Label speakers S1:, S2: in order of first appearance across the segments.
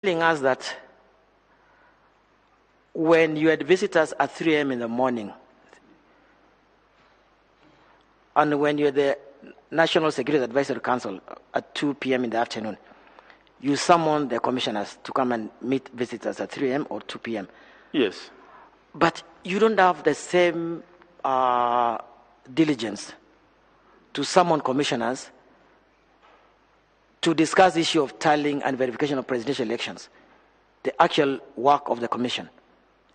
S1: Telling us that when you had visitors at 3 a.m. in the morning, and when you're the National Security Advisory Council at 2 p.m. in the afternoon, you summon the commissioners to come and meet visitors at 3 a.m. or 2 p.m.
S2: Yes.
S1: But you don't have the same diligence to summon commissioners to discuss the issue of tallying and verification of presidential elections, the actual work of the commission,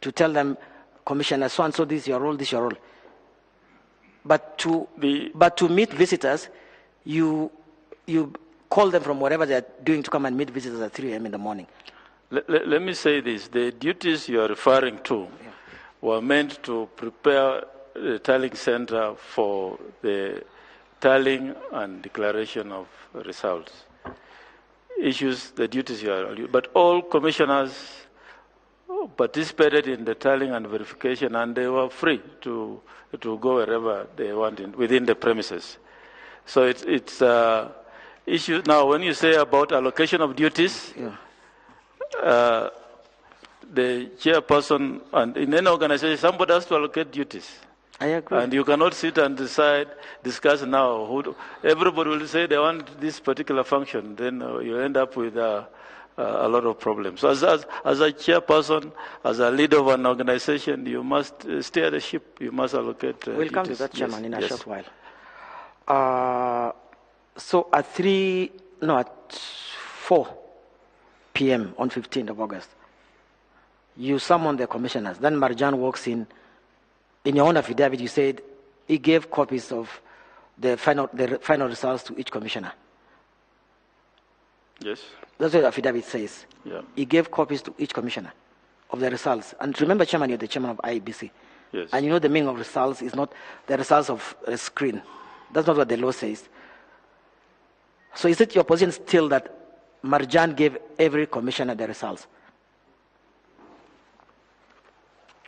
S1: to tell them, Commissioner, so and so, this is your role, this is your role. But to meet visitors, you call them from whatever they're doing to come and meet visitors at 3 a.m. in the morning.
S2: Let me say this. The duties you are referring to were meant to prepare the tallying center for the tallying and declaration of results. Issues, the duties you are, but all commissioners participated in the tallying and verification, and they were free to go wherever they want within the premises. So it's issue. Now, when you say about allocation of duties, the chairperson, and in any organization, somebody has to allocate duties.
S1: I agree.
S2: And you cannot sit and discuss now. Everybody will say they want this particular function. Then you end up with a lot of problems. So as a chairperson, as a leader of an organization, you must steer the ship. You must allocate
S1: We'll come to that, Chairman, in a short while. So at 4 p.m. on 15th of August, you summon the commissioners. Then Marjan walks in. In your own affidavit, you said he gave copies of the final results to each commissioner.
S2: Yes.
S1: That's what the affidavit says.
S2: Yeah.
S1: He gave copies to each commissioner of the results. And remember, Chairman, you're the chairman of IEBC.
S2: Yes.
S1: And you know the meaning of results is not the results of a screen. That's not what the law says. So is it your position still that Marjan gave every commissioner the results?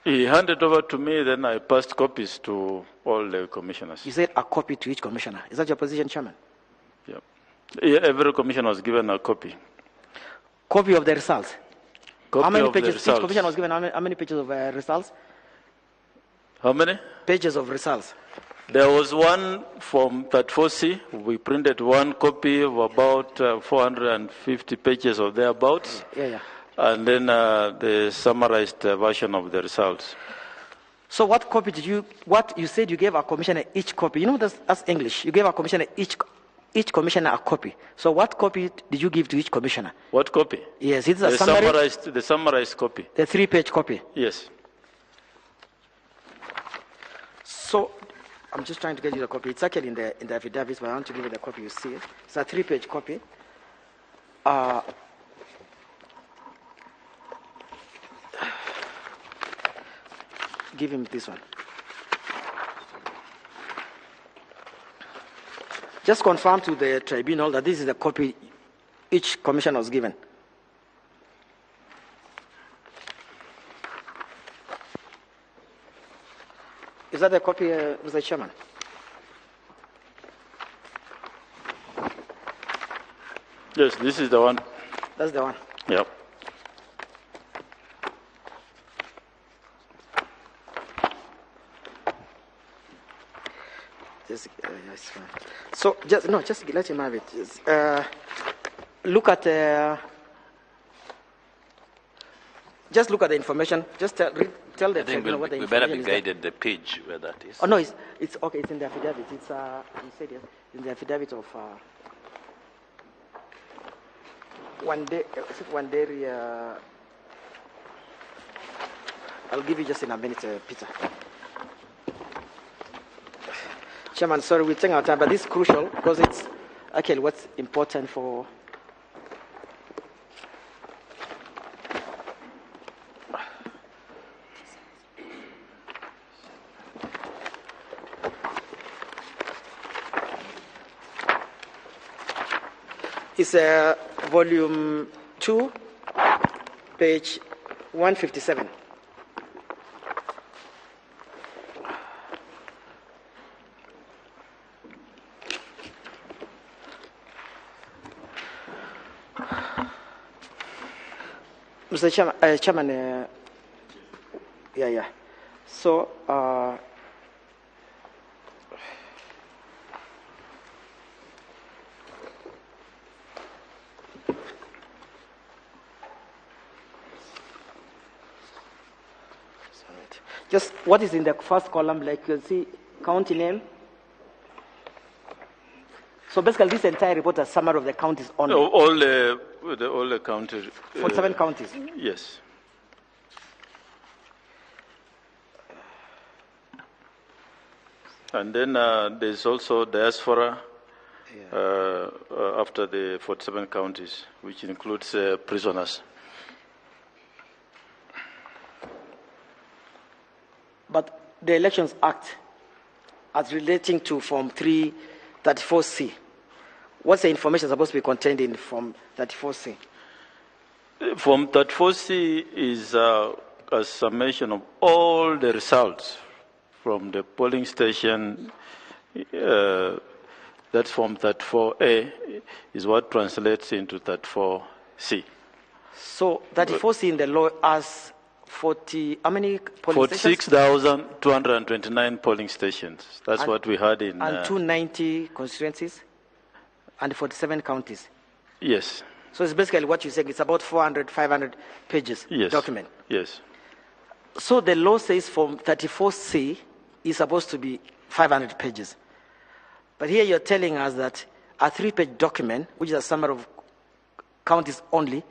S2: He handed over to me, then I passed copies to all the commissioners.
S1: You said a copy to each commissioner. Is that your position, Chairman?
S2: Yeah. Every commissioner was given a copy.
S1: Copy of the results?
S2: Copy
S1: how many
S2: of
S1: pages?
S2: The results.
S1: Each commissioner was given how many pages of results?
S2: How many?
S1: Pages of results.
S2: There was one from 34C. We printed one copy of about 450 pages or thereabouts.
S1: Yeah, yeah.
S2: And then the summarized version of the results.
S1: So what copy did you, what you said you gave a commissioner each copy. You know, that's English. You gave a commissioner each commissioner a copy. So what copy did you give to each commissioner?
S2: What copy?
S1: Yes, it's a summary.
S2: The summarized copy.
S1: The 3-page copy.
S2: Yes.
S1: So I'm just trying to get you the copy. It's actually in the affidavits, but I want to give you the copy you see. It's a 3-page copy. Give him this one. Just confirm to the tribunal that this is the copy each commissioner was given. Is that the copy, Mr. Chairman?
S2: Yes, this is the one.
S1: That's the one.
S2: Yep.
S1: Just, yes, fine. So just let him have it. Just, look at just look at the information. Just tell the tribunal what the information is.
S3: We better be guided the page where that is.
S1: Oh no, it's okay. It's in the affidavit. It's you said yes, in the affidavit of Wanderi. I'll give you just in a minute, Peter. Chairman, sorry, we're taking our time, but this is crucial because it's actually what's important for. It's volume 2, page 157. Mr. Chairman, Chairman, yeah. So, just what is in the first column, like you can see, county name. So basically, this entire report is a summary of the counties only.
S2: All the counties.
S1: 47 counties.
S2: Yes. And then there's also diaspora after the 47 counties, which includes prisoners.
S1: But the Elections Act, as relating to Form 334C, what's the information supposed to be contained in Form 34C?
S2: Form 34C is a summation of all the results from the polling station. That's Form 34A is what translates into 34C.
S1: So 34C in the law has 40, how many polling stations?
S2: 46,229 polling stations. That's
S1: and,
S2: what we had in...
S1: And 290 constituencies and 47 counties.
S2: Yes.
S1: So it's basically what you're saying. It's about 400, 500 pages
S2: yes.
S1: document.
S2: Yes.
S1: So the law says Form 34C is supposed to be 500 pages. But here you're telling us that a 3-page document, which is a summary of counties only,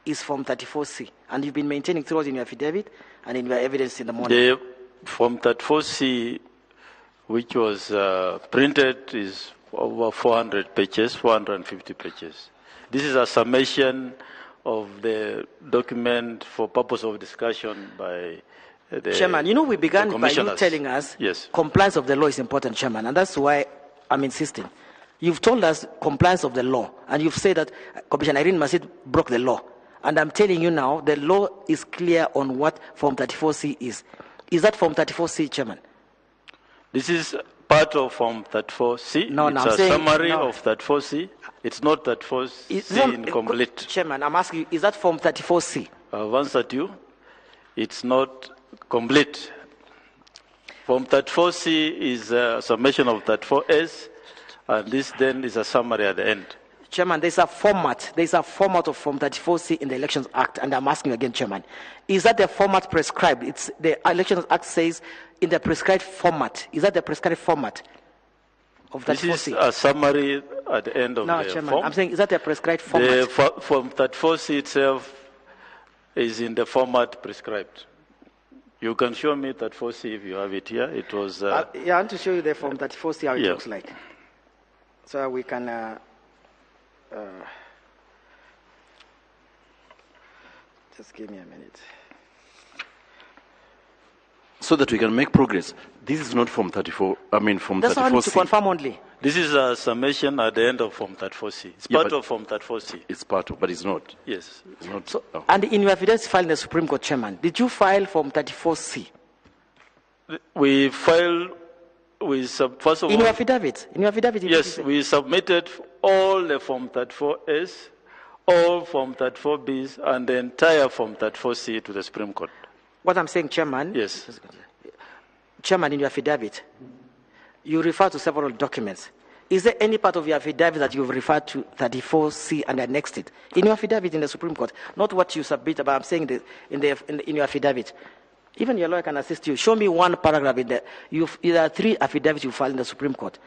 S1: is Form 34C. And you've been maintaining throughout in your affidavit and in your evidence in the morning.
S2: The Form 34C, which was printed, is over 400 pages, 450 pages. This is a summation of the document for purpose of discussion by the
S1: Chairman, you know, we began by you telling us
S2: yes.
S1: compliance of the law is important, Chairman, and that's why I'm insisting. You've told us compliance of the law, and you've said that Commissioner Irene Masit broke the law. And I'm telling you now, the law is clear on what Form 34C is. Is that Form 34C, Chairman?
S2: This is part of Form 34C.
S1: No,
S2: it's
S1: no, I'm
S2: a
S1: saying,
S2: summary
S1: no.
S2: of 34C. It's not 34C incomplete.
S1: Chairman, I'm asking you, is that Form 34C?
S2: I've answered you. It's not complete. Form 34C is a summation of 34S, and this then is a summary at the end.
S1: Chairman, there's a format. There's a format of Form 34C in the Elections Act, and I'm asking you again, Chairman, is that the format prescribed? It's the Elections Act says in the prescribed format. Is that the prescribed format of 34C?
S2: This is a summary at the end of
S1: no,
S2: the
S1: Chairman,
S2: form.
S1: I'm saying, is that the prescribed format?
S2: The Form 34C itself is in the format prescribed. You can show me 34C if you have it here. It was...
S1: yeah, I want to show you the Form 34C, how it looks like. So we can... just give me a minute.
S4: So that we can make progress. This is not Form 34, I mean Form 34C.
S1: That's what I need to confirm only.
S2: This is a summation at the end of Form 34C. It's part of Form 34C.
S4: It's part of, but it's not.
S2: Yes.
S4: It's not.
S1: So, and in your evidence filed in the Supreme Court, Chairman, did you file Form 34C?
S2: We filed, first of all...
S1: In your affidavit? In your affidavit?
S2: Yes, we submitted all the Form 34S, all Form 34Bs, and the entire Form 34C to the Supreme Court.
S1: What I'm saying, Chairman...
S2: Yes.
S1: Chairman, in your affidavit, you refer to several documents. Is there any part of your affidavit that you've referred to 34C and annexed it? In your affidavit in the Supreme Court, not what you submit, but I'm saying in your affidavit. Even your lawyer can assist you. Show me one paragraph in there. There are 3 affidavits you filed in the Supreme Court.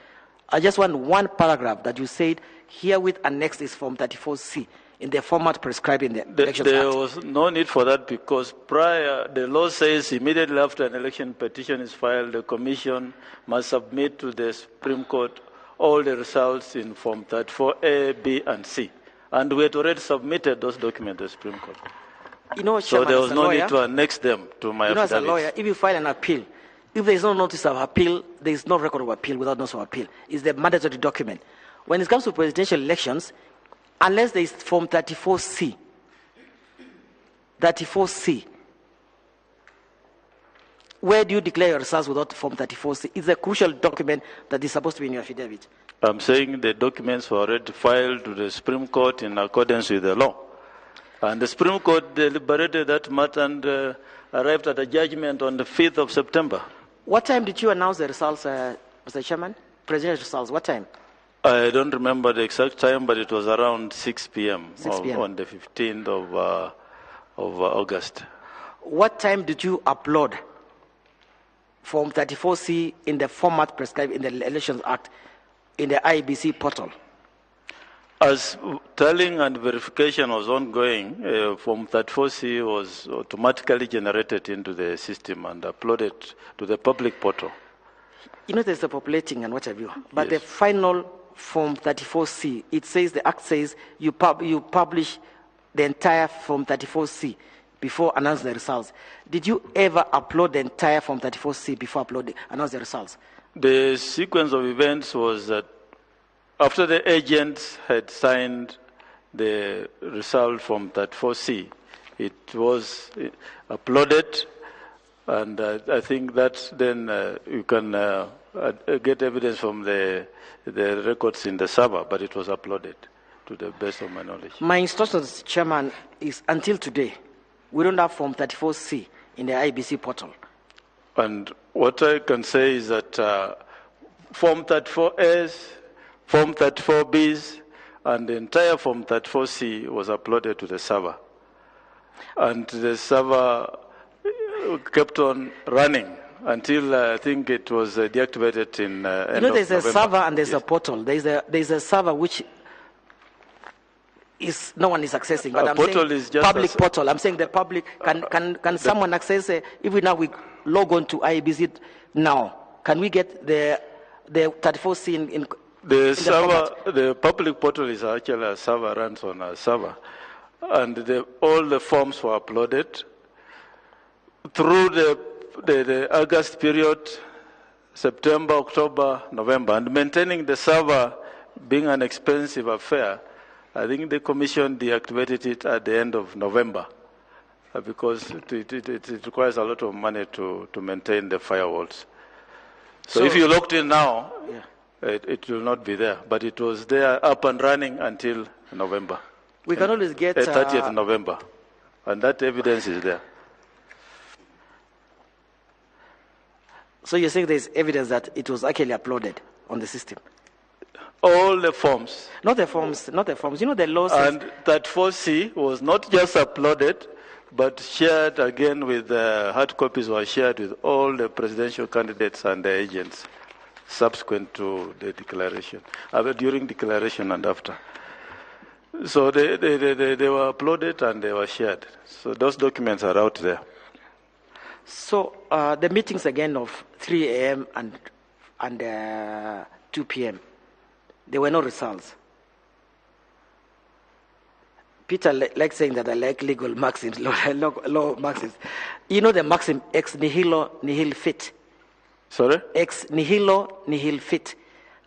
S1: I just want one paragraph that you said herewith annexed is Form 34C in the format prescribed in the Elections Act.
S2: There was no need for that because prior, the law says immediately after an election petition is filed, the Commission must submit to the Supreme Court all the results in Form 34A, B, and C. And we had already submitted those documents to the Supreme Court.
S1: You know,
S2: so
S1: Chairman,
S2: there was no
S1: lawyer,
S2: need to annex them to my
S1: you know, as a
S2: affidavits.
S1: lawyer, if you file an appeal, if there is no notice of appeal, there is no record of appeal without notice of appeal. It's the mandatory document. When it comes to presidential elections, unless there is Form 34C, 34C, where do you declare your results without Form 34C? It's a crucial document that is supposed to be in your affidavit.
S2: I'm saying the documents were already filed to the Supreme Court in accordance with the law. And the Supreme Court deliberated that matter and arrived at a judgment on the 5th of September.
S1: What time did you announce the results, Mr. Chairman? Presidential results, what time?
S2: I don't remember the exact time, but it was around 6 p.m.
S1: 6 p.m.
S2: on the 15th of August.
S1: What time did you upload Form 34C in the format prescribed in the Elections Act in the IEBC portal?
S2: As tallying and verification was ongoing, Form 34C was automatically generated into the system and uploaded to the public portal.
S1: You know, there's the populating and what have you, but
S2: Yes.
S1: The final Form 34C, it says, the Act says, you publish the entire Form 34C before announcing the results. Did you ever upload the entire Form 34C before announce the results?
S2: The sequence of events was that after the agents had signed the result from 34C, it was uploaded, and I think that then you can get evidence from the records in the server, but it was uploaded to the best of my knowledge.
S1: My instructions, Chairman, is until today, we don't have Form 34C in the IEBC portal.
S2: And what I can say is that Form 34S, Form 34Bs, and the entire Form 34C was uploaded to the server. And the server kept on running until I think it was deactivated in end
S1: You know,
S2: of
S1: there's
S2: November.
S1: A server and there's
S2: Yes.
S1: a portal. There's a server which is no one is accessing. But
S2: A
S1: I'm
S2: portal
S1: saying
S2: is just
S1: public
S2: a
S1: portal. I'm saying the public can someone access? If we now we log on to IEBC now, can we get the 34C in
S2: The
S1: in
S2: server,
S1: the,
S2: the public portal is actually a server, runs on a server, and all the forms were uploaded through the August period, September, October, November, and maintaining the server being an expensive affair, I think the commission deactivated it at the end of November because it requires a lot of money to maintain the firewalls. So if you logged in now,
S1: yeah.
S2: It will not be there, but it was there up and running until November.
S1: We can always get
S2: 30th November, and that evidence is there.
S1: So you're saying there's evidence that it was actually uploaded on the system?
S2: All the forms.
S1: Not the forms, not the forms. You know the law says...
S2: And that 4C was not just uploaded, but shared again with hard copies were shared with all the presidential candidates and their agents subsequent to the declaration, during declaration and after. So they were uploaded and they were shared. So those documents are out there.
S1: So the meetings again of 3 a.m. and 2 p.m., there were no results. Peter likes saying that I like legal maxims, law maxims. You know the maxim, ex nihilo nihil fit.
S2: Sorry?
S1: Ex nihilo nihil fit.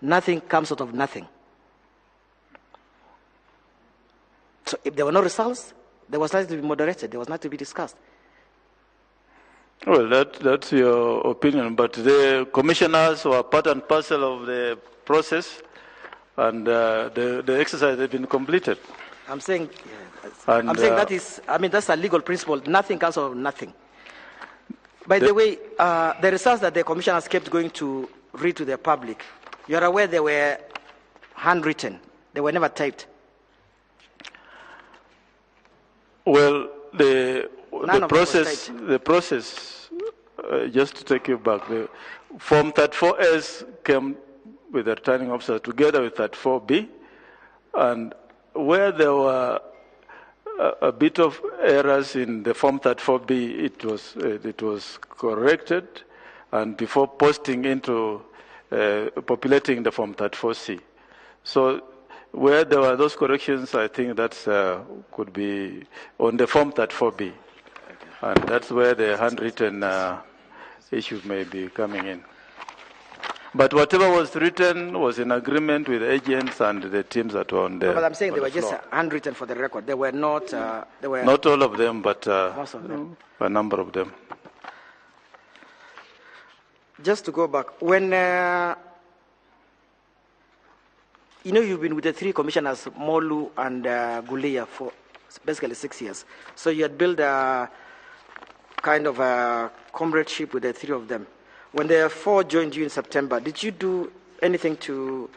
S1: Nothing comes out of nothing. So if there were no results, there was nothing to be moderated, there was nothing to be discussed.
S2: Well, that's your opinion, but the commissioners were part and parcel of the process, and the exercise has been completed.
S1: I'm saying, I'm saying that is, I mean, that's a legal principle. Nothing comes out of nothing. By the way, the results that the commissioners kept going to read to the public, you are aware they were handwritten. They were never typed.
S2: Well, the process, just to take you back, the Form 34S came with the returning officer together with 34B, and where there were a bit of errors in the Form 34B, it was corrected, and before posting into populating the Form 34C. So where there were those corrections, I think that could be on the Form 34B. Okay. And that's where the handwritten issue may be coming in. But whatever was written was in agreement with agents and the teams that were on the.
S1: No, but I'm saying they were
S2: the
S1: just handwritten for the record. They were not. They were
S2: not all of them, but
S1: most of them.
S2: A number of them.
S1: Just to go back, when you know, you've been with the three commissioners, Molu and Gulia, for Basically 6 years. So you had built a kind of a comradeship with the three of them. When the four joined you in September, did you do anything to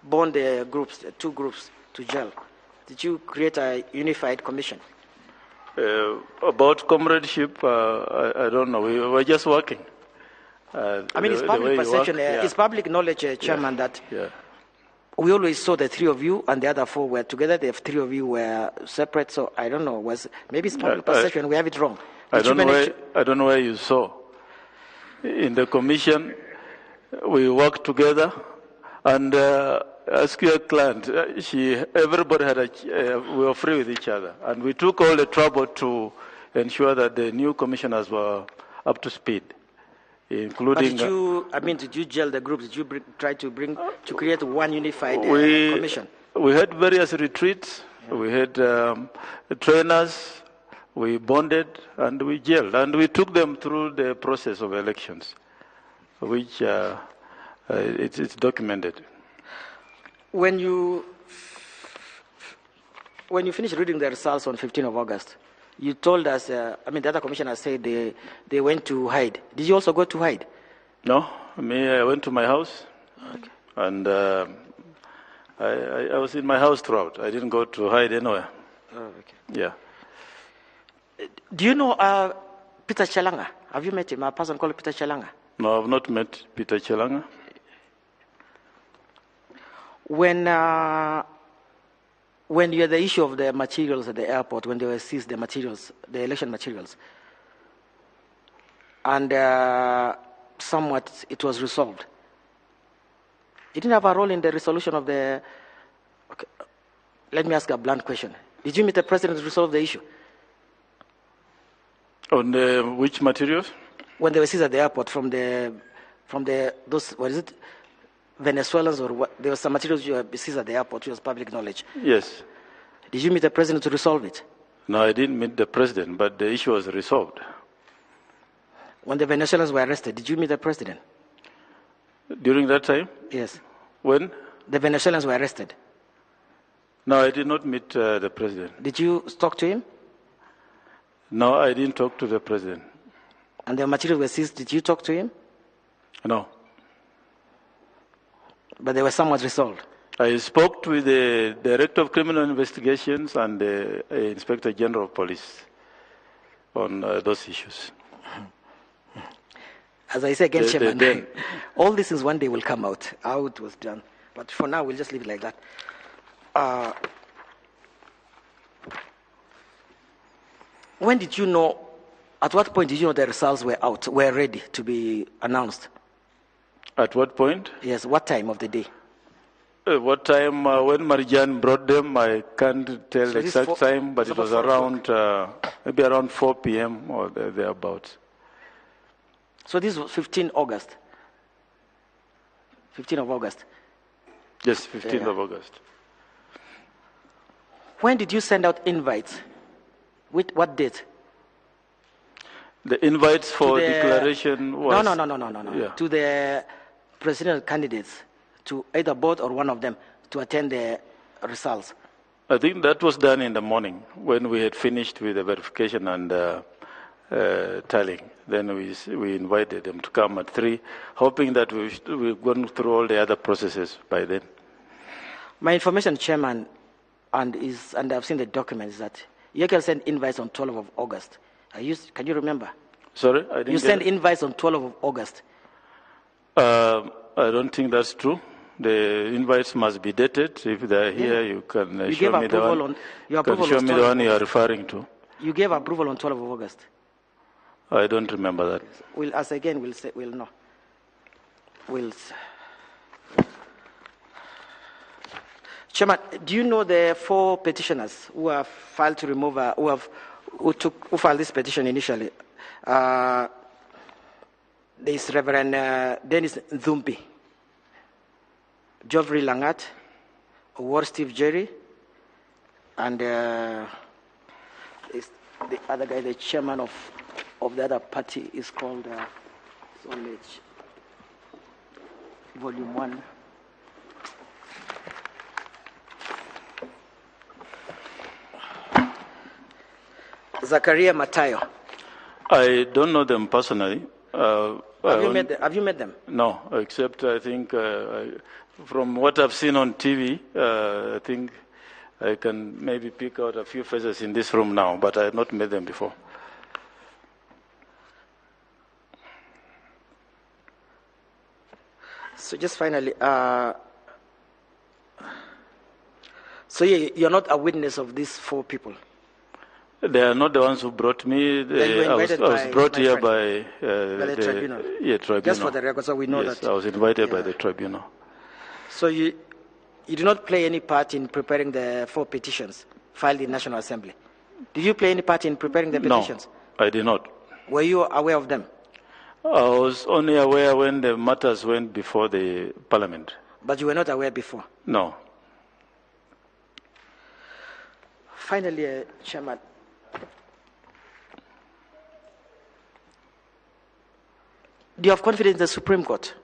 S1: bond the groups, the two groups, to gel? Did you create a unified commission?
S2: About comradeship, I don't know. We were just working.
S1: I mean, it's public perception, it's public knowledge, Chairman, that we always saw the three of you and the other four were together. The three of you were separate, so I don't know. Maybe it's public perception. We have it wrong.
S2: I don't know where you saw. In the commission, we worked together, and ask your client. Everybody had we were free with each other, and we took all the trouble to ensure that the new commissioners were up to speed, including.
S1: But did you? Did you gel the groups? Did you try to to create one unified commission?
S2: We had various retreats. Yeah. We had trainers. We bonded and we gelled, and we took them through the process of elections, which it's documented.
S1: When you finished reading the results on 15th of August, you told us, the other commissioner said they went to hide. Did you also go to hide?
S2: No, I went to my house.
S1: Okay.
S2: And I was in my house throughout. I didn't go to hide anywhere.
S1: Oh, okay.
S2: Yeah.
S1: Do you know Peter Chelanga? Have you met him? A person called Peter Chelanga?
S2: No, I've not met Peter Chelanga.
S1: When you had the issue of the materials at the airport, when they were seized, the materials, the election materials, and somewhat it was resolved. You didn't have a role in the resolution of the... Okay. Let me ask a blunt question. Did you meet the president to resolve the issue?
S2: On which materials?
S1: When they were seized at the airport from those, what is it, Venezuelans or what? There were some materials you seized at the airport, which was public knowledge.
S2: Yes.
S1: Did you meet the president to resolve it?
S2: No, I didn't meet the president, but the issue was resolved.
S1: When the Venezuelans were arrested, did you meet the president?
S2: During that time?
S1: Yes.
S2: When?
S1: The Venezuelans were arrested.
S2: No, I did not meet the president.
S1: Did you talk to him?
S2: No, I didn't talk to the president.
S1: And the materials were seized. Did you talk to him?
S2: No.
S1: But they were somewhat resolved.
S2: I spoke with the Director of Criminal Investigations and the Inspector General of Police on those issues.
S1: As I say again, Chairman, all these things one day will come out, how it was done. But for now, we'll just leave it like that. When did you know, at what point did you know the results were out, were ready to be announced?
S2: At what point?
S1: Yes, what time of the day?
S2: What time, when Marjan brought them, I can't tell the exact time, but it was around, maybe around 4 p.m. or thereabouts.
S1: So this was 15 August. 15 of August.
S2: Yes, 15th of August.
S1: When did you send out invites? With what date?
S2: The invites for declaration was...
S1: No.
S2: Yeah.
S1: To the presidential candidates, to either both or one of them, to attend the results.
S2: I think that was done in the morning when we had finished with the verification and tallying. Then we invited them to come at 3, hoping that we've gone through all the other processes by then.
S1: My information, Chairman, and I've seen the documents, that you can send invites on 12th of August. Can you remember?
S2: Sorry, I didn't.
S1: You sent invites on 12th of August.
S2: I don't think that's true. The invites must be dated. If they're here, you can show me the one. You can show me the one you are referring to.
S1: You gave approval on 12th of August.
S2: I don't remember that.
S1: We'll ask again. We'll say, we'll know. We'll. Chairman, do you know the 4 petitioners who have filed to remove, who filed this petition initially? There is Reverend Dennis Nthumbi, Geoffrey Langat, Owuor Steve Jerry, and is the other guy, the chairman of the other party, is called Volume 1. Zakaria Matayo.
S2: I don't know them personally.
S1: Have you met them?
S2: No, except I think from what I've seen on TV, I think I can maybe pick out a few faces in this room now, but I have not met them before.
S1: So just finally, so you're not a witness of these four people?
S2: They are not the ones who brought me. I was brought here by
S1: the tribunal.
S2: Yeah, tribunal.
S1: Just for the record, so we know that.
S2: Yes, I was invited by the tribunal.
S1: So you do not play any part in preparing the four petitions filed in National Assembly? Did you play any part in preparing the petitions?
S2: No, I did not.
S1: Were you aware of them?
S2: I was only aware when the matters went before the Parliament.
S1: But you were not aware before?
S2: No.
S1: Finally, Chairman, do you have confidence in the Supreme Court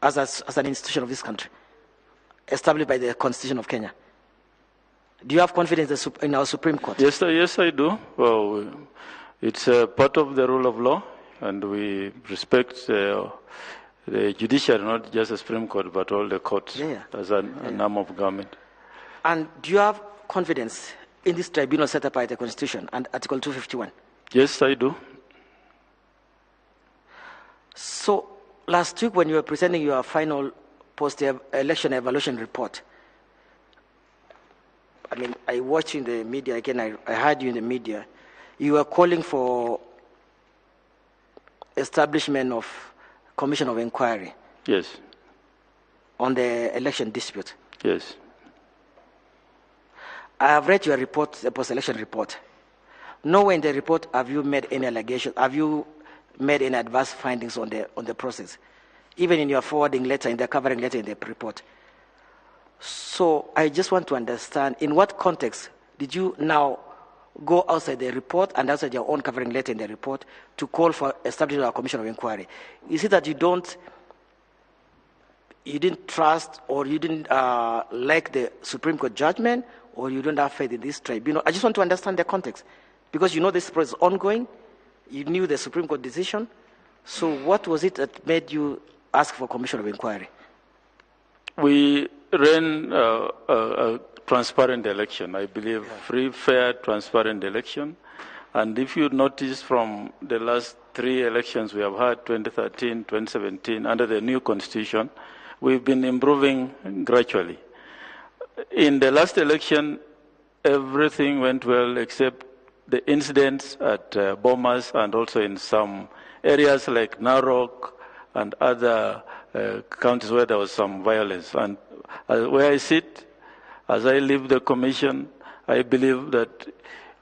S1: as an institution of this country, established by the Constitution of Kenya? Do you have confidence in our Supreme Court?
S2: Yes, I do. Well, it's a part of the rule of law, and we respect the judiciary, not just the Supreme Court, but all the courts as an arm of government.
S1: And do you have confidence in this tribunal set up by the Constitution and Article 251?
S2: Yes, I do.
S1: So last week when you were presenting your final post-election evaluation report, I mean, I watched you in the media, again, I heard you in the media. You were calling for establishment of commission of inquiry.
S2: Yes.
S1: On the election dispute.
S2: Yes.
S1: I have read your report, the post-election report. Nowhere in the report have you made any allegations, have you made any adverse findings on the process, even in your forwarding letter, in the covering letter in the report. So I just want to understand, in what context did you now go outside the report and outside your own covering letter in the report to call for establishing a commission of inquiry? Is it that you didn't trust or you didn't like the Supreme Court judgment, or you don't have faith in this tribunal? I just want to understand the context, because you know this process is ongoing. You knew the Supreme Court decision. So what was it that made you ask for a commission of inquiry?
S2: We ran a transparent election, I believe, free, fair, transparent election. And if you notice from the last three elections we have had, 2013, 2017, under the new constitution, we've been improving gradually. In the last election, everything went well except the incidents at Bomas and also in some areas like Narok and other counties where there was some violence. And where I sit, as I leave the commission, I believe that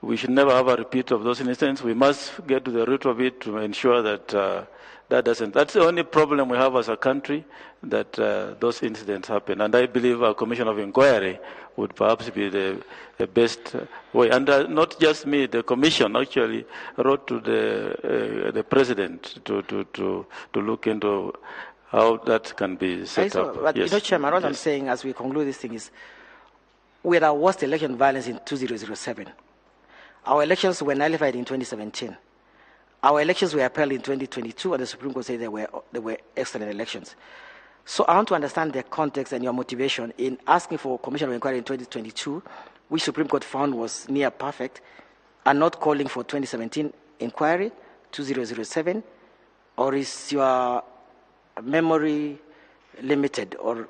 S2: we should never have a repeat of those incidents. We must get to the root of it to ensure that that doesn't. That's the only problem we have as a country, that those incidents happen. And I believe a commission of inquiry would perhaps be the best way. And not just me, the commission actually wrote to the president to look into how that can be set up.
S1: But
S2: yes.
S1: You know, Chairman, what I'm saying as we conclude this thing is, we had our worst election violence in 2007. Our elections were nullified in 2017. Our elections were upheld in 2022, and the Supreme Court said they were excellent elections. So I want to understand the context and your motivation in asking for a commission of inquiry in 2022, which Supreme Court found was near perfect, and not calling for 2017 inquiry, 2007, or is your memory limited, or,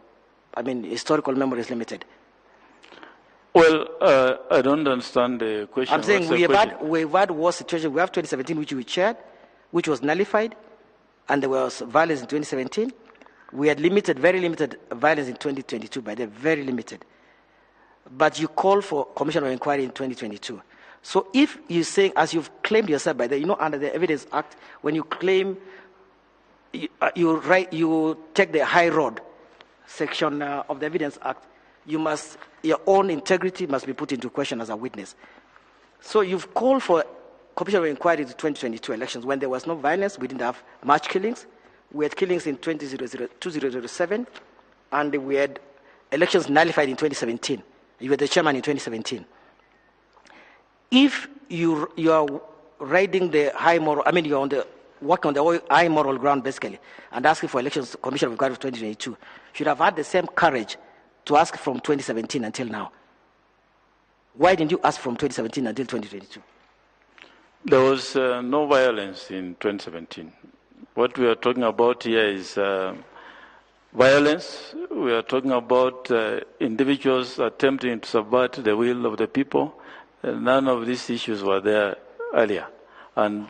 S1: I mean, historical memory is limited?
S2: Well, I don't understand the question.
S1: I'm saying we've had worse situation. We have 2017, which we chaired, which was nullified, and there was violence in 2017. We had limited, very limited violence in 2022, by the very limited. But you call for commission of inquiry in 2022. So if you're saying, as you've claimed yourself by the, you know, under the Evidence Act, when you claim, you take the high road section of the Evidence Act, you must, your own integrity must be put into question as a witness. So you've called for commission of inquiry to 2022 elections when there was no violence. We didn't have much killings. We had killings in 2007, and we had elections nullified in 2017. You were the chairman in 2017. If you are riding the high moral, I mean, you're on the working on the high moral ground, basically, and asking for elections Commission of Inquiry of 2022, should have had the same courage to ask from 2017 until now. Why didn't you ask from 2017 until 2022?
S2: There was no violence in 2017. What we are talking about here is violence. We are talking about individuals attempting to subvert the will of the people. None of these issues were there earlier. And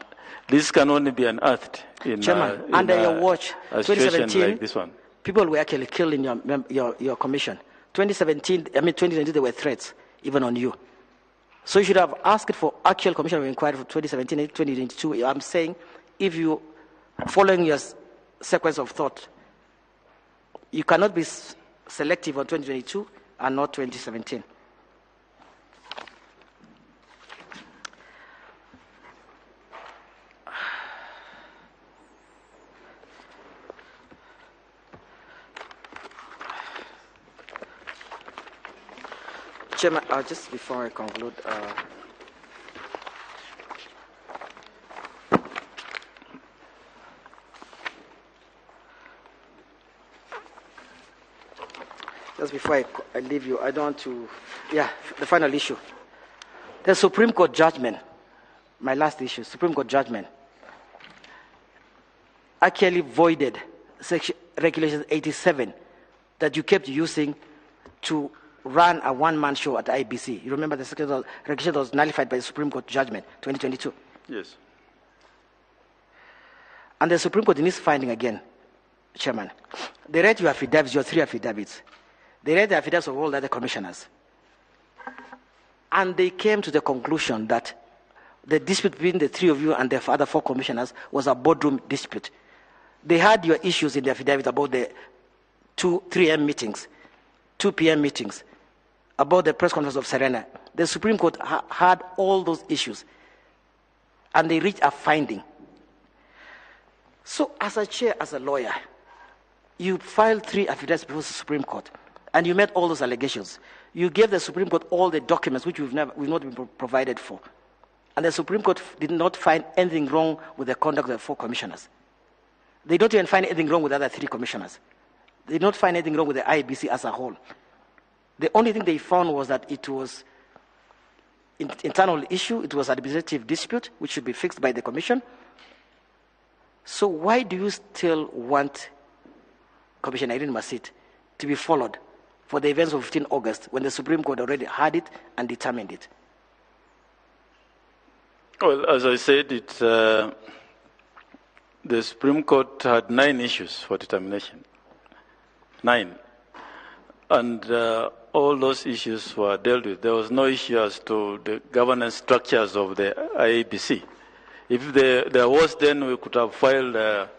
S2: this can only be unearthed in,
S1: Chairman,
S2: in
S1: under your watch,
S2: a situation
S1: 2017,
S2: like this one.
S1: People were actually killed in your commission. 2017, I mean 2020, there were threats even on you. So you should have asked for actual commission of inquiry for 2017 and 2022. I'm saying, if you following your sequence of thought, you cannot be selective on 2022 and not 2017. Chairman, just before I conclude, just before I leave you, I don't want to, yeah, the final issue. The Supreme Court judgment, my last issue, Supreme Court judgment, actually voided section, Regulation 87 that you kept using to run a one-man show at IEBC. You remember the second regulation was nullified by the Supreme Court judgment, 2022.
S2: Yes.
S1: And the Supreme Court in its finding again, Chairman, they read your affidavits, your three affidavits. They read the affidavits of all the other commissioners. And they came to the conclusion that the dispute between the three of you and the other four commissioners was a boardroom dispute. They had your issues in the affidavit about the 2, 3 a.m. meetings, 2 p.m. meetings, about the press conference of Serena. The Supreme Court had all those issues, and they reached a finding. So as a chair, as a lawyer, you filed three affidavits before the Supreme Court, and you made all those allegations. You gave the Supreme Court all the documents which we've not been provided for. And the Supreme Court did not find anything wrong with the conduct of the four commissioners. They don't even find anything wrong with the other three commissioners. They did not find anything wrong with the IEBC as a whole. The only thing they found was that it was an internal issue, it was an administrative dispute, which should be fixed by the commission. So why do you still want Commissioner Irene Masit to be followed for the events of 15 August when the Supreme Court already had it and determined it?
S2: Well, as I said, the Supreme Court had 9 issues for determination. 9. And all those issues were dealt with. There was no issue as to the governance structures of the IEBC. If there was, then we could have filed a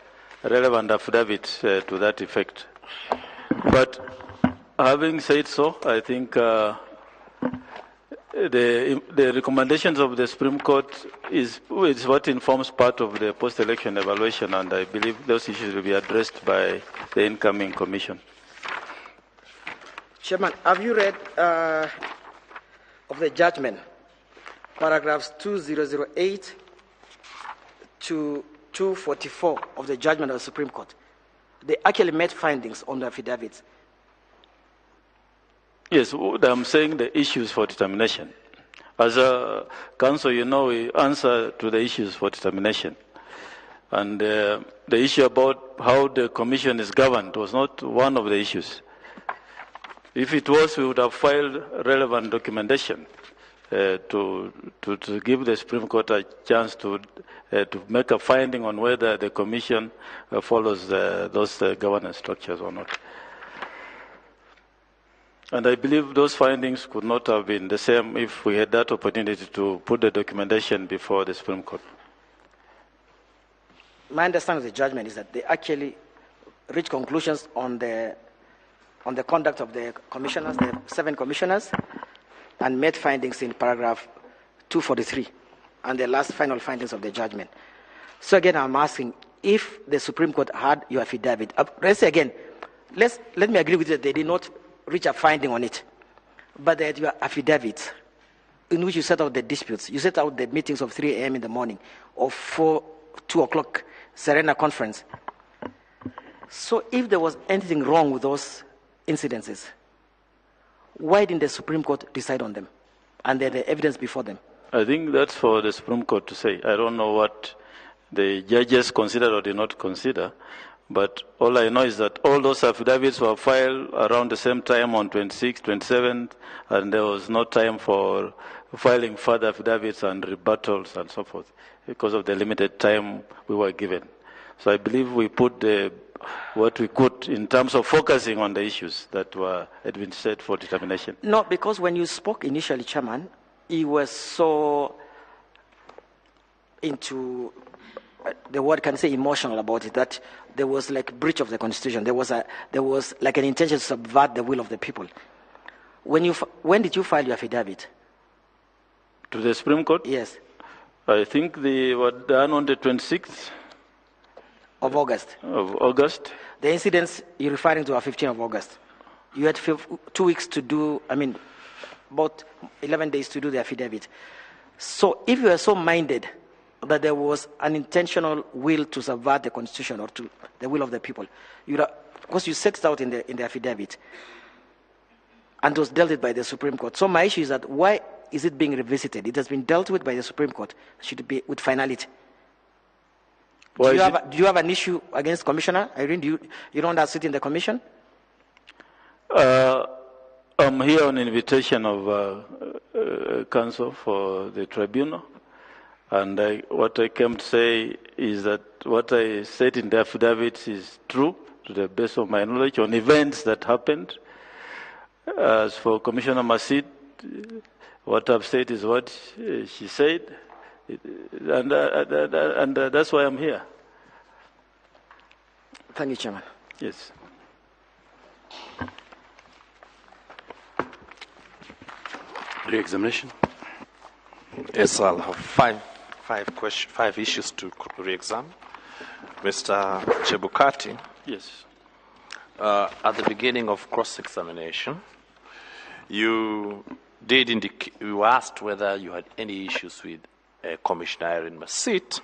S2: relevant affidavit to that effect. But having said so, I think the recommendations of the Supreme Court is what informs part of the post-election evaluation, and I believe those issues will be addressed by the incoming commission.
S1: Chairman, have you read of the judgment, paragraphs 2008 to 244 of the judgment of the Supreme Court? They actually made findings on the affidavits.
S2: Yes, I'm saying the issues for determination. As a council, you know, we answer to the issues for determination. And the issue about how the commission is governed was not one of the issues. If it was, we would have filed relevant documentation to give the Supreme Court a chance to make a finding on whether the commission follows those governance structures or not. And I believe those findings could not have been the same if we had that opportunity to put the documentation before the Supreme Court.
S1: My understanding of the judgment is that they actually reached conclusions on the conduct of the commissioners, the 7 commissioners, and made findings in paragraph 243 and the last final findings of the judgment. So again, I'm asking if the Supreme Court had your affidavit. Let's say again, let me agree with you that they did not reach a finding on it, but they had your affidavits. in which you set out the disputes. You set out the meetings of 3 a.m. in the morning or 2 o'clock Serena conference. So if there was anything wrong with those incidences, why didn't the Supreme Court decide on them and the evidence before them?
S2: I think that's for the Supreme Court to say. I don't know what the judges considered or did not consider, but all I know is that all those affidavits were filed around the same time on 26th, 27th, and there was no time for filing further affidavits and rebuttals and so forth because of the limited time we were given. So I believe we put what we could in terms of focusing on the issues that had been set for determination.
S1: No, because when you spoke initially, Chairman, you were so into, the word can say emotional about it, that there was like breach of the Constitution. There was like an intention to subvert the will of the people. When did you file your affidavit?
S2: To the Supreme Court?
S1: Yes.
S2: I think they were done on the 26th.
S1: Of August.
S2: Of August.
S1: The incidents you're referring to are 15th of August. You had 2 weeks to do, about 11 days to do the affidavit. So if you are so minded that there was an intentional will to subvert the Constitution or to the will of the people, because you set it out in the affidavit and it was dealt with by the Supreme Court. So my issue is that why is it being revisited? It has been dealt with by the Supreme Court. It should be with finality. Do you have an issue against Commissioner Irene? Do you don't have a seat in the commission?
S2: I'm here on invitation of counsel for the tribunal. And what I came to say is that what I said in the affidavit is true to the best of my knowledge on events that happened. As for Commissioner Masit, what I've said is what she said. And that's why I'm here.
S1: Thank you, Chairman.
S2: Yes.
S4: Re-examination.
S5: Yes, I'll have five issues to re-examine. Mr. Chebukati.
S2: Yes.
S5: At the beginning of cross-examination, you did indicate, you asked whether you had any issues with Commissioner Irene Masit,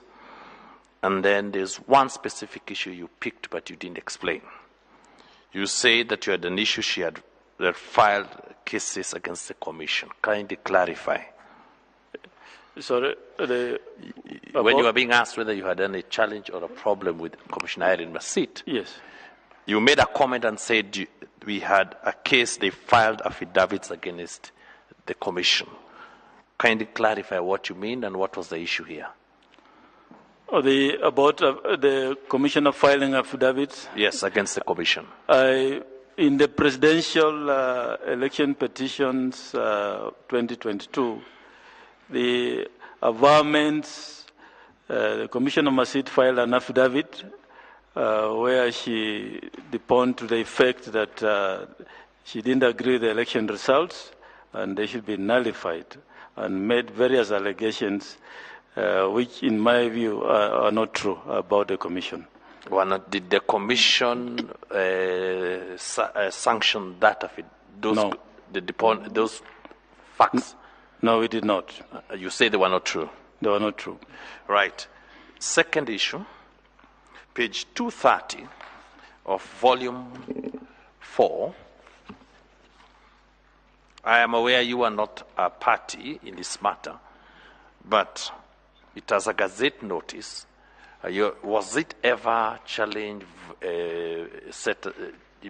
S5: and then there's one specific issue you picked but you didn't explain. You say that you had an issue, she had filed cases against the commission. Kindly clarify.
S2: Sorry,
S5: when you were being asked whether you had any challenge or a problem with Commissioner Irene Masit,
S2: yes,
S5: you made a comment and said we had a case, they filed affidavits against the commission. Kindly clarify what you mean and what was the issue here.
S2: Oh, about the commissioner filing affidavits?
S5: Yes, against the commission.
S2: In the presidential election petitions 2022, the averments, the Commissioner Masit filed an affidavit where she deponed to the effect that she didn't agree with the election results and they should be nullified, and made various allegations which, in my view, are not true about the commission.
S5: Well, did the commission sanction that? Those,
S2: no.
S5: Those facts?
S2: No, we did not.
S5: You say they were not true?
S2: They were not true.
S5: Right. Second issue, page 230 of volume 4. I am aware you are not a party in this matter, but it has a Gazette notice. Was it ever challenged, set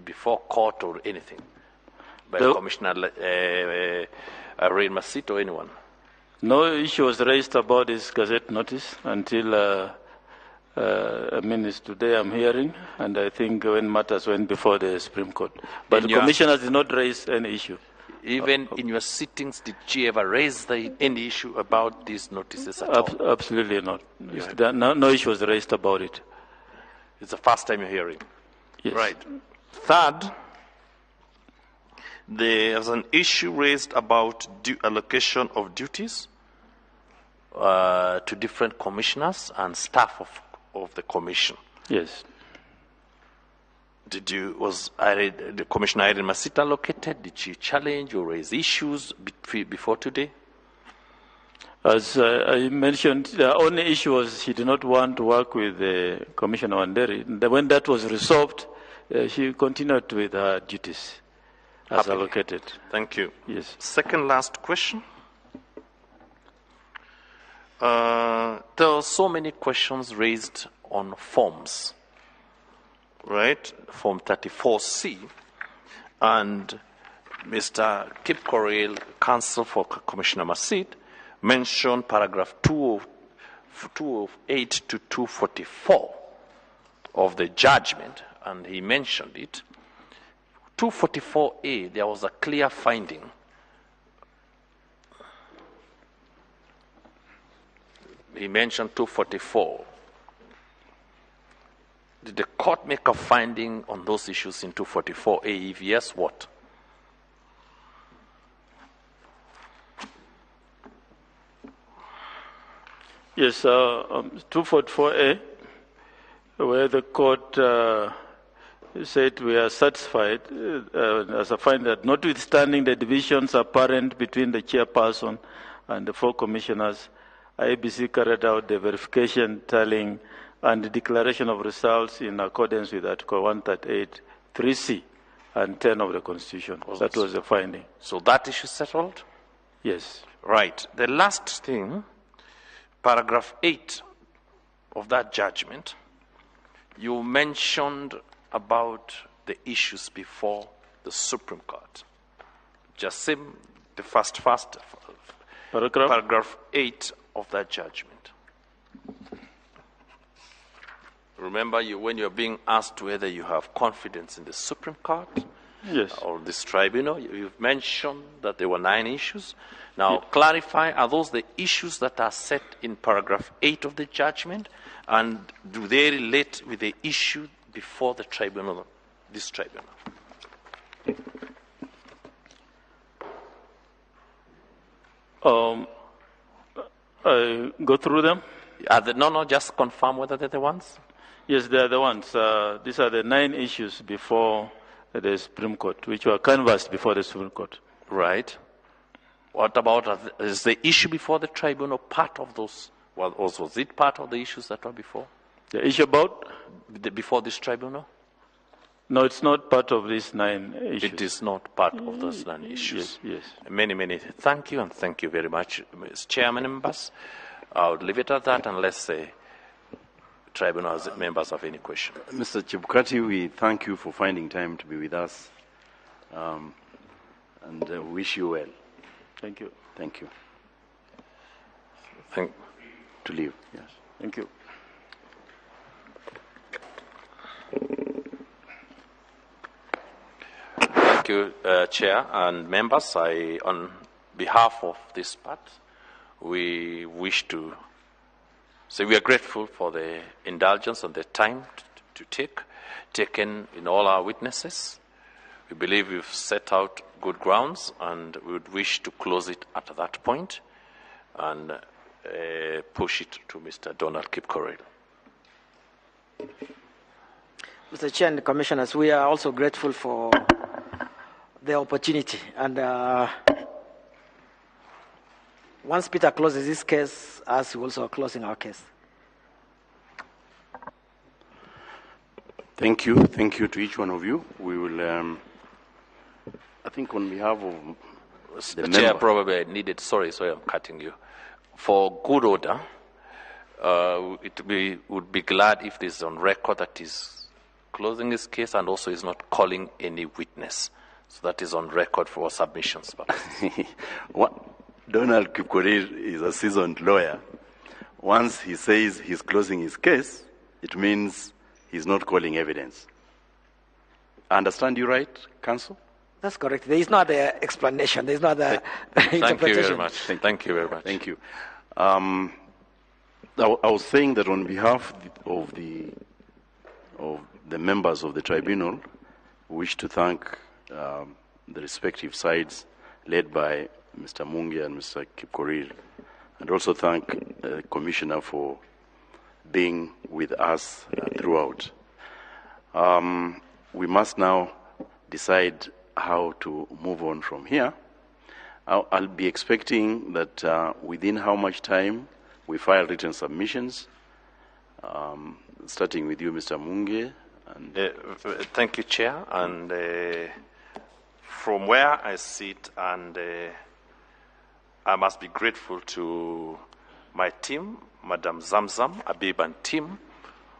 S5: before court or anything by Commissioner Irene Masit or anyone?
S2: No issue was raised about this Gazette notice until it's today I'm hearing, and I think when matters went before the Supreme Court. But the commissioners did not raise any issue.
S5: Even in your sittings, did she ever raise any issue about these notices at all?
S2: Absolutely not. No issue was raised about it.
S5: It's the first time you're hearing.
S2: Yes.
S5: Right. Third, there's an issue raised about allocation of duties to different commissioners and staff of the commission.
S2: Yes.
S5: Was the Commissioner Irene Masit allocated? Did she challenge or raise issues before today?
S2: As I mentioned, the only issue was she did not want to work with Commissioner Wanderi. When that was resolved, she continued with her duties as allocated.
S5: Thank you.
S2: Yes.
S5: Second last question. There are so many questions raised on forms, right? Form 34C, and Mr. Kipkorir, counsel for Commissioner Masit, mentioned paragraph 208 to 244 of the judgment, and he mentioned it. 244A, there was a clear finding. He mentioned 244. Did the court make a finding on those issues in 244A? If yes, what?
S2: Yes, 244A, where the court said we are satisfied as a finding that notwithstanding the divisions apparent between the chairperson and the four commissioners, IEBC carried out the verification, tallying, and the declaration of results in accordance with Article 138, 3C and 10 of the Constitution. That was the finding.
S5: So that issue settled?
S2: Yes.
S5: Right. The last thing, paragraph 8 of that judgment, you mentioned about the issues before the Supreme Court. Just same, the first
S2: paragraph?
S5: Paragraph 8 of that judgment. Remember, when you're being asked whether you have confidence in the Supreme Court,
S2: yes,
S5: or this tribunal, you've mentioned that there were 9 issues. Now, yes, clarify, are those the issues that are set in paragraph 8 of the judgment, and do they relate with the issue before the tribunal, this tribunal?
S2: I go through them?
S5: No, just confirm whether they're the ones.
S2: Yes, they are the ones. These are the 9 issues before the Supreme Court, which were canvassed before the Supreme Court.
S5: Right. What about, is the issue before the tribunal part of those? Well, was it part of the issues that were before?
S2: The issue about?
S5: Before this tribunal?
S2: No, it's not part of these 9 issues.
S5: It is not part of those 9 issues.
S2: Yes, yes.
S5: Many, many thank you, and thank you very much, Mr. Chairman and members. I would leave it at that unless the tribunal members have any question.
S4: Mr. Chebukati, we thank you for finding time to be with us, and wish you well.
S2: Thank you.
S4: Thank you. To leave, yes.
S2: Thank you.
S5: Thank you, Chair and members. On behalf of this part, we wish to say we are grateful for the indulgence and the time to taken in all our witnesses. We believe we've set out good grounds, and we would wish to close it at that point and push it to Mr. Donald Kipkorir.
S1: Mr. Chair and Commissioners, we are also grateful for the opportunity. And once Peter closes this case, us, we also are closing our case.
S4: Thank you. Thank you to each one of you. We will, I think on behalf of the
S5: Chair,
S4: member.
S5: Probably I needed, sorry, I'm cutting you. For good order, would be glad if this is on record that he's closing his case and also is not calling any witness. So that is on record for submissions purposes.
S4: Donald Kipkorir is a seasoned lawyer. Once he says he's closing his case, it means he's not calling evidence. I understand you right, counsel?
S1: That's correct. There is no other explanation. There is no other interpretation.
S5: Thank you very much. Thank you very much.
S4: Thank you. I was saying that on behalf of the members of the tribunal, we wish to thank the respective sides led by Mr. Mungia and Mr. Kipkorir, and also thank the Commissioner for being with us throughout. We must now decide how to move on from here, I'll be expecting that within how much time we file written submissions, starting with you, Mr. Munge. And
S5: thank you, Chair. And from where I sit, and I must be grateful to my team, Madam Zamzam, Abib and team.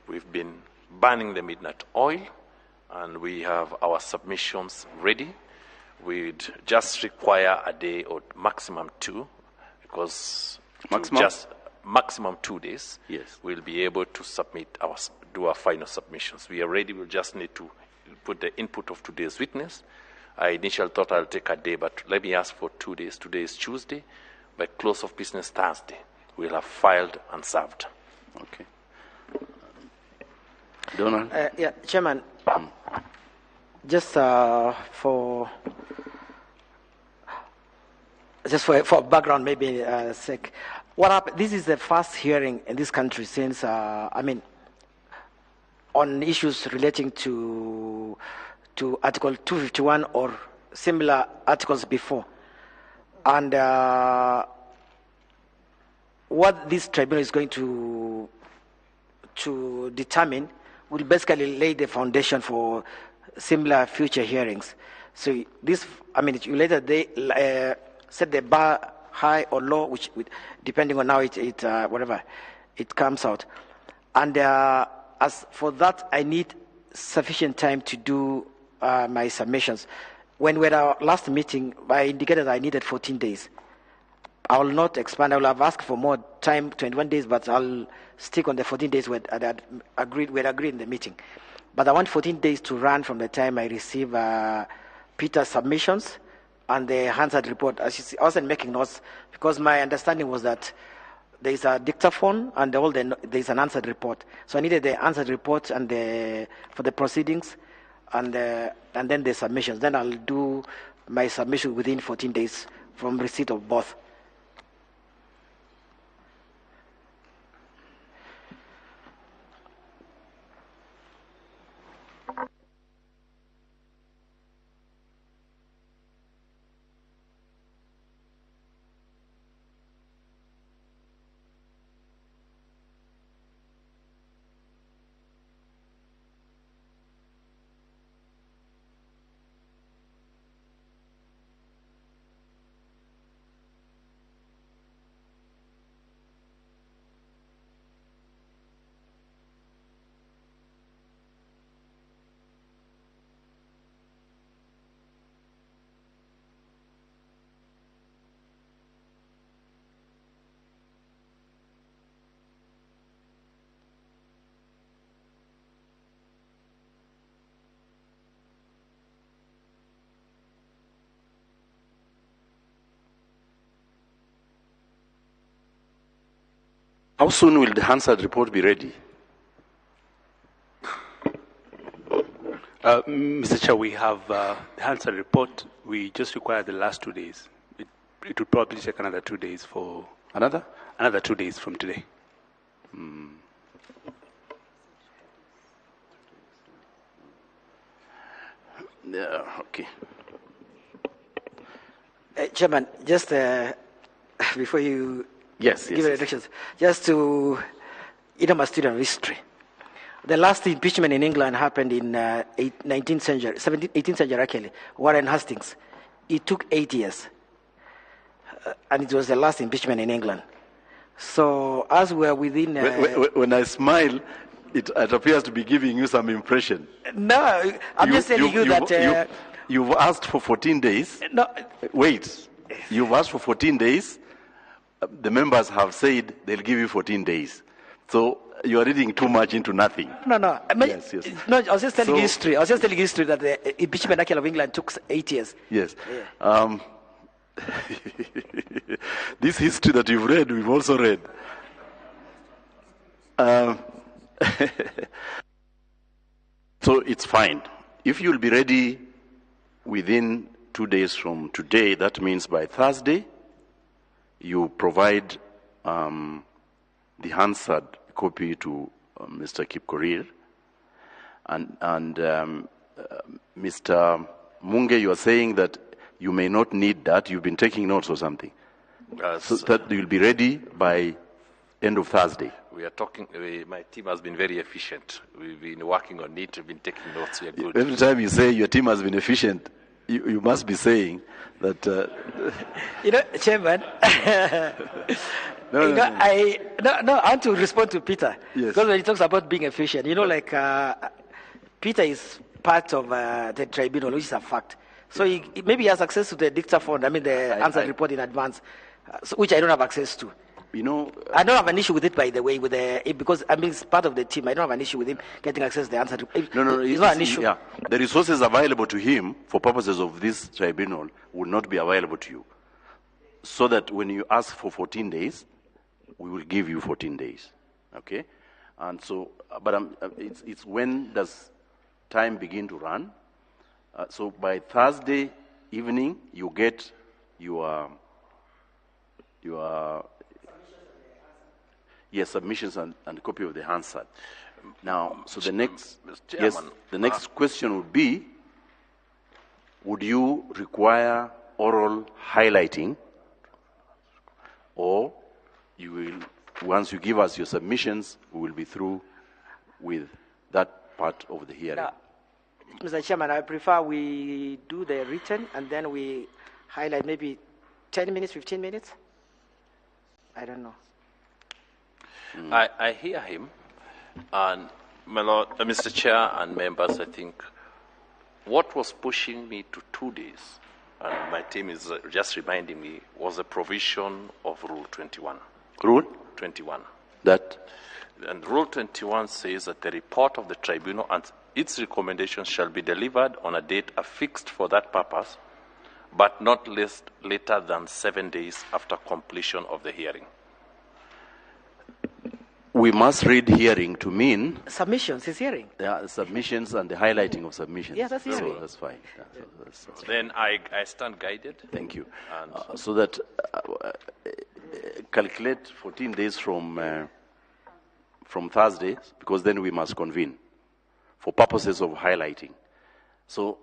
S5: We've been burning the midnight oil, and we have our submissions ready. We'd just require a day or maximum two, because
S4: maximum?
S5: Just maximum 2 days.
S4: Yes.
S5: We'll be able to submit our, do our final submissions. We are ready. We'll just need to put the input of today's witness. I initially thought I'll take a day, but let me ask for 2 days. Today is Tuesday. By close of business Thursday, we'll have filed and served.
S4: Okay. Donald?
S1: Yeah, Chairman, just for background, maybe sake. What happened? This is the first hearing in this country since, I mean, on issues relating to Article 251 or similar articles before. And what this tribunal is going to determine will basically lay the foundation for similar future hearings. So this, I mean, you later they set the bar high or low, which depending on how it whatever it comes out. And as for that, I need sufficient time to do my submissions. When we had our last meeting, I indicated I needed 14 days. I will not expand. I will have asked for more time, 21 days, but I'll stick on the 14 days we had agreed in the meeting. But I want 14 days to run from the time I receive Peter's submissions and the Hansard report. As you see, I wasn't making notes because my understanding was that there is a dictaphone and there is an Hansard report. So I needed the Hansard report and for the proceedings and then the submissions. Then I'll do my submission within 14 days from receipt of both.
S4: How soon will the Hansard report be ready?
S6: Mr. Chair, we have the Hansard report. We just require the last 2 days. It will probably take another 2 days for...
S4: Another?
S6: Another 2 days from today.
S4: Yeah, okay.
S1: Chairman, just before you...
S4: Yes,
S1: give directions. Just to, you know, I'm a student of history. The last impeachment in England happened in 18th century actually, Warren Hastings. It took 8 years. And it was the last impeachment in England. So as we are within...
S4: When I smile, it appears to be giving you some impression.
S1: No, I'm just telling you that...
S4: You've asked for 14 days.
S1: No.
S4: Wait. You've asked for 14 days. The members have said they'll give you 14 days. So you are reading too much into nothing.
S1: No, no. I mean,
S4: yes, yes.
S1: No, I was just telling history. I was just telling history that the impeachment actually of England took 8 years.
S4: Yes.
S1: Yeah.
S4: This history that you've read, we've also read. So it's fine. If you'll be ready within 2 days from today, that means by Thursday, you provide the Hansard copy to Mr. Kipkorir. And Mr. Munge, you are saying that You may not need that. You've been taking notes or something. So that you'll be ready by end of Thursday.
S5: We are talking, my team has been very efficient. We've been working on it, we've been taking notes, we are good.
S4: Every time you say your team has been efficient, you must be saying that...
S1: You know, Chairman,
S4: No,
S1: I want to respond to Peter.
S4: Yes.
S1: Because when he talks about being efficient, you know, like Peter is part of the tribunal, which is a fact. So he maybe he has access to the dictaphone, I mean the answer report in advance, so, which I don't have access to.
S4: You know,
S1: I don't have an issue with it, by the way, with the, because I mean it's part of the team. I don't have an issue with him getting access to the answer.
S4: No,
S1: it's not an issue.
S4: Yeah, the resources available to him for purposes of this tribunal will not be available to you. So that when you ask for 14 days, we will give you 14 days, okay? And so, but it's when does time begin to run? So by Thursday evening, you get your submissions and copy of the Hansard. Now, so the next, yes, the next question would be, would you require oral highlighting, or you will, once you give us your submissions, we will be through with that part of the hearing?
S1: Now, Mr. Chairman, I prefer we do the written and then we highlight maybe 10 minutes, 15 minutes. I don't know.
S5: I hear him, and my Lord, Mr. Chair and members, I think what was pushing me to 2 days, and my team is just reminding me, was the provision of Rule 21.
S4: Rule?
S5: 21.
S4: That?
S5: And Rule 21 says that the report of the tribunal and its recommendations shall be delivered on a date affixed for that purpose, but not less later than 7 days after completion of the hearing.
S4: We must read hearing to mean...
S1: Submissions, is hearing.
S4: Yeah, submissions and the highlighting of submissions.
S1: Yeah, that's hearing.
S4: So that's fine. Yeah, so that's fine.
S5: Then I stand guided.
S4: Thank you.
S5: And
S4: so that calculate 14 days from Thursday, because then we must convene for purposes of highlighting. So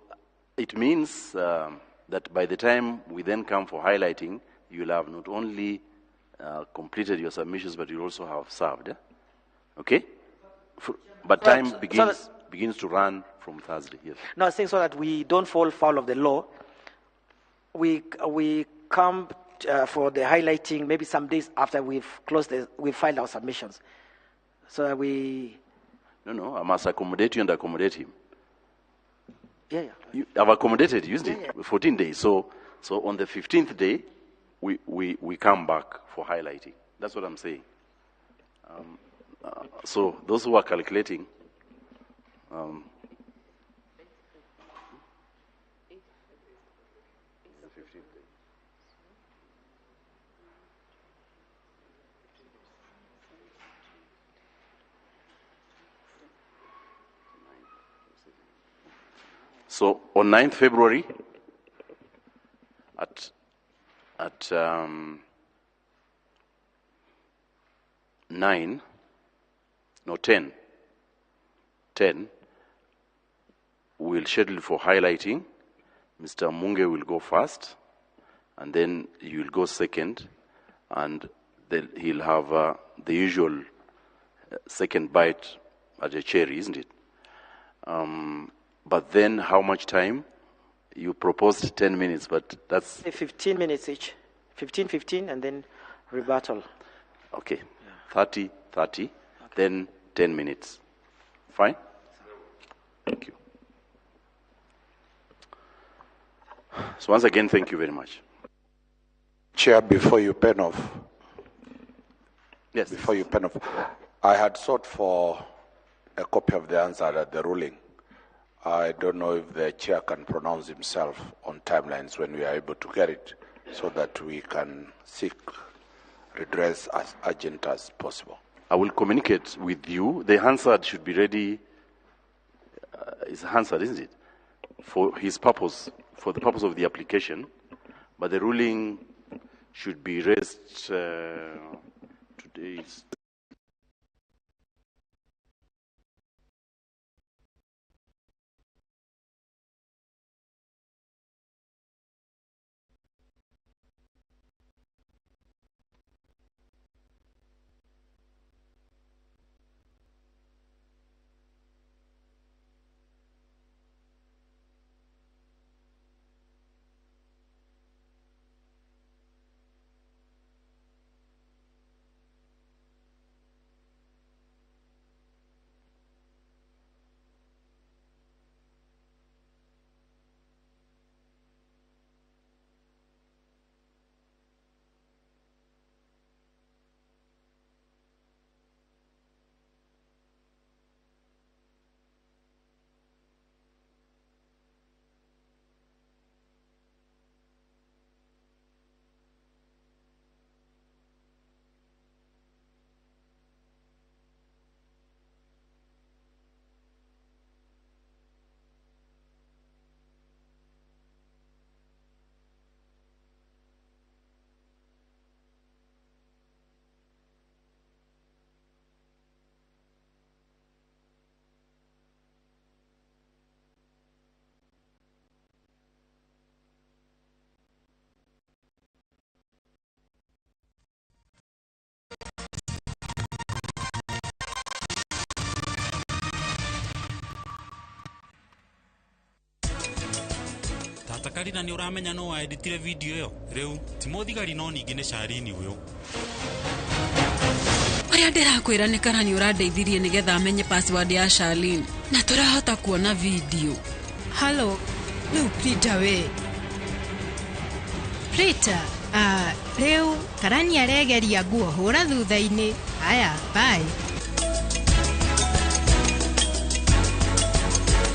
S4: it means that by the time we then come for highlighting, you'll have not only completed your submissions, but you also have served. Eh? Okay? But time begins to run from Thursday. Yes.
S1: No, I think so that we don't fall foul of the law. We come for the highlighting maybe some days after we've closed we've filed our submissions. So that we...
S4: No, I must accommodate you and accommodate him.
S1: Yeah, yeah.
S4: I've accommodated you, isn't it?
S1: Yeah.
S4: 14 days. So on the 15th day, we come back for highlighting. That's what I'm saying. So those who are calculating, the 15th day. So on 9th February at 10, we'll schedule for highlighting. Mr. Munge will go first, and then you'll go second, and then he'll have the usual second bite at the cherry, isn't it? But then how much time? You proposed 10 minutes, but that's...
S1: 15 minutes each. 15, 15, and then rebuttal.
S4: Okay.
S1: Yeah.
S4: 30, 30, okay. Then 10 minutes. Fine? Thank you. So once again, thank you very much.
S7: Chair, before you pen off.
S4: Yes.
S7: Before you pen off, I had sought for a copy of the answer at the ruling. I don't know if the chair can pronounce himself on timelines when we are able to get it, so that we can seek redress as urgent as possible.
S4: I will communicate with you. The Hansard should be ready. It's Hansard, isn't it? For his purpose, for the purpose of the application. But the ruling should be raised today.
S8: Tata Karina nĩ ũramenya no waeditire video ĩyo rĩu ti mũthigari no ningĩ nĩ Charlene ũyũ.
S9: Ũrĩa ndĩrakwĩra nĩ Karani ũrandeithirie nĩgetha amenye password ya Charlene na tũrahota kuona video.
S10: Halo, rĩu Prita we. Prita, rĩu Karani aregeria nguo hũra thutha-inĩ. Haya, bye.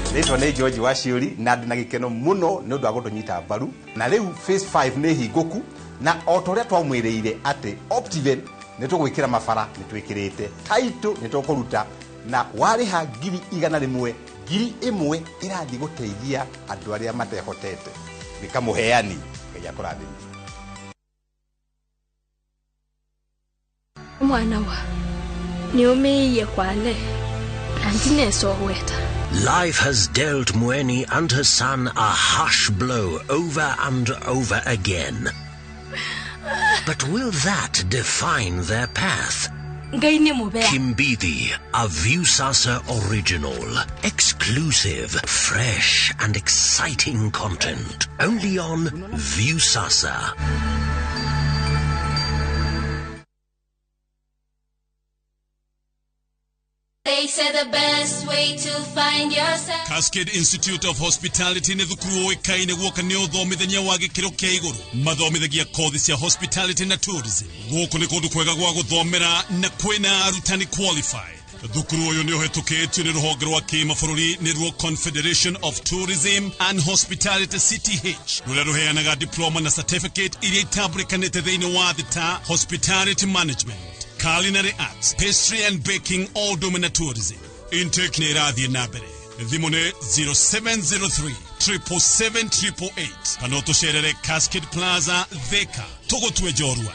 S11: Rĩtwa nĩ George Waciũri na ndĩ na gĩkeno mũno nĩ ũndũ wa gũtũnyita mbaru na rĩu phase 5 nĩ hingũku na o ta ũrĩa twamwĩrĩire atĩ Optiven nĩ tũgwĩkĩra mabara nĩ twĩkĩrĩte title nĩ tũkũruta na warĩha 100,000 1,000 ĩrathiĩ gũteithia andũ arĩa matehotete nĩ kamũheani. Ngai akũrathime.
S12: Mwana wa nĩ ũmĩiye kwale na ndinesogweta.
S13: Life has dealt Mueni and her son a harsh blow over and over again. But will that define their path?
S12: Ngai nĩ mũbea.
S13: Kimbithi, a Viusasa original. Exclusive, fresh and exciting content. Only on Viusasa.
S14: They say the best way to find yourself.
S15: Cascade Institute of Hospitality nĩ thukuru ũĩkaine guoka nĩ ũthomithania wa gĩkĩro kĩa igũrũ. Mathomithagia kothi cia hospitality na tourism. Gũkũ nĩ kũndũ kwega gwa gũthomera na kwĩna arutani qualified. Thukuru ũyũ nĩ ũhetũkĩtio nĩ rũhonge rwa kĩmabũrũri nĩruo Confederation of Tourism and Hospitality CTH rũrĩa rũheanaga diploma na certificate iria itambũrĩkanĩte thĩinĩ wa thĩ ta hospitality management, culinary arts, pastry and baking, all na tourism. Intake nĩ ĩrathiĩ na mbere. Thimũ nĩ 0703 777 888 kana ũtũcerere Cascade Plaza Thika. Tũgũtue njorua.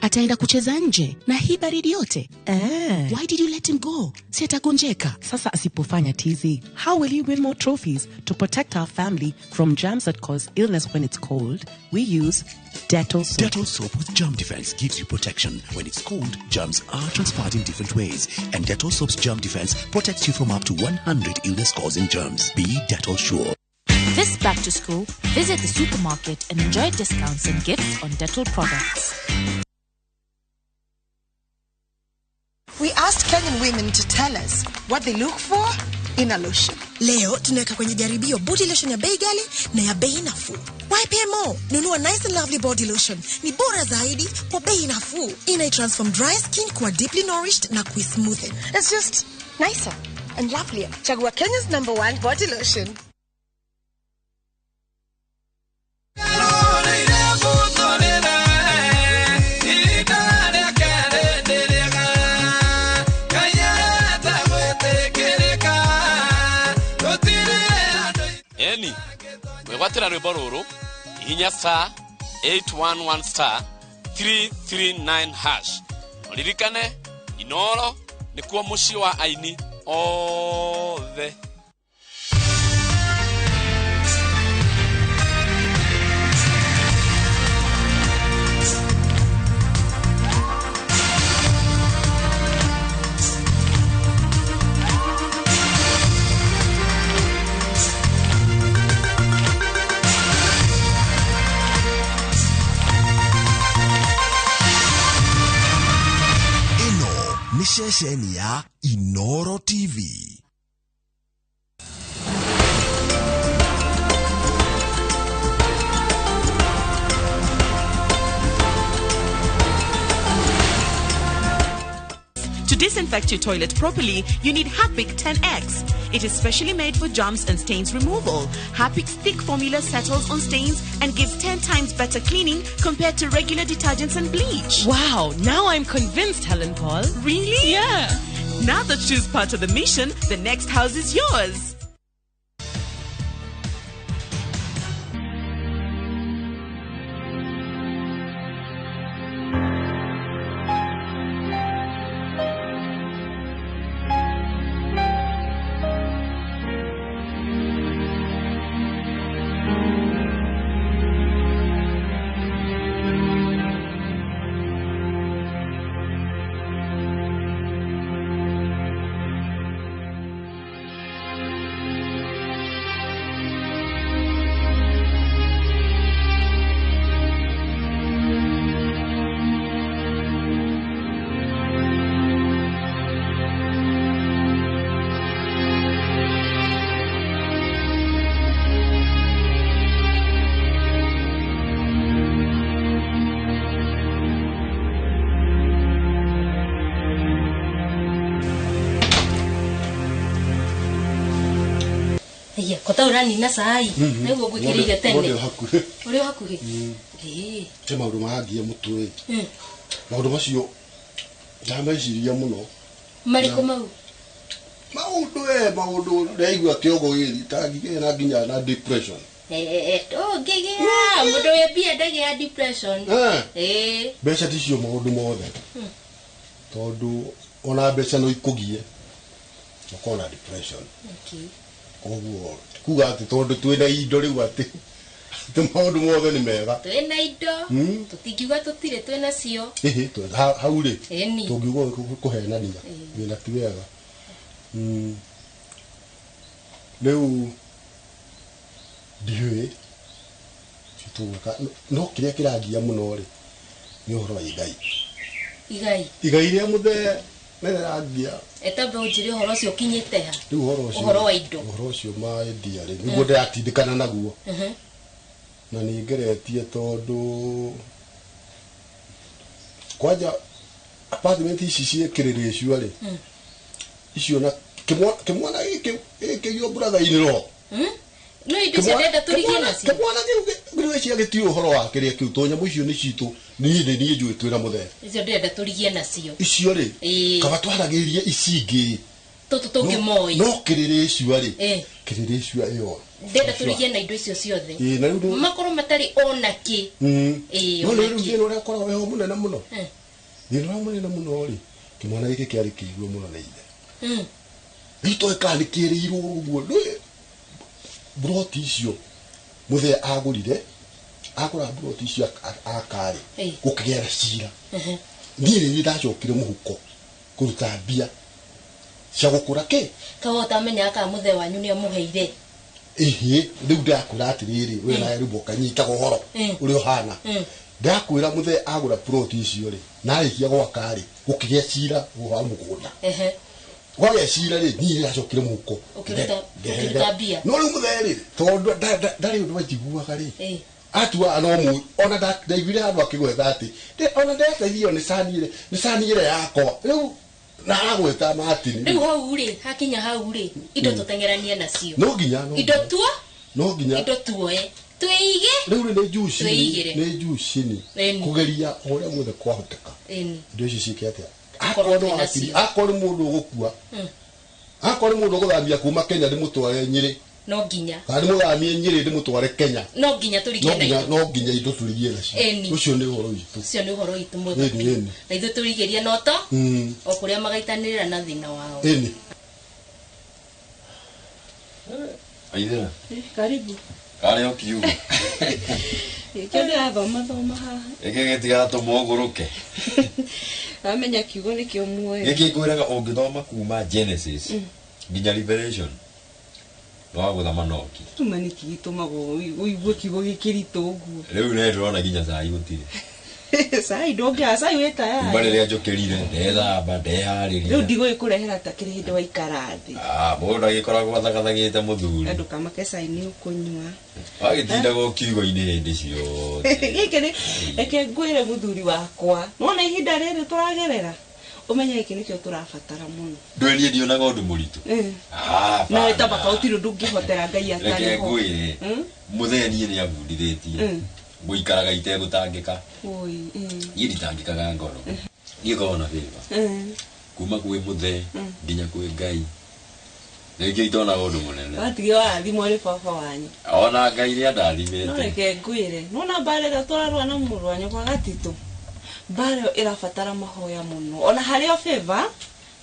S16: Ataenda kucheza nje na hii baridi yote. Why did you let him go? Si atagonjeka.
S17: Sasa asipofanya tizi, how will he win more trophies? To protect our family from germs that cause illness when it's cold, we use Dettol soap.
S18: Dettol soap with germ defense gives you protection. When it's cold, germs are transferred in different ways. And Dettol soap's germ defense protects you from up to 100 illness-causing germs. Be Dettol sure.
S19: This back to school, visit the supermarket and enjoy discounts and gifts on Dettol products.
S20: We asked Kenyan women to tell us what they look for in a lotion.
S21: Leo tunaweka kwenye jaribio body lotion ya bei ghali na ya bei nafuu. YPMO, nunua Nice and Lovely body lotion. Ni bora zaidi kwa bei nafuu. Ina transform dry skin kuwa deeply nourished na kuismoothen.
S20: It's just nicer and lovelier. Chagua Kenya's #1 body lotion.
S5: Eni mwegwatĩra rwĩmbo rũrũ hihinya star 811 star 339 hash. Ũririkane Inoro nĩkuo mũciĩ wa aini othe.
S18: Nĩ ceceni ya Inoro TV.
S22: To disinfect your toilet properly, you need Harpic 10X. It is specially made for germs and stains removal. Harpic's thick formula settles on stains and gives 10 times better cleaning compared to regular detergents and bleach.
S23: Wow, now I'm convinced, Helen Paul.
S22: Really?
S23: Yeah.
S22: Now that she's part of the mission, the next house is yours.
S2: Kota ũranina cai. Nĩguo ngwĩkĩrĩire tene.
S3: Ũrĩ hakuhĩ.
S2: Ũrĩ hakuhĩ. Ĩĩ.
S3: He maũndũ marangia mũtwe. Maũndũ macio ndameciria mũno.
S2: Marĩkũ mau?
S3: Maũndũ maũndũ ndaigua kĩongo gĩgĩ na nginya na depression.
S2: Ũngĩgĩa mũndũ wĩ mbia ndagĩa depression. Ĩĩ.
S3: Mbeca ticio maũndũ mothe. Tondũ ona mbeca no ikũgie ũkorwo na depression.
S2: Okay.
S3: Koguo kuga atĩ tondũ twĩna indo rĩu atĩ maũndũ mothe nĩ mega.
S2: Twĩna indo tũtingiuga tũtirĩ twĩna cio.
S3: Ĩhĩ hau rĩ tũngiuga kũhenania wĩna ti wega. Rĩu ndiũĩ tũgwĩka no kĩrĩa kĩrangia mũno rĩ nĩ ũhoro wa igai.
S2: Igai.
S3: Igai rĩa mũthee nĩrĩrangia.
S2: Etambe ũnjĩre ũhoro ũcio ũkinyĩte ha?
S3: Rĩu ũhoro ũcio
S2: ũhoro wa indo.
S3: Ũhoro ũcio maendia rĩ nĩguo ndĩratindĩkana naguo. Na nĩ ngeretie tondũ kwanja apartment ici ciĩ Kĩrĩrĩcua rĩ icio na kĩmwana gĩkĩ gĩkĩ your brother in law.
S2: No indo cia ndenda tũrigie nacio.
S3: Kĩmwana kĩu ngwĩciria gĩtiũĩ ũhoro wa kĩrĩa kĩu tondũ nyamũ icio nĩ citũ niĩ nĩ niĩ njũĩ twĩna mũthee.
S2: Icio ndĩrenda tũrigie nacio.
S3: Icio rĩ kaba twaragĩrie ici ingĩ
S2: tũtũ tũngĩmoĩ.
S3: No Kĩrĩrĩcua rĩ Kĩrĩrĩcua ĩyo
S2: ndĩrenda tũrigie na indo icio ciothe. Makorwo matarĩ ona kĩ.
S3: No rĩu thĩna ũrĩa ũkoragwo wĩho mũnene mũno. Thĩna ũrĩa mũnene mũno rĩ kĩmwana gĩkĩ kĩarĩ kĩigue mũno nĩ ithe. Rĩu toĩ kana nĩ kĩrĩirwo ũguo ndũĩ buroti icio mũthee agũrire agũra buroti icio akarĩ gũkĩgĩa na cira. Niĩ nĩ ndacokire mũhuko kũruta mbia cia gũkũra kĩ.
S2: Kawa ũtamenyaga kana mũthee wanyu nĩ amũheire.
S3: Ĩhĩ rĩu ndakwĩra atĩrĩrĩ we nawe rĩu ũkanyitaga ũhoro ũrĩa ũhana. Ndakwĩra mũthee agũra buroti icio rĩ na arĩkia gwaka rĩ gũkĩgĩa cira wa mũgũnda. Kwagĩa cira rĩ niĩ ndacokire mũhuko
S2: ũkĩruta mbia.
S3: No rĩu mũthee rĩ tondũ ndarĩ ũndũ anjiguaga rĩ atuaga no mũi ona ndaiguire handũ akĩgweta atĩ ona ndeteithio nĩ cani ĩrĩa yakwa rĩu na aragweta Martin.
S2: Rĩu hau rĩ hakinya hau rĩ indo tũteng'eranie nacio.
S3: No nginya
S2: indo tuo
S3: no nginya
S2: indo tuoe twĩige.
S3: Rĩu rĩ nĩ juu chini kũgeria ũrĩa guothe kwahoteka indo ici ciĩke atĩa. Akorwo nĩ mũndũ ũgũkua akorwo nĩ mũndũ ũgũthamia kuma Kenya ndĩmũtware Nyĩrĩ
S2: no nginya
S3: kana ndĩmũthamie Nyĩrĩ ndĩmũtware Kenya
S2: no nginya tũrigie na indo
S3: no nginya indo tũrigie nacio. Ũcio nĩ ũhoro witũ.
S2: Ũcio nĩ ũhoro witũ mwega biũ. Na ithuĩ tũrigĩrie no to o kũrĩa magaitanĩrĩra na thĩna wao.
S3: Ĩni.
S6: Aithera.
S22: Karibu.
S6: Karĩ o kiugo.
S22: Gĩkĩ ndĩrathoma thoma haha.
S6: Gĩkĩ gĩtigatũma ũgũrũke.
S22: Wamenya kiugo nĩkĩo muoyo.
S6: Gĩkĩ ngwĩraga ũngĩthoma kuma Genesis nginya Revelation no wagũthama noki.
S22: Tuma nĩkĩ gĩtũmaga ũigue kiugo gĩkĩritũ ũguo.
S6: Rĩu nĩ ndĩrona nginya cai gũtirĩ.
S22: Cai ndũngĩaga cai wĩ tayari.
S6: Kuma rĩrĩa njũkĩrire ndethamba ndeharĩria.
S22: Rĩu ndigũgĩkũrehera ta kĩrĩ hĩndĩ waikara thĩ.
S6: Mũndũ agĩkoragwo athagathagĩte mũthuri.
S22: Ndũkamake cai nĩ ũkũnyua.
S6: Wagĩtindaga o kiugo-inĩ hĩndĩ ciothe.
S22: Gĩkĩ nĩ reke ngwĩre mũthuri wakwa. Nĩwona ihinda rĩrĩ tũragerera ũmenye gĩkĩ nĩkĩo tũrabatara mũno.
S6: Ndũĩ niĩ ndionaga ũndũ mũritũ.
S22: Nawe ta baka gũtirĩ ũndũ ũngĩhotera Ngai atarĩ ho.
S6: Reke ngwĩre mũthee niĩ nĩ abundithĩtie ngũikaraga itegũtangĩka. Niĩ nditangĩkaga ngoro. Niĩ ngoragwo na favor kuma kwĩ mũthee nginya kwĩ Ngai. Nĩkĩo itonaga ũndũ mũnene.
S22: Watige warathimwo nĩ baba wanyu.
S6: Ona Ngai nĩ andathimĩte.
S22: No reke ngwĩre nĩwona mbara ĩrĩa tũrarũa na mũrũ wa nyũkwa Gatitũ mbara ĩyo ĩrabatara mahoya mũno. Ona harĩ o favor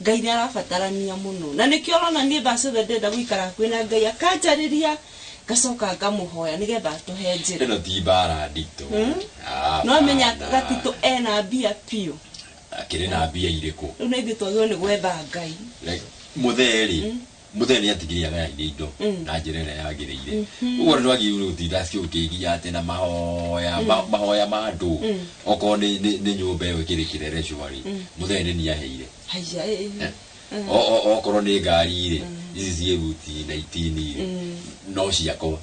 S22: Ngai nĩ arabatarania mũno. Na nĩkĩo ũrona niĩ thaa ciothe ndĩrenda gũikara hakuhĩ na Ngai akanjarĩria ngacoka ngamũhoya nĩgetha atũhe njĩra.
S6: Ĩno ti mbara nditũ.
S22: No amenya Gatitũ ena mbia biũ.
S6: Akĩrĩ na mbia irĩkũ?
S22: Rĩu na ithuĩ twagĩrĩirwo nĩ gwetha Ngai.
S6: Mũthee rĩ mũthee nĩ atigire agayania indo na njĩra ĩrĩa yagĩrĩire. Ũguo ndwagĩrĩirwo nĩ gũtinda ũkĩgia atĩ na mahoya mahoya ma andũ. Okorwo nĩ nyũmba ĩyo ĩkĩrĩ Kĩrĩrĩcua rĩ mũthee nĩ niĩ aheire. Okorwo nĩ ngari rĩ ici ciĩ buti 19 rĩ no ciakwa.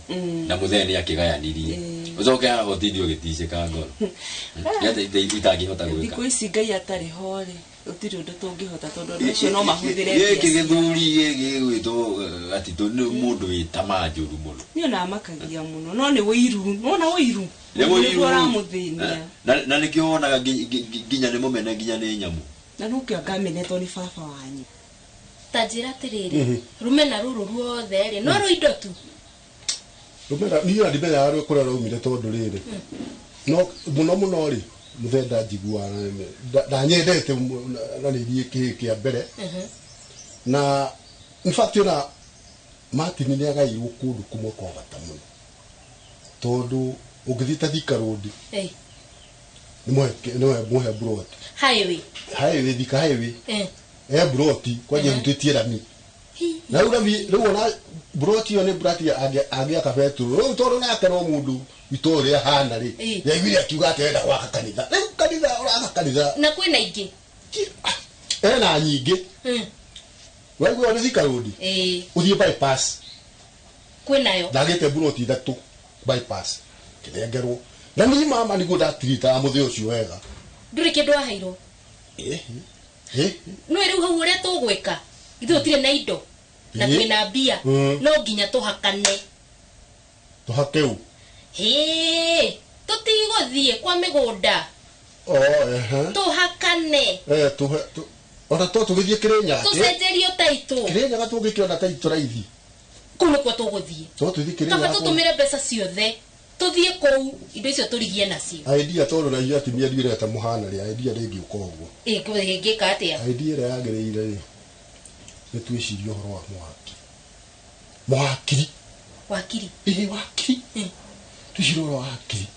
S6: Na mũthee nĩ akĩgayanirie. Ucoke haha ũtinde ũgĩticĩka ngoro. Itangĩhota gwĩka.
S22: Thikũ ici Ngai atarĩ ho rĩ, gũtirĩ ũndũ tũngĩhota tondũ andũ acio no mahũthĩre
S6: gĩkĩ gĩthuri gĩgwĩtwo Gatitũ nĩ mũndũ wĩ tamaa njũru mũno.
S22: Niĩ ona amakagia mũno no nĩ ũiru, nĩwona ũiru?
S6: Nĩ ũiru.
S22: Ũramũthĩnia.
S6: Na nĩkĩo wonaga nginya nĩ mũmene nginya nĩ nyamũ.
S22: Na nũkĩo ngamenetwo nĩ baba wanyu.
S2: Ta njĩra atĩrĩrĩ, rũmena rũrũ ruothe rĩ, no rũindo tu.
S3: Rũmena niĩ ndimenyaga kũrĩa raumire tondũ rĩrĩ. No mũno mũno rĩ, mũthee njiguaga ndanyendete na nĩ niĩ kĩhĩĩ kĩa mbere. Na in fact ona Martin nĩ agairwo kũndũ kũmwe kwa bata mũno. Tondũ ũngĩthiĩ ta Thika Road, nĩ mũhe broti.
S2: Highway.
S3: Highway, Thika highway. Broti kwanja hutĩtie rami. Na rĩu rami rĩu ona broti ĩyo nĩ broti angĩaka betũrũ. Rĩu tondũ nake no mũndũ witũ ũrĩa ahana rĩ, nĩaiguire akiuga atĩ arenda gwaka kanitha. Rĩu kanitha ũraka kanitha.
S2: Na kwĩna ingĩ?
S3: Ena nyingĩ. Waigua nĩ Thika Road? Ũthiĩ bypass.
S2: Kwĩnayo?
S3: Ndagĩte broti ithatũ bypass. Kĩnengerwo. Na niĩ mama nĩguo ndatiritaga mũthĩ ũcio wega.
S2: Ndũrĩ kĩndũ waheirwo? No rĩu hau ũrĩa tũgwĩka, ithuĩ tũtirĩ na indo na twĩna mbia, no nginya tũhakane.
S3: Tũhake ũ?
S2: Hĩ, tũtigũthiĩ kwa mĩgũnda. Tũhakane.
S3: Ona to tũgĩthiĩ Kĩrĩnyaga.
S2: Tũcenjerio taitũ.
S3: Kĩrĩnyaga tũngĩkĩona taitũ raithi.
S2: Kũu nĩkuo tũgũthiĩ.
S3: To tũthiĩ Kĩrĩnyaga.
S2: Kaba tũtũmĩre mbeca ciothe. Tũthiĩ kũu indo icio tũrigie nacio.
S3: Idea tondũ na inyuĩ atumia ndiũrĩ ta mũhana rĩ, idea ndĩngĩũka ũguo.
S2: Ĩngĩka atĩa?
S3: Idea ĩrĩa yagĩrĩire rĩ, nĩ twĩcirie ũhoro wa mwaki. Mwakiri.
S2: Wakiri.
S3: Ĩĩ wakiri. Twĩcirie ũhoro wa wakiri.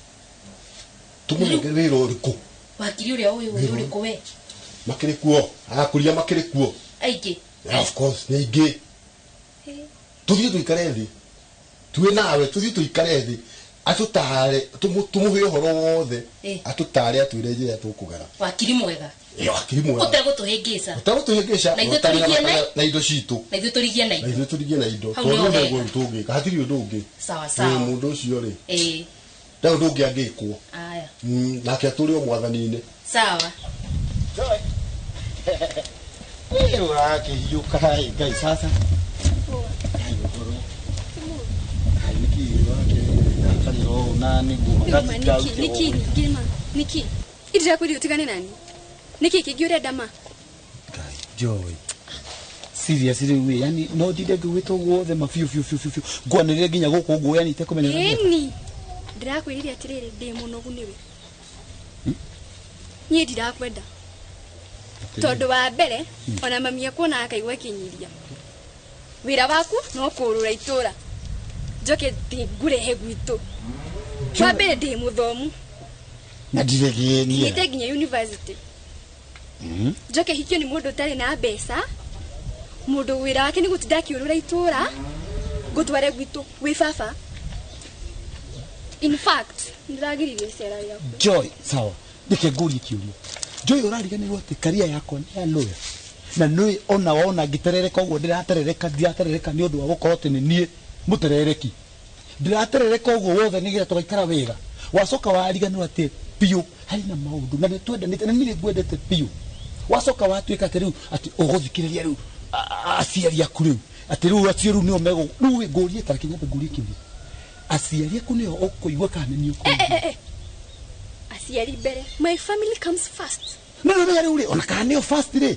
S3: Tũmũnengere wĩra ũrĩkũ?
S2: Wakiri ũrĩa ũyũ ũrĩkũ we?
S3: Makĩrĩ kuo. Akũria makĩrĩ kuo.
S2: Aingĩ.
S3: Yeah, of course, nĩ aingĩ. Tũthiĩ tũikare thĩ. Twĩ nawe tũthiĩ tũikare thĩ. Atũtare tũmũhe ũhoro wothe. Atũtare atwĩre njĩra tũkũgera.
S2: Wakiri mwega.
S3: Wakiri mwega.
S2: Ũtegũtũhĩngĩca.
S3: Ũtegũtũhĩngĩca.
S2: Na ithuĩ tũrigie
S3: na indo citũ.
S2: Na ithuĩ tũrigie na indo.
S3: Na ithuĩ tũrigie na indo. Tondũ nĩguo tũngĩka. Hatirĩ ũndũ ũngĩ.
S2: Sawa sawa.
S3: Mũndũ ũcio rĩ. Ndarĩ ũndũ ũngĩ angĩkwo.
S2: Aya.
S3: Nake atũre o mwathani-inĩ.
S2: Sawa.
S1: Joy. Ũrakĩhiũka Ngai sasa.
S12: Niki ngima niki ndirakwĩrire ũtigane nani niki kĩngĩ ũrenda ma
S1: Joy serious rĩu yani no ndinde ngĩgwĩta ũguo wothe ma biũ biũ biũ biũ ngwanĩrĩre nginya gũkũ ũguo yani itekũmenya.
S12: Ĩni ndirakwĩrire atĩrĩrĩ ndĩ mũnogu nĩwe niĩ ndirakwenda tondũ wa mbere ona mami akuona akaigua akĩnyiria wĩra waku no kũũrũra itũra njoke ngũrehe gwitũ wa mbere ndĩ mũthomu
S1: na ndiregie
S12: nginya university njoke hikio nĩ mũndũ ũtarĩ na mbeca mũndũ wĩra wake nĩ gũtinda akĩũrũra itũra ngũtware gwitũ wĩ baba. In fact ndĩragiririe icera rĩaku.
S1: Joy sawa ndike ngũrie kĩũria Joy ũrariganĩrwo atĩ karia yakwa nĩ ya lawyer na nĩ ona wona ngĩterereka ũguo ndĩraterereka nĩ ũndũ wa gũkorwo atĩ nĩ niĩ mũterereki ndĩraterereka ũguo wothe nĩgetha tũgaikara wega wacoka wariganĩrwo atĩ biũ harĩ na maũndũ na nĩtwendanĩte na niĩ ngwendete biũ wacoka watuĩka atĩ rĩu atĩ ũgũthikĩrĩria rĩu aciari aku rĩu atĩ rĩu acio rĩu nĩo megũ rĩu ngũrie ta reke nyambe ngũrie kĩũria aciari aku nĩo ũkũigua kana nĩ niĩ ũkũigua?
S12: Aciari mbere, my family comes first.
S1: No no rĩu rĩ ona kana nĩo first rĩ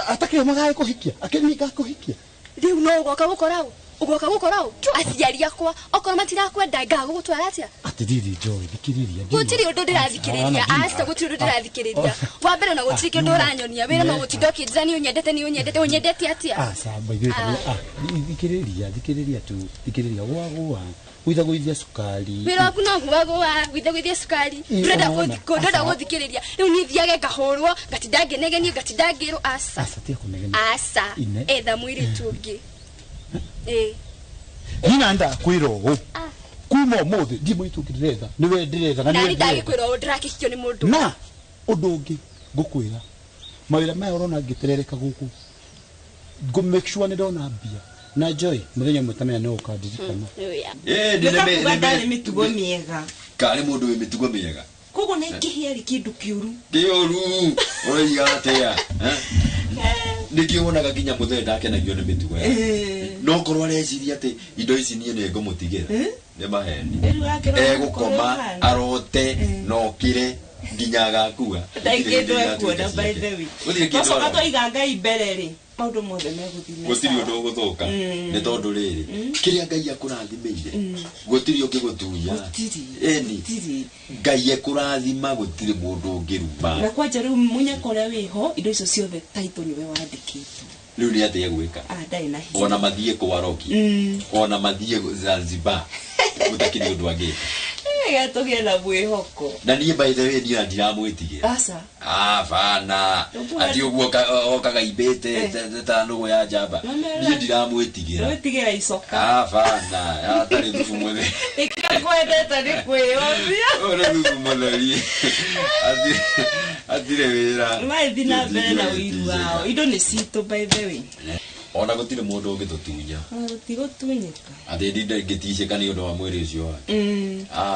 S1: atakĩo magae kũhikia akĩniĩ ngakũhikia
S12: rĩu no ũgoka gũkora ũ ũgoka gũkora ũ aciari akwa okorwo matirakwenda ngagũgũtwara atĩa?
S1: Atĩrĩrĩ Joy thikĩrĩria
S12: gũtirĩ ũndũ ndĩrathikĩrĩria aca gũtirĩ ũndũ ndĩrathikĩrĩria wa mbere ona gũtirĩ kĩndũ ũranyonia wĩra no gũtinda ũkĩnjĩra nĩ ũnyendete nĩ ũnyendete ũnyendete atĩa?
S1: Aca by the way thikĩrĩria thikĩrĩria tu thikĩrĩria gũa gwithagũithia cukari
S12: wĩra waku no gũa gwithagũithia cukari ndũrenda gũthikĩrĩria rĩu niĩ thiage ngahũrwo ngatinda ngĩnegenio ngatinda ngĩrwo aca
S1: aca tiga kũnegenia
S12: aca etha mũirĩtu ũngĩ.
S1: Nina ndakwĩra ũũ kuma ũmũthĩ ndiĩ mũirĩtu ũngĩ ndĩretha nĩwe ndĩretha na
S12: nĩwe ndagĩkwĩra ũũ ndĩrakĩhikio nĩ mũndũ
S1: na ũndũ ũngĩ ngũkwĩra mawĩra maya ũrona ngĩterereka gũkũ ngũ make sure nĩ ndona mbia Na Joy muthenya ũmwe tamenya no ũkandirikana.
S22: Nĩ ndarĩ mĩtugo mĩega.
S6: Karĩ mũndũ wĩ mĩtugo mĩega.
S22: Koguo na ingĩhĩa rĩ kĩndũ kĩũru.
S6: Kĩũru ũroiga atĩa? Nĩkĩo wonaga nginya mũthee ndakenagio nĩ mĩtugo yake. No korwo areciria atĩ indo ici niĩ nĩ ngũmũtigĩra nĩ maheni. Egũkoma arote na okĩre nginya agakua.
S22: Ndarĩ kĩndũ ekuona by the way. Twacoka twaiga Ngai mbere rĩ maũndũ mothe megũthiĩ me
S6: gũtirĩ ũndũ ũgũthũka nĩ tondũ rĩrĩ kĩrĩa Ngai akũrathimĩire gũtirĩ ũngĩgũtunya. Ĩni Ngai ekũrathima gũtirĩ mũndũ ũngĩruma.
S22: Na kwanja rĩu mũnyaka ũrĩa wĩho indo icio ciothe taitũ nĩwe wandĩkĩtwo.
S6: Rĩu nĩ atĩa gwĩka?
S22: Ndarĩ na hinya.
S6: Ona mathiĩ kwa Roki ona mathiĩ Zanzibar gũtakĩrĩ ũndũ angĩka.
S22: Tũgĩe na mwĩhoko.
S6: Na niĩ by the way niĩ ndiramwĩtigĩra.
S22: Aca.
S6: Bana ati ũguo okaga imbĩte ta nũgũ ya njamba. Niĩ ndiramwĩtigĩra.
S22: Mwĩtigĩra icoka.
S6: Bana atarĩ thubu mũtheri.
S22: Nĩkĩo ngwendete nĩ kwĩyũria.
S6: Ũyũ nĩ thubu mũtheri. Atirĩ wĩra.
S22: Mathiĩ na mbere na ũiru wao. Indo nĩ citũ by the way.
S6: Ona gũtirĩ mũndũ ũngĩtũtunya.
S22: Gũtigũtunyĩka.
S6: Atĩ ndinde ngĩticĩka nĩ ũndũ wa mwĩrĩ ũcio wake.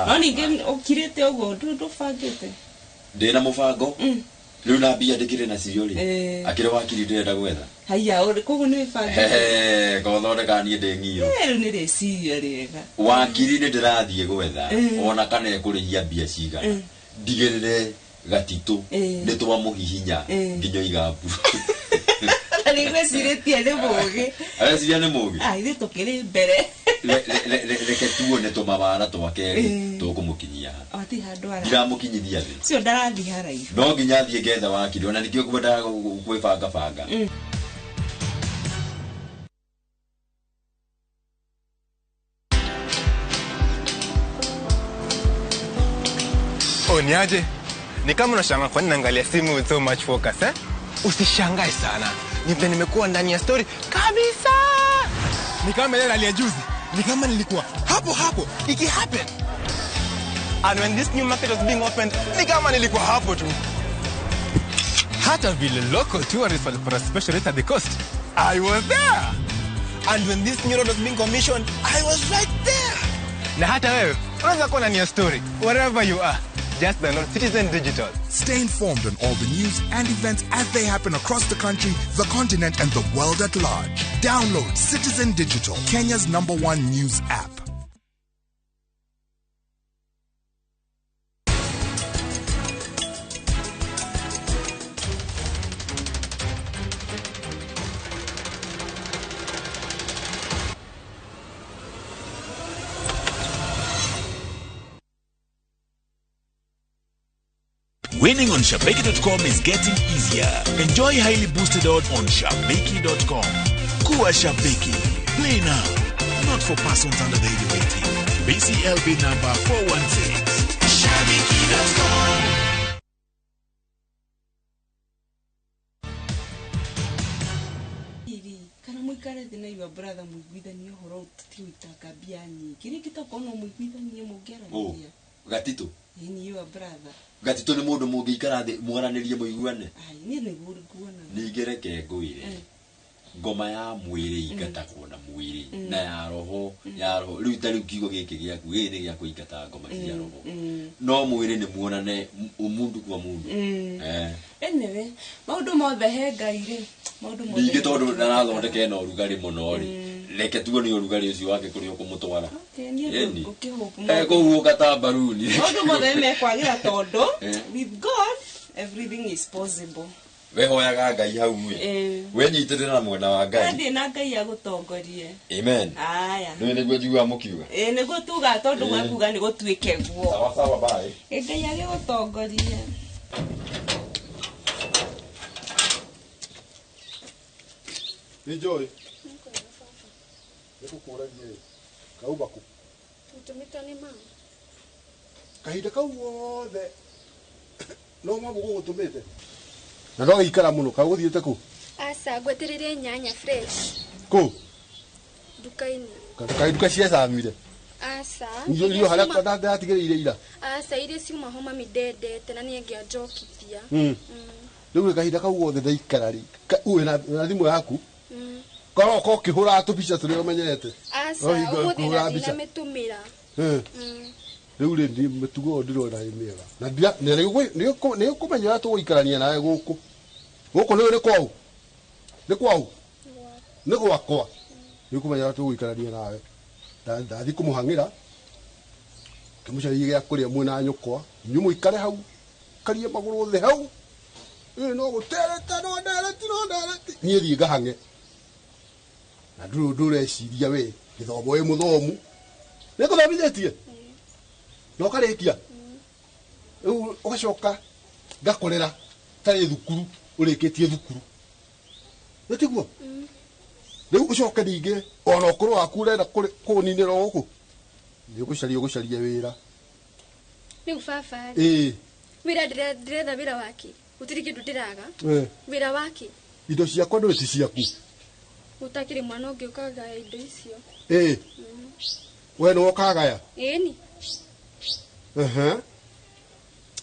S22: No ningĩ ũkirĩte ũguo ndũbangĩte.
S6: Ndĩna mũbango. Rĩu na mbia ndĩkĩrĩ nacio rĩ. Akĩrĩ wakiri ndĩrenda gwetha.
S22: Haiya koguo nĩ wĩbangĩte.
S6: Ngothondeka niĩ ndĩ ng'iro.
S22: Rĩu nĩ rĩciria rĩega.
S6: Wakiri nĩ ndĩrathiĩ gwetha ona kana ekũrĩhia mbia cigana. Ndigĩrĩre gatitũ nĩ twamũhihinya nginya igabu.
S22: Nĩ gwĩcirĩtie nĩ mũgĩ.
S6: Areciria nĩ mũgĩ.
S22: Ithuĩ tũkĩrĩ mbere.
S6: Reke tuone tũmawara twake rĩ tũkũmũkinyia ha.
S22: Hatirĩ handũ ara.
S6: Ndiramũkinyithia thĩ.
S22: Ũcio ndarathiĩ haraihu.
S6: No nginya thiĩ ngethe wakiri ona nĩkĩo ngwendaga gwĩbanga banga.
S4: Oh, ni aje? Ni kama unashangaa kwa nini naangalia simu with so much focus, eh? Usishangae sana. Ni vile nimekuwa ndani ya story kabisa. Ni kama ile rally ya juzi. Ni kama nilikuwa hapo hapo iki happen. And when this new market was being opened, ni kama nilikuwa hapo tu. Hata vile local tourists walipata special rate at the coast, I was there. And when this new road was being commissioned, I was right there. Na hata wewe unaweza kuwa ndani ya story wherever you are. Just download Citizen Digital.
S7: Stay informed on all the news and events as they happen across the country, the continent, and the world at large. Download Citizen Digital, Kenya's #1 news app.
S8: Winning on Shabiki.com is getting easier. Enjoy highly boosted odds on Shabiki.com. Kuwa Shabiki. Play now. Not for persons under the age of 18. BCLB number 416. Shabiki.com.
S22: Kana muikare thĩ na your brother mũiguithanie ũhoro tũtigũitanga mbia nyingĩ. Rĩngĩ tokorwo no mũiguithanie mũngĩaranĩria.
S6: Gatitũ.
S22: Ni your brother.
S6: Gatitũ nĩ mũndũ mũngĩikara thĩ mwaranĩrie mũiguane.
S22: Ai, niĩ nĩguo nguona.
S6: Ningĩ reke ngwĩre. Ngoma ya mwĩrĩ ingatagwo na mwĩrĩ na ya roho ya roho. Rĩu ta rĩu kiugo gĩkĩ gĩaku gĩkĩ nĩ gĩa kũingata ngoma cia roho. No mwĩrĩ nĩ muonane mundu kwa mundu.
S22: Anyway, maũndũ mothe he Ngai rĩ. Maũndũ mothe.
S6: Ningĩ tondũ ndarathondeka ĩno ũrugarĩ mũno rĩ. Reke tuone ũrugarĩ ũcio wake kũrĩa ũkũmũtwara. Ekũhuũka ta mbaruni.
S22: Maũndũ mothe mekwagĩra tondũ with God everything is possible.
S6: We hoyaga Ngai hau we. We nyitĩrĩra na mwena wa Ngai.
S22: Thiĩ na Ngai agũtongorie.
S6: Amen.
S22: Aya.
S6: Nĩ nĩguo njiguaga mũkiuga.
S22: Ĩĩ nĩguo tugaga tondũ mwakuga nĩ gũtuĩke guo.
S6: Sawa sawa, bye.
S22: Ngai agĩgũtongorie.
S3: Enjoy. Nĩngũkũragia kauma kũ?
S12: Tũtũmĩtwo nĩ mama.
S3: Kahinda kau wothe no mama gũgũtũmĩte. Na ndwagĩikara mũno ka ũgũthiĩte kũ?
S12: Aca ngwetereire nyanya fresh.
S3: Kũ?
S12: Nduka-inĩ.
S3: Kaĩ nduka ciacamire?
S12: Aca.
S3: Irio harĩa ndatigĩrĩire ira?
S12: Aca iria ciuma ho mami ndendete na nĩ angĩanjokithia.
S3: Rĩu kahinda kau gothe ndaikara rĩ, wĩna thimũ yaku? Korwo ko kihura tubica turi umenyerete.
S12: Aca umuthi na ndinamĩtũmĩra.
S3: Rĩu rĩ ndi mĩtugo ndirona ĩ mĩega. Na nĩ ũkũmenya ũrĩa tũgũikarania nawe gũkũ. Gũkũ nĩ kwau. Nĩ kwau. Nĩ gwakwa. Nĩ ũkũmenya ũrĩa tũgũikarania nawe. Ndathiĩ kũmũhang'ĩra. Kĩmũcarie gĩa kũrĩa mwĩna nyũkwa. Inyuĩ mũikare hau. Karie magũrũ thĩ hau. No gũtereta no ndereti no ndereti. Niĩ thiĩ ngahang'e. Na ndũrĩ ũndũ ũreciria we gĩthomo wĩ mũthomu. Nĩ ngũthomithĩtie? Na ũkarĩkia? Rĩu ũgacoka ngakorera tarĩ thukuru ũrĩkĩtie thukuru. Nĩ tiguo? Rĩu ũcoke ningĩ ona ũkũrũ waku ũrenda kũũninĩra gũkũ. Nĩ ũgũcaria ũgũcaria wĩra.
S12: Rĩu baba rĩ.
S3: Ĩĩ.
S12: Wĩra ndĩretha wĩra wake. Gũtirĩ kĩndũ ndĩraga. Wĩra wake.
S3: Indo ciakwa ndũĩ ti ciaku.
S12: Gũtakĩrĩ mwana ũngĩ ũkagaya indo icio.
S3: Ĩĩ. We nĩwe ũkagaya?
S12: Ĩni.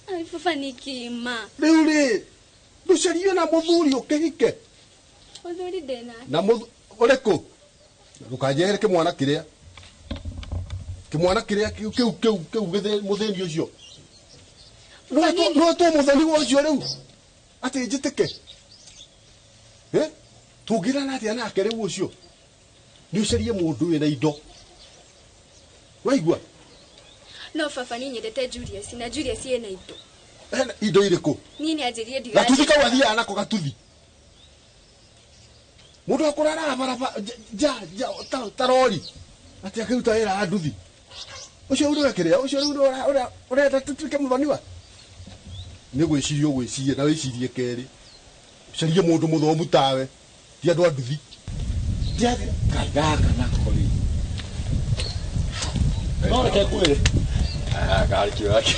S12: Ai baba nĩ kĩma.
S3: Rĩu rĩ ndũcarie na mũthuri ũkĩhike.
S12: Mũthuri ndĩnake.
S3: Na ũrĩkũ? Ndũkanjehere kĩmwana kĩrĩa. Kĩmwana kĩrĩa kĩu kĩu kĩu kĩu mũthĩni ũcio. No two mũthoni ũcio rĩu. Atĩ njĩtĩke. Tũngĩrana atĩa nake rĩu ũcio? Nĩ ũcarie mũndũ wĩna indo. Waigua?
S12: No baba niĩ nyendete Julius na Julius ena indo.
S3: Ena indo irĩkũ?
S12: Niĩ nĩ anjĩrire ndiga.
S3: Gatuthi kau athiaga nako gatuthi. Mũndũ akũraraga barabara nja nja ta rori. Atĩ akĩruta wĩra wa nduthi. Ũcio rĩu nĩwe kĩrĩa? Ũcio rĩu nĩwe ũrenda tũtuĩke mũthoniwa? Nĩ gwĩciria ũgwĩciria na wĩcirie kerĩ. Ũcarie mũndũ mũthomu tawe. Ti andũ a nduthi.
S1: Ndiathira kai gaka nako rĩ. No reke ngwĩre.
S6: Karĩ kĩo gake.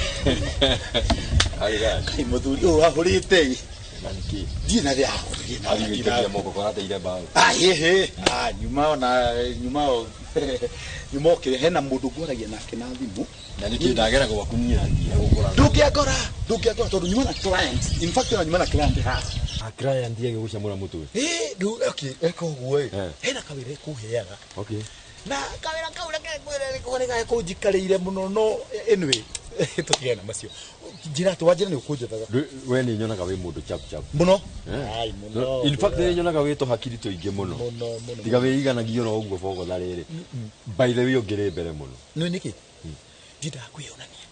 S6: Karĩ gake.
S1: Kai mũthuri ũyũ ahũrĩte ĩ.
S6: Na nĩkĩ?
S1: Ndirĩ na rĩa.
S6: Athiĩ gũikĩria moko kũrateire mbaũ.
S1: Hĩhĩ. Nyuma ona nyuma nyuma okĩrĩ hena mũndũ ngwaragia nake na thimũ.
S6: Na nĩkĩ ndagera gwaku niĩ na nginya gũkũra.
S1: Ndũngĩangora, ndũngĩangora tondũ nyuma na client. In fact ona nyuma na client haha.
S6: Client ĩgĩgũcamũra mũtwe.
S1: Ĩ, okay, eka ũguo ĩ. Hena kawĩra ĩkũheaga.
S6: Okay.
S1: Na kawĩra kau reke ngwĩre nĩko nĩ gakũnjikarĩire mũno no anyway tũtigane na macio. Njĩra atĩ wanjĩra nĩ ũkũnjethaga.
S6: We nĩ nyonaga wĩ mũndũ chap chap.
S1: Mũno. Ai mũno.
S6: In fact nĩ nyonaga wĩ tũhakiri tũingĩ mũno.
S1: Mũno mũno.
S6: Tiga wĩiganagia oro ũguo bogotha rĩrĩ. By the way ũngĩrĩ mbere mũno.
S1: Nĩ nĩkĩ? Ndiendaga kwĩyonania.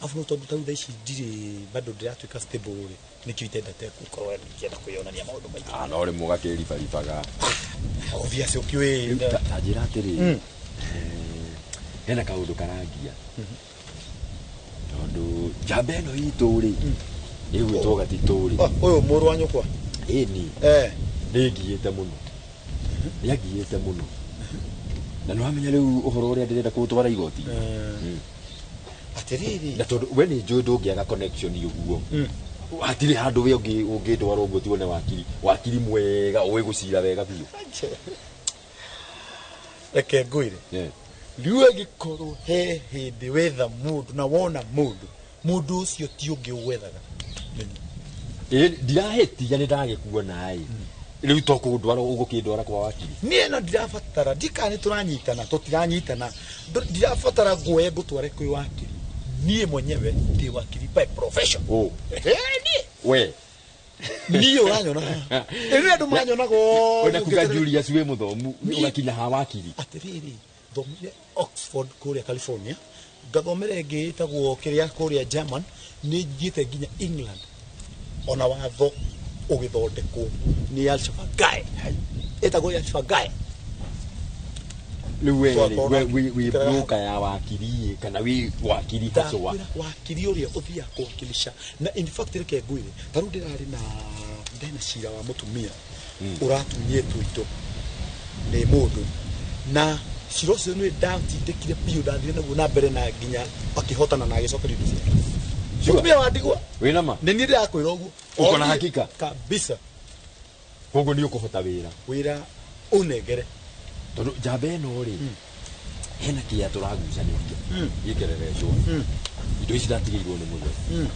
S1: Afu no tondũ tarĩu thaa ici ndirĩ bado ndĩratuĩka stable rĩ nĩkĩo itendete gũkorwo ngĩenda kwĩyonania maũndũ maingĩ.
S6: No rĩmwe ũgakĩribaribaga.
S1: Obvious ũkĩũĩ.
S6: Ta njĩra atĩrĩ. Hena kaũndũ karangia. Tondũ njamba ĩno itũ rĩ ĩgwĩtwo gatitũ rĩ.
S1: Ũyũ mũrũ wa nyũkwa?
S6: Ĩni. Nĩ ngiĩte mũno. Nĩ angiĩte mũno. Na nĩ wamenya rĩu ũhoro ũrĩa ndĩrenda kũũtwara igoti.
S1: Atĩrĩrĩ.
S6: Na tondũ we nĩ njũĩ ndũngĩaga connection ũguo. Hatirĩ handũ we ũngĩndwara ũguo tuone wakiri. Wakiri mwega ũĩ gũcira wega biũ.
S1: Reke ngwĩre. Rĩu angĩkorwo he hĩndĩ wetha mũndũ na wona mũndũ, mũndũ ũcio ti ũngĩ ũgwethaga.
S6: Ndirahĩtia nĩ ndagĩkuona ĩ. Rĩu to kũndwara ũgũkĩndwara kwa wakiri.
S1: Niĩ no ndirabatara, ndikana nĩ tũranyitana, tũtiranyitana. Ndirabatara nguoye ngũtware kwĩ wakiri. Niĩ mwenyewe ndĩ wakiri by profession. Niĩ.
S6: We.
S1: Niĩ ũranyona haha. Rĩu andũ manyonaga othe.
S6: Ona kuga Julius wĩ mũthomu, ũgakinya ha wakiri.
S1: Atĩrĩrĩ, thomire Oxford kũrĩa California, ngathomera ĩngĩ ĩtagwo kĩrĩa kũrĩa German, nĩ thiĩte nginya England. Ona watho ũgĩthondekwo nĩ Alpha Guy. Ĩtagwo Alpha Guy.
S6: Rĩu we wĩ broker ya wakiri kana wĩ wakiri hacwa.
S1: Wakiri ũrĩa ũthiaga kũwakilisha. Na in fact reke ngwĩre, ta rĩu ndĩrarĩ na ndena cira wa mũtumia ũratunyĩtwo indo nĩ mũndũ. Na cira ũcio nĩ ndatindĩkire biũ, ndathire naguo na mbere na nginya akĩhotana na agĩcokerio indo ciake. Mũtumia wa ndigwa.
S6: Wĩna ma?
S1: Nĩ niĩ ndĩrakwĩra ũguo.
S6: Uko na hakika?
S1: Kabisa.
S6: Koguo nĩ ũkũhota wĩra.
S1: Wĩra ũnengere.
S6: Tondũ njamba ĩno rĩ hena kĩrĩa tũragucanĩria gĩkererecwo. Indo ici ndatigĩirwo nĩ mũthee.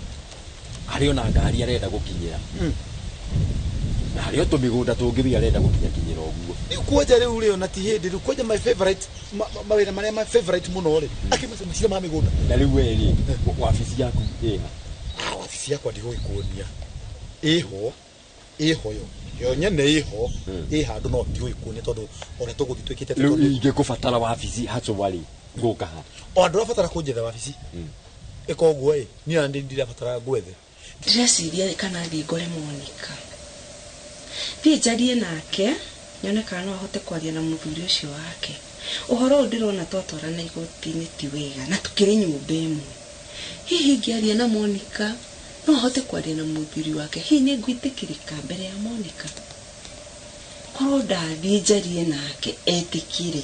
S6: Harĩ ona ngari arenda gũkinyĩra. Na harĩ o tũmĩgũnda tũngĩ we arenda gũkinyakinyĩra ũguo.
S1: Rĩu kwanja rĩu rĩ ona ti hĩndĩ rĩu kwanja my favorite mawĩra marĩa my favorite mũno rĩ akĩmacira ma mĩgũnda.
S6: Na rĩu we rĩ wabici yaku ĩha?
S1: Wabici yakwa ndigũgĩkuonia. Ĩho ĩho yo yo nyene ĩho ĩ handũ no ndigũgĩkuonia tondũ ona tũgũthiĩ twĩkĩte
S6: rĩu ingĩkũbatara wabici hacũa rĩ ngũka ha?
S1: O andũ ũrabatara kũnjetha wabici ĩka ũguo ĩ niĩ ona ndirabatara ngwethe.
S9: Ndĩreciria kana thiĩ ngore Monica. Thiĩ njarie nake nyone kana no ahote kwaria na mũthuri ũcio wake. Ũhoro ũyũ ndĩrona twatwarana igoti-inĩ ti wega na tũkĩrĩ nyũmba ĩmwe. Hihi ingĩaria na Monica no ahote kwaria na mũthuri wake. Hihi nĩ ngwĩtĩkĩrĩka mbere ya Monica? Korwo ndathiĩ njarie nake etĩkĩre.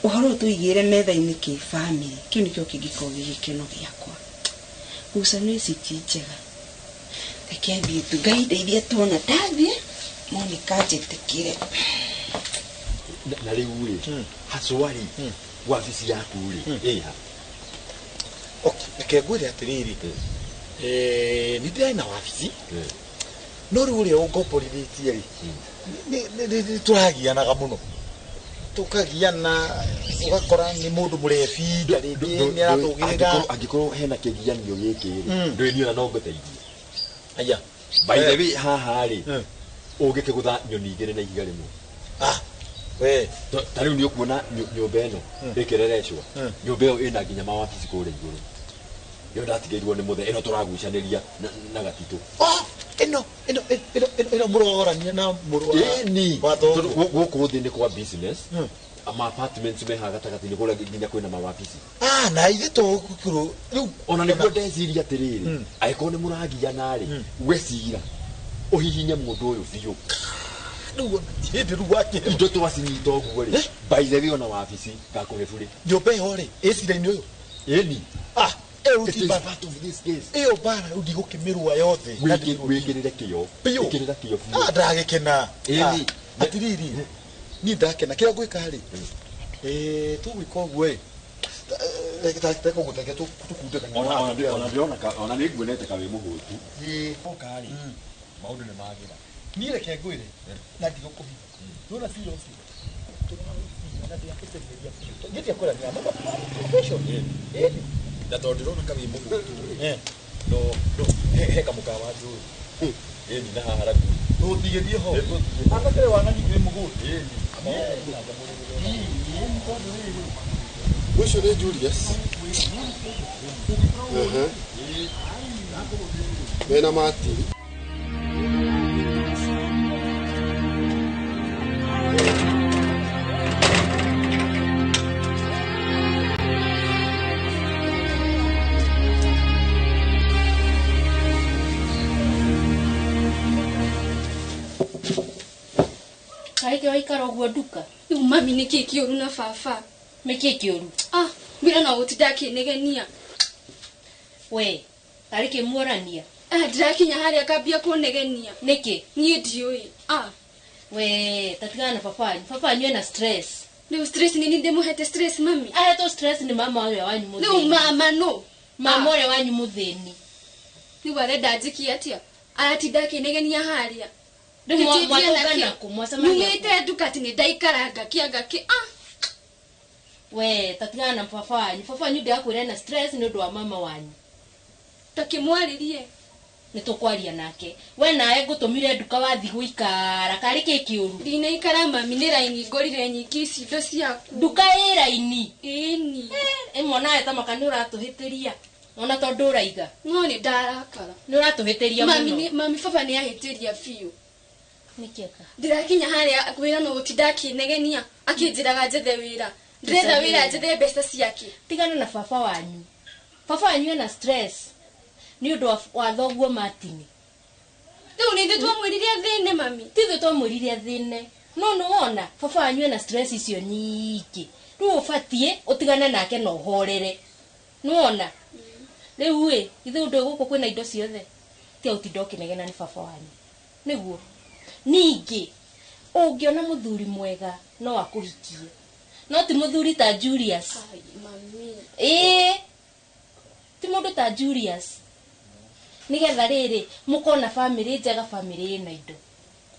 S9: Ũhoro ũyũ tũigĩre metha-inĩ kĩbamĩrĩ, kĩu nĩkĩo kĩngĩkorwo gĩ gĩkeno gĩakwa. Ngucanio ici ti njega. Reke thiĩ tu, Ngai ndeithia tuona ndathiĩ Monica njĩtĩkĩre.
S6: Na rĩu rĩ hacũa rĩ wabici yaku rĩ ĩha?
S1: Okay, reke ngwĩre atĩrĩrĩ nĩ ndĩrarĩ na wabici no rĩu ũrĩa ũngomborithĩtie rĩ nĩ tũragianaga mũno tũkagiana ũgakora nĩ mũndũ mũrebi ta rĩngĩ nĩ aratũgĩrĩra.
S6: Angĩkorwo hena kĩgianio gĩkĩ rĩ ndũĩ niĩ ona no ngũteithie.
S1: Aya.
S6: By the way haha rĩ ũngĩkĩgũtha nyoni igĩrĩ na ihiga rĩmwe.
S1: We
S6: ta rĩu nĩ ũkuona nyũmba ĩno ĩkĩrerecwo nyũmba ĩyo ĩna nginya mawabici kũrĩa igũrũ. Ĩyo ndatigĩirwo nĩ mũthee ĩno tũragucanĩria na gatitũ.
S1: Ĩno ĩno ĩno ĩno mũrorania na mũrũ wa
S6: tondũ gũkũ thĩ nĩ kwa business ama apartments me haha gatagatĩ-inĩ kũrĩa nginya kwĩna mawabici.
S1: Na ithe to gũkĩrwo rĩu
S6: ona nĩguo ndeciria atĩrĩrĩ angĩkorwo nĩ mũragiana rĩ wecira ũhihinye mũndũ ũyũ biũ.
S1: Rĩu hĩndĩ rĩu wakĩrĩ
S6: indo twacinyita ũguo rĩ by the way ona wabici ngakũhe burĩ.
S1: Nyũmba ĩyo rĩ ĩ cira-inĩ ũyũ?
S6: Ĩni.
S1: It is
S6: part of this case.
S1: Ĩyo mbara rĩu ndigũkĩmĩrũa yothe.
S6: Wĩkĩrĩre kĩo. Ĩkĩrĩra kĩo biũ.
S1: Ndagĩkena. Atĩrĩrĩ niĩ ndakena kĩrĩa ngwĩka rĩ tũgwĩka ũguo ĩ reke tũkunde
S6: kanua. Ona ndĩrona ona nĩ nguonete ka wĩ mũhũtu.
S1: Oka rĩ maũndũ nĩ magĩra. Niĩ reke ngwĩre na ndigũkũhitha. Ndona cira ũcio tũraũcira na ndĩrakũteithĩrĩria biũ. Niĩ ndiakwĩra nĩ ama profession. Ĩni.
S6: Na tondũ ndĩrona ka wĩ mũhũtu rĩ no he kamũkawa njũĩ. Ĩni na haha ragu.
S1: Tũtigĩthiĩ ho. Anake rĩ wananyi wĩ mũhũtu.
S6: Ĩni.
S3: Ũcio nĩ Julius. Mena Martin.
S2: Kaike waikara ũguo nduka?
S12: Rĩu mami nĩkĩ kĩũru na baba?
S2: Nĩkĩ kĩũru?
S12: Wĩra no gũtinda akĩnegenia.
S2: We, tarĩ kĩ muorania?
S12: Ndĩrakinya harĩa akambia kũnegenia.
S2: Nĩkĩ?
S12: Niĩ ndiũĩ.
S2: We, tatigana na baba wanyu. Baba wanyu ena stress.
S12: Rĩu stress nĩ niĩ ndĩmũhete stress mami?
S2: Ahetwo stress nĩ mama ũrĩa wanyu mũthĩni.
S12: Rĩu mama no?
S2: Mama ũrĩa wanyu mũthĩni.
S12: Rĩu arenda njĩkie atĩa? Aratinda akĩnegenia harĩa.
S2: Rĩu mwatũngana kũ? Mwacemania kũ?
S12: Nyumĩte nduka atĩ nĩ ndaikara ngakĩa ngakĩ.
S2: We, tatigana na baba wanyu. Baba wanyu ndĩrakwĩra ena stress nĩ ũndũ wa mama wanyu.
S12: Takĩmwarĩrie.
S2: Nĩ tũkwaria nake. We nawe ngũtũmire nduka wathi gũikara karĩ kĩ kĩũru?
S12: Ndinaikara mami nĩ raini ngorire nyingĩ ici indo ciaku.
S2: Nduka ĩ raini?
S12: Ĩni.
S2: Ĩmwe nawe ta maka nĩ ũratũhĩtĩria. Ona tondũ ũraiga.
S12: No nĩ ndarakara.
S2: Nĩ ũratũhĩtĩria mũno.
S12: Mami baba nĩ ahĩtĩria biũ.
S2: Nĩkĩ eka?
S12: Ndĩrakinya harĩa wĩra no gũtinda akĩnegenia akĩnjĩraga njethe wĩra. Ndĩretha wĩra njethe mbeca ciake.
S2: Tigana na baba wanyu. Baba wanyu ena stress nĩ ũndũ wa thoguo Martin.
S12: Rĩu nĩ ithuĩ twamwĩrire athĩne mami.
S2: Ti ithuĩ twamwĩrire athĩne. No nĩ wona baba wanyu ena stress icio nyingĩ. Rĩu ũbatiĩ ũtigane nake na ũhorere. Nĩ wona? Rĩu ĩ ithuĩ ũndũ gũkũ kwĩna indo ciothe. Tia ũtinda ũkĩnegena nĩ baba wanyu. Nĩguo. Ningĩ ũngĩona mũthuri mwega no akũhikie. No ti mũthuri ta Julius.
S12: Mami.
S2: Ĩĩ. Ti mũndũ ta Julius. Nĩgetha rĩrĩ mũkona famĩlĩ njega, famĩlĩ ĩna indo.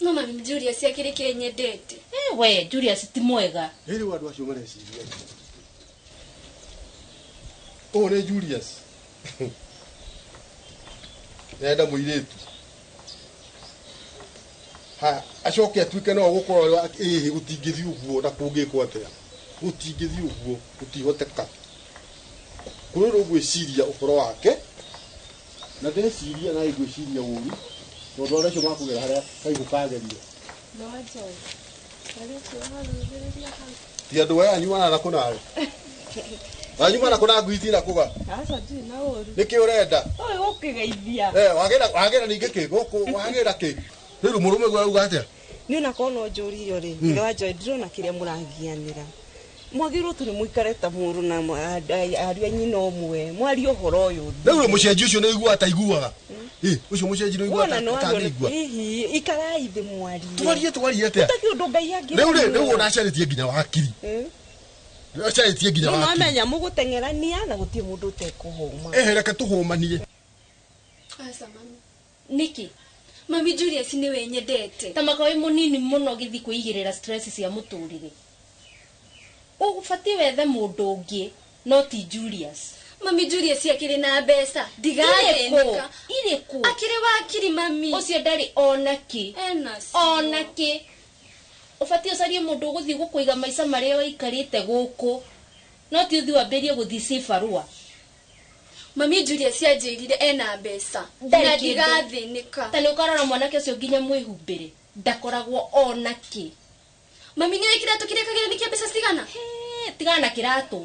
S12: No mami Julius akĩrĩ kĩrĩa nyendete.
S2: We Julius ti mwega.
S3: Rĩu andũ acio mareciria. Ũyũ nĩ Julius. Nenda mũirĩtu. Ha acoke atuĩke no gũkorwo ĩĩ gũtingĩthiĩ ũguo na kũngĩkwo atĩa. Gũtingĩthiĩ ũguo gũtihoteka. Kũrĩ ũndũ ngwĩciria ũhoro wake na ndeciria na ngwĩciria ũru tondũ andũ acio makũgera harĩa kaigũ kagerire. Ti andũ aya anyuana na kũnawe. Anyuana kũna ngwiti na kũga.
S9: Aca ndirĩ na ũru.
S3: Nĩkĩ ũrenda?
S9: Ũyũ gũkĩgeithia.
S3: Wagĩra ningĩ kĩ gũkũ wagĩra kĩ. Rĩu mũrũme guo auga atĩa?
S9: Niĩ ona korwo no njũrio rĩ, ithe wa Joy ndirona kĩrĩa mũragianĩra. Mwagĩrĩirwo tu nĩ mũikare ta mũrũ na ariũ a nyina ũmwe, mwarie ũhoro ũyũ.
S3: Rĩu mũcenji ũcio nĩ aiguaga ta aiguaga. Ũcio mũcenji nĩ aiguaga ta angĩigua.
S9: Hihi ikarai thĩ mwarie.
S3: Twarie twarie atĩa?
S9: Gũtakĩrĩ ũndũ Ngai angĩra.
S3: Rĩu rĩ, rĩu ona acarĩtie nginya wakiri. Acarĩtie nginya wakiri.
S9: No amenya mũgũteng'erania na gũtirĩ mũndũ ũtekũhũma.
S3: Reke tũhũmanie.
S12: Aca mami.
S2: Nĩkĩ?
S12: Mami Julius nĩwe nyendete.
S2: Ta maka wĩ mũnini mũno gĩthiĩ kwĩigĩrĩra stress cia mũtũrĩre. Ũbatiĩ wethe mũndũ ũngĩ no ti Julius.
S12: Mami Julius akĩrĩ na mbeca ndigathĩnĩka.
S2: Irĩkũ?
S12: Akĩrĩ wakiri mami.
S2: Ũcio ndarĩ ona kĩ. Ona kĩ. Ũbatiĩ ũcarie mũndũ ũgũthiĩ gũkũiga maica marĩa waikarĩte gũkũ. No ti ũthiĩ wambĩrĩrie gũthiĩ cibarũa.
S12: Mami Julius anjĩrire ena mbeca na ndigathĩnĩka.
S2: Ta nĩ ũkarora mwanake ũcio nginya mwĩhumbĩre ndakoragwo ona kĩ.
S12: Mami nĩũĩ kĩratũ kĩrĩa kagĩra nĩ kĩa mbeca cigana?
S2: Tigana na kĩratũ.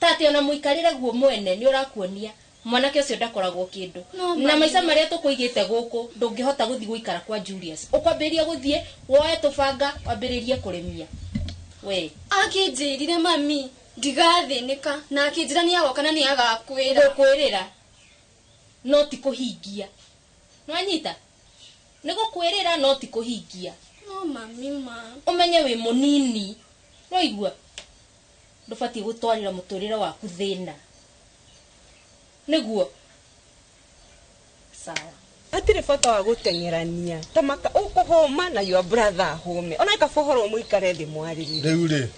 S2: Ta atĩ ona mũikarĩre guo mwene nĩ ũrakuonia mwanake ũcio ndakoragwo kĩndũ. Na maica marĩa tũkũigĩte gũkũ ndũngĩhota gũthiĩ gũikara kwa Julius. Ũkwambĩrĩria gũthiĩ woe tũbanga wambĩrĩrie kũrĩmia. We.
S12: Akĩnjĩrire mami ndigathĩnĩka na akĩnjĩra nĩ agoka na nĩ agakwĩra.
S2: Gũkwĩrĩra no ti kũhingia. Nĩwanyita? Nĩ gũkwĩrĩra no ti kũhingia.
S12: No mami ma.
S2: Ũmenye wĩ mũnini. Nĩwaigua? Ndũbatiĩ gũtwarĩra mũtũrĩre waku thĩna. Nĩguo? Sawa.
S9: Hatirĩ bata wa gũteng'erania. Ta maka ũkũhũma na your brother ahũme. Ona kaba ũhoro mũikare thĩ mwarĩrĩrie.
S3: Rĩu rĩ.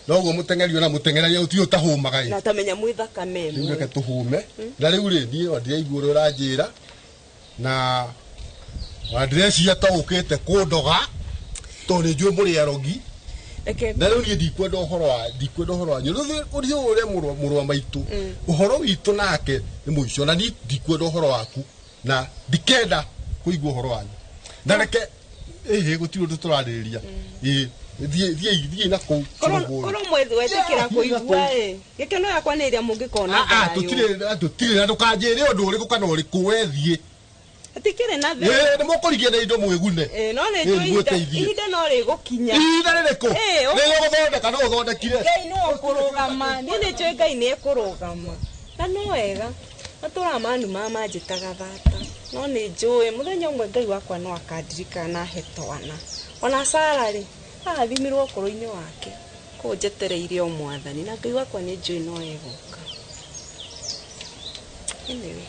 S3: Noguo mũteng'eri ona mũteng'erania ũtirĩ ũtahũmaga ĩ.
S9: Na tamenya mwĩ thakame ĩmwe.
S3: Rĩu reke tũhũme. Na rĩu rĩ niĩ ndiraigua ũrĩa ũranjĩra na ndĩreciria ta ũkĩte kũndoga tondũ nĩ njũĩ mũrĩ arogi. Na rĩu niĩ ndikwenda ũhoro wa wanyu. Rĩu ũthiĩ ũrĩa mũrũ wa maitũ. Ũhoro witũ nake nĩ mũico na niĩ ndikwenda ũhoro waku na ndikenda kũigua ũhoro wanyu. Na reke gũtirĩ ũndũ tũrarĩrĩria. Thiĩ na kũu.
S9: Korwo mwethi wetĩkĩra kũigua ĩ. Gĩkeno yakwa nĩ ĩrĩa mũngĩkona thayũ.
S3: Tũtirĩ na ndũkanjĩre ũndũ ũrĩkũ kana ũrĩkũ we thiĩ.
S9: Hatikĩrĩ na thĩna.
S3: Nĩ mũkũrigia na indo mwĩgune.
S9: No nĩ njũĩ ihinda no rĩgũkinya.
S3: Ihinda rĩrĩkũ? Rĩgũthondeka no ũthondekire.
S9: Ngai nĩwe ũkũrũgama. Niĩ nĩ njũĩ Ngai nĩ ekũrũgama. Na no wega. Matũraga manuma manjĩtaga thata. No nĩ njũĩ mũthenya ũmwe Ngai wakwa no akandirikana na ahe twana. Ona Sara rĩ arathimirwo ũkũrũ-inĩ wake. Kũu njetereire o mwathani na Ngai wakwa nĩ njũĩ no egũka. Anyway.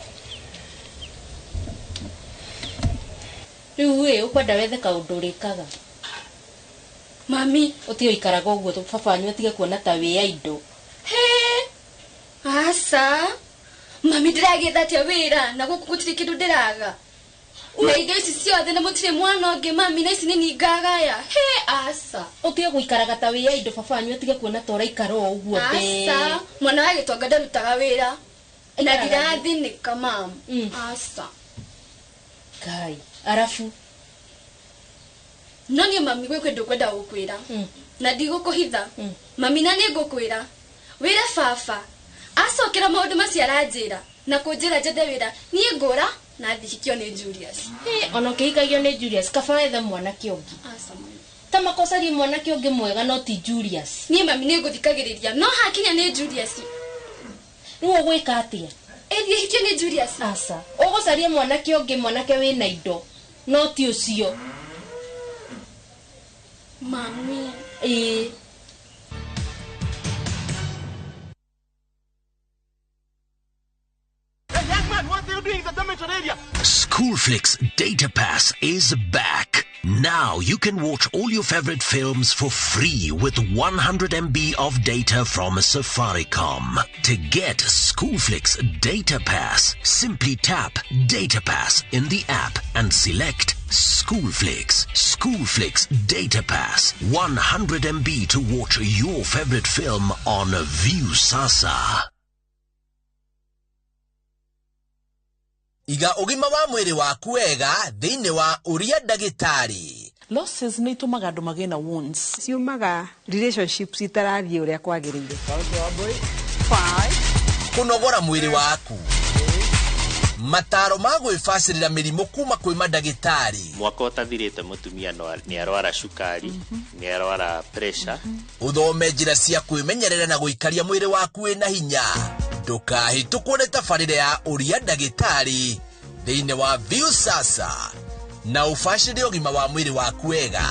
S2: Rĩu ĩ ũkwenda wethe kaũndũ ũrĩkaga.
S12: Mami.
S2: Ũtige gũikaraga ũguo baba wanyu atige kuona ta wĩ indo.
S12: He. Aca. Mami ndĩragĩetha atĩa wĩra na gũkũ gũtirĩ kĩndũ ndĩraga. Na indo ici ciothe na mũtirĩ mwana ũngĩ mami na ici nĩ niĩ ngagaya. He aca.
S2: Ũtige gũikaraga ta wĩ indo baba wanyu atige kuona ta ũraikara o ũguo.
S12: Aca. Mwana wa gĩtonga ndarutaga wĩra. Na ndirathĩnĩka mam. Aca.
S2: Ngai. Arafu.
S12: No niĩ mami gwĩ kĩndũ ngwenda gũkwĩra. Na ndigũkũhitha. Mami na nĩ ngũkwĩra. Wĩre baba. Acokera maũndũ macio aranjĩra na kũnjĩra njethe wĩra. Niĩ ngũra na thihikio nĩ Julius.
S2: Ona ũkĩhikagio nĩ Julius kaba wethe mwanake ũngĩ.
S12: Aca mami.
S2: Ta makocarie mwanake ũngĩ mwega no ti Julius.
S12: Niĩ mami nĩ ngũthikagĩrĩria no hakinya nĩ Julius.
S2: Rĩu ũgwĩka atĩa?
S12: Ĩthiĩ hikio nĩ Julius.
S2: Aca. Ũgũcarie mwanake ũngĩ mwanake wĩna indo no ti ũcio.
S12: Mami.
S2: Ĩĩ.
S18: Schoolflix Data Pass is back.
S10: Now you can watch all your favorite films for free with 100 MB of data from Safaricom. To get Schoolflix Data Pass, simply tap Data Pass in the app and select Schoolflix. Schoolflix Data Pass. 100 MB to watch your favorite film on Viusasa.
S11: Iga ũgima wa mwĩrĩ waku wega thĩinĩ wa ũria ndagĩtarĩ.
S22: Losses nĩ itũmaga andũ magĩe na wounds.
S13: Ciumaga relationships itarathiĩ ũrĩa kwagĩrĩire.
S11: Kũnogora mwĩrĩ waku. Mataro ma gwĩbacĩrĩra mĩrimũ kuma kwĩ mandagĩtarĩ.
S24: Mwaka ũtathirĩte mũtumia nĩ arwara cukari, nĩ arwara pressure.
S11: Ũthome njĩra cia kwĩmenyerera na gũikaria mwĩrĩ waku wĩna hinya. Ndũkahĩtũkwo nĩ tabarĩra ya ũria ndagĩtarĩ thĩinĩ wa Viusasa na ũbacĩrĩre ũgima wa mwĩrĩ waku wega.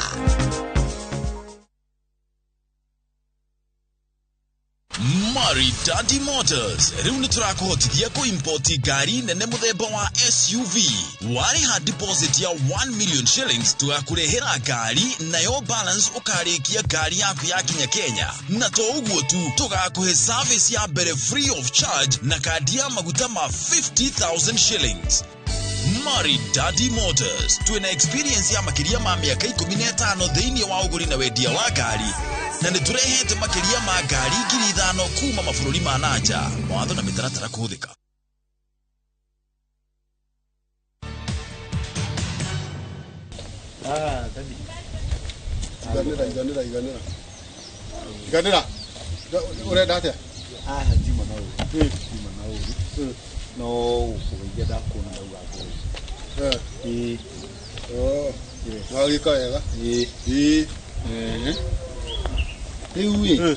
S8: Maridadi Motors rĩu nĩ tũrakũhotithia kũimpoti ngari nene mũthemba wa SUV. Warĩha deposit ya 1 million shillings tũgakũrehera ngari nayo balance ũkarĩkia ngari yaku yakinya Kenya. Na to ũguo tu tũgakũhe service ya mbere free of charge na kandi ya maguta ma 50,000 shillings. Maridadi Motors twĩna experience ya makĩria ma mĩaka 15 thĩinĩ wa ũgũri na wendia wa ngari na nĩ tũrehete makĩria ma ngari 5,000 kuma mabũrũri ma nanja. Mawatho na mĩtaratara kũhũthĩka.
S1: Daddy.
S3: Iganĩra. Iganĩra. Ũrenda atĩa?
S1: Njuma na ũru. Njuma na ũru. No gũkũgeithia ndakuona ndauga ngũĩ. Ĩĩ.
S3: Wagĩka wega.
S1: Ĩĩ. Rĩu ĩ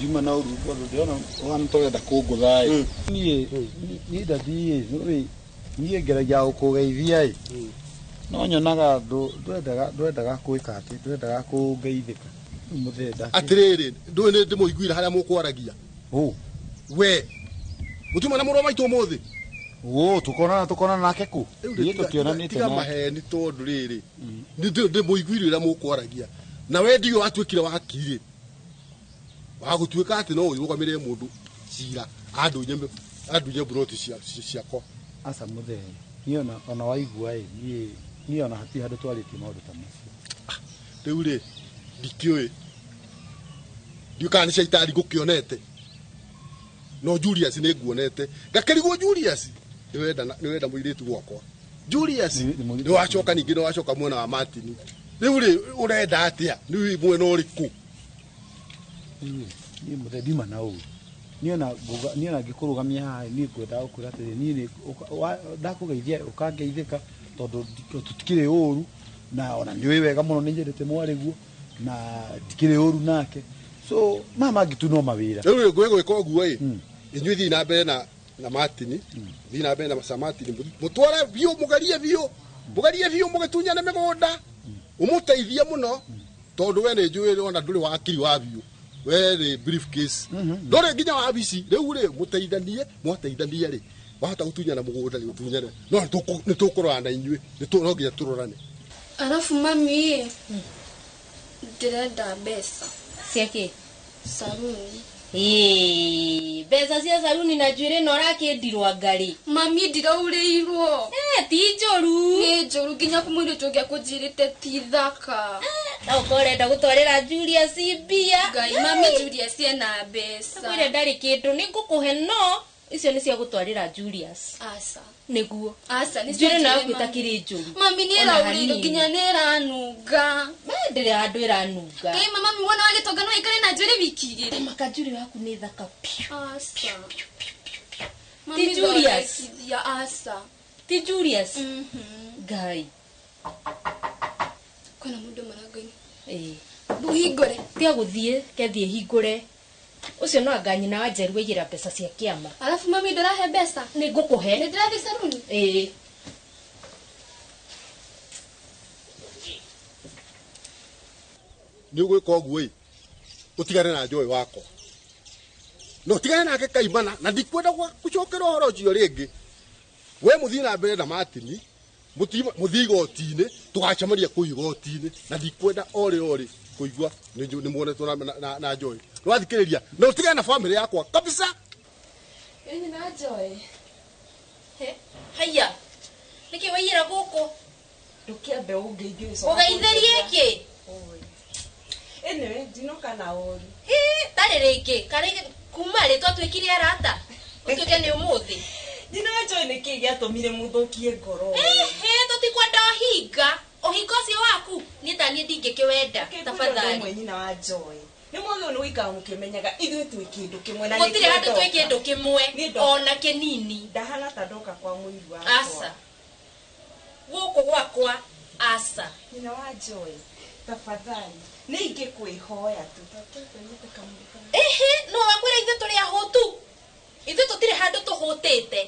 S1: njuma na ũru tondũ ndĩrona ũhana ta ũrenda kũngũtha ĩ. Niĩ daddy ĩ niĩ ngeragia gũkũgeithia ĩ no nyonaga ndwendaga gwĩka atĩ ndwendaga kũngeithĩka. Rĩu mũthee
S3: atĩrĩrĩ ndũĩ nĩ ndĩmũiguire harĩa mũkwaragia. We mũtiuma na mũrũ wa maitũ ũmũthĩ.
S1: Tũkonana nake kũ? Niĩ tũtionanĩte
S3: tiga maheni tondũ rĩrĩ ndĩmũiguire ũrĩa mũkwaragia na we ndiũ watuĩkire wakirĩ wa gũtuĩka atĩ no ũrũgamĩrĩre mũndũ cira andunye mburoti ciakwa.
S1: Aca mũthee niĩ ona waigua ĩ niĩ ona hatirĩ handũ twarĩtie maũndũ ta macio.
S3: Rĩu rĩ ndikĩũĩ ndiũĩ kana nĩ caitani ngũkĩonete no Julius nĩ nguonete ngakĩrigwo Julius nĩwenda mũirĩtu gwakwa. Julius nĩwacoka ningĩ nĩwacoka mwena wa Martin. Rĩu rĩ ũrenda atĩa nĩ mwena ũrĩkũ?
S1: Niĩ mũthee ndiuma na ũru. Niĩ ona ngĩkũrũgamia haha niĩ ngwendaga gũkwĩra atĩrĩ niĩ ndakũgeithia ũkangeithĩka tondũ tũtikĩrĩ ũru na ona nĩũĩ wega mũno nĩ nyendete mwarĩguo na ndikĩrĩ ũru nake. So mama mangĩ tu no mawĩra.
S3: Rĩu gwĩka ũguo ĩ inyuĩ thiĩ na mbere na Martin thiĩ na mbere na Sir Martin mũtware biũ mũgerie biũ mũgĩtunyane mĩgũnda ũmũteithie mũno tondũ we nĩ njũĩ ona ndũrĩ wakiri wa biũ we nĩ briefcase ndũrĩ nginya wabici. Rĩu rĩ mũteithanie mwateithanie rĩ wahota gũtunyana mũgũnda rĩ ũtunyane no nĩ tũkũrorana na inyuĩ no nginya tũrorane.
S12: Alafu mami ndĩrenda mbeca
S2: cia kĩ?
S12: Saruni.
S2: Mbeca cia saruni na njuĩrĩ na ũrakĩndirwo ngarĩ.
S12: Mami ndiraurĩirwo.
S2: Ti njũru.
S12: Nĩ njũru nginya mũirĩtu ũngĩ akũnjĩrĩte ti thaka.
S2: Na ũkorwo ũrenda gũtwarĩra Julius mbia.
S12: Ngai mami Julius ena mbeca.
S2: Kwĩre ndarĩ kĩndũ nĩ ngũkũhe no icio nĩ cia gũtwarĩra Julius.
S12: Aca.
S2: Nĩguo.
S12: Aca nĩ
S2: njuĩrĩ nayo ĩtakĩrĩ njũru.
S12: Mami nĩ ĩraurĩirwo nginya nĩ ĩranunga.
S2: Ndĩrĩ handũ ĩranunga.
S12: Ngai mami mwana wa gĩtonga no aikare na njuĩrĩ wiki igĩrĩ.
S2: Maka njuĩrĩ yaku nĩ thaka piũ.
S12: Aca.
S2: Ti Julius.
S12: Aca.
S2: Ti Julius. Ngai.
S12: Kwĩna mũndũ mũrango-inĩ.
S2: Ĩĩ.
S12: Hingũre.
S2: Tiga gũthiĩ kethiĩ hingũre. Ũcio no anga nyina wa Njeru aigĩra mbeca cia kĩama.
S12: Alafu mami ndũrahe mbeca?
S2: Nĩ ngũkũhe.
S12: Nĩ ndĩrathiĩ saruni?
S2: Ĩĩ.
S3: Nĩ ũgwĩka ũguo ĩ ũtigane na Joy wakwa no ũtigane nake kaimana na ndikwenda gũcokera ũhoro ũcio rĩngĩ. We mũthiĩ na mbere na Martin Muthii igoti-inĩ, tũgacemania kũu igoti-inĩ na ndikwenda orĩ orĩ kũigua nĩ muonetwo na Joy. Nĩwathikĩrĩria na ũtigane na bamĩrĩ yakwa kabisa.
S9: Ĩni na Joy.
S2: Haiya. Nĩkĩ waiyĩra gũkũ?
S9: Ndũkĩambe ũngeithie.
S2: Ũgeithĩrie kĩ?
S9: Anyway, ndinoka na ũru.
S2: Tarĩ rĩngĩ, karĩ kuma rĩ twatuĩkire arata. Ũtuĩke nĩ ũmũthĩ.
S9: Nyina wa Joy nĩkĩ gĩatũmire mũthũkie ngoro?
S2: Tũtikwenda ũhinga. Ũhinga ũcio waku niĩ ta niĩ ndingĩkĩwenda tafadhali.
S9: Ũmwe nyina wa Joy. Nĩ mwagĩrĩirwo nĩ gũikara mũkĩmenyaga ithuĩ twĩ kĩndũ kĩmwe na
S2: gũtirĩ handũ twĩ kĩndũ kĩmwe ona kĩnini.
S9: Ndahana ta ndoka kwa mũiru wakwa.
S2: Aca. Gũkũ gwakwa aca.
S9: Nyina wa Joy, tafadhali nĩ ingĩkwĩhoya tu.
S2: Ehe, no wakwĩra ithuĩ tũrĩ ahũtu. Ithuĩ tũtirĩ handũ tũhũtĩte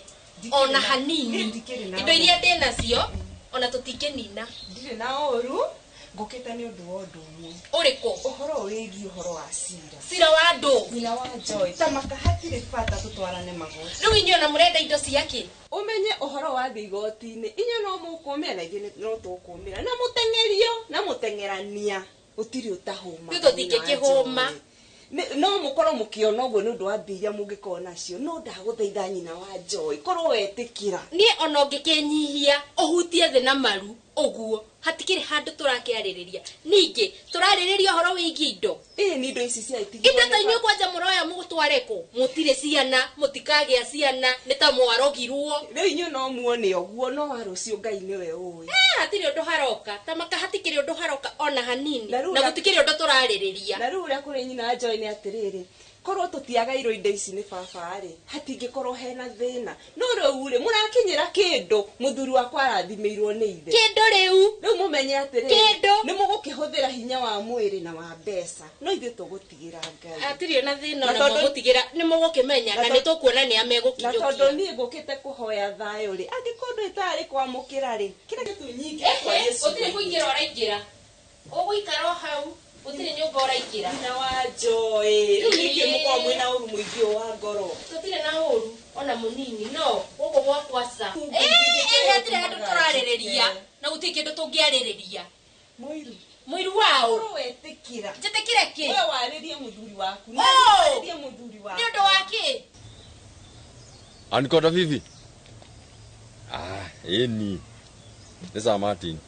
S2: ona hanini. Indo iria ndĩ nacio ona tũtingĩnina.
S9: Ndirĩ na ũru, ngũkĩte nĩ ũndũ wa ũndũ ũmwe.
S2: Ũrĩkũ?
S9: Ũhoro wĩgiĩ ũhoro wa cira.
S2: Cira wa andũ?
S9: Nyina wa Joy, ta maka hatirĩ bata tũtwarane magoti.
S2: Rĩu inyuĩ ona mũrenda indo ciakĩ?
S9: Ũmenye ũhoro wa thĩ igoti-inĩ, inyuĩ no mũkũmĩra na ithuĩ no tũkũmĩra. Na mũteng'erio na mũteng'erania gũtirĩ ũtahũma.
S2: Ithuĩ tũtingĩkĩhũma.
S9: No mũkorwo mũkĩona ũguo nĩ ũndũ wa mbia iria mũngĩkorwo nacio, no ndagũthaitha nyina wa Joy, korwo wetĩkĩra.
S2: Niĩ ona ũngĩkĩnyihia ũhutie thĩ na maru ũguo hatikĩrĩ handũ tũrakĩarĩrĩria. Ningĩ tũrarĩrĩria ũhoro wĩgiĩ indo.
S9: Ĩĩ nĩ indo ici cia itigithania.
S2: Indo ta inyuĩ kwanja mũroya mũgũtware kũ? Mũtirĩ ciana, mũtikagĩa ciana, nĩ ta mwarogirwo.
S9: Rĩu inyuĩ no muone ũguo, no wa rũciũ Ngai nĩwe ũĩ.
S2: Hatirĩ ũndũ haroka, ta maka hatikĩrĩ ũndũ haroka ona hanini, na gũtikĩrĩ ũndũ tũrarĩrĩria.
S9: Na rĩu ũrĩa kũrĩ nyina wa Joy nĩ atĩrĩrĩ, korwo tũtiagairwo indo ici nĩ baba rĩ, hatingĩkorwo hena thĩna. No rĩu rĩ, mũrakinyĩra kĩndũ mũthuri wakwa arathimĩirwo nĩ ithe.
S2: Kĩndũ rĩu?
S9: Rĩu mũmenye atĩrĩrĩ,
S2: kĩndũ
S9: nĩ mũgũkĩhũthĩra hinya wa mwĩrĩ na wa mbeca, no ithuĩ tũgũtigĩra Ngai.
S2: Hatirĩ ona thĩna ona mũgũtigĩra, nĩ mũgũkĩmenya na nĩ tũkuona nĩ a megũkinyũkia.
S9: Na tondũ niĩ ngũkĩte kũhoya thayũ rĩ, angĩkorwo ndũrĩ tayarĩ kwamũkĩra rĩ, kĩrĩa gĩtũnyingĩre kwa Yesu.
S2: Gũtirĩ kũingĩra ũraingĩra. Ũgũikara o hau. Gũtirĩ nyũmba ũraingĩra.
S9: Nyina wa Joy, rĩu nĩkĩ mũkorwo mwĩna ũru mũingĩ ũyũ wa ngoro?
S2: Tũtirĩ na ũru ona mũnini, no gũkũ gwakwa ca. Hatirĩ handũ tũrarĩrĩria na gũtirĩ kĩndũ tũngĩarĩrĩria.
S9: Mũiru.
S2: Mũiru waũ?
S9: Korwo wetĩkĩra.
S2: Njĩtĩkĩre kĩ?
S9: We warĩrie mũthuri waku. Na warĩrie mũthuri waku.
S2: Nĩ ũndũ wa kĩ?
S6: Anikoda vivi? Ĩni. Nĩ Sir Martin.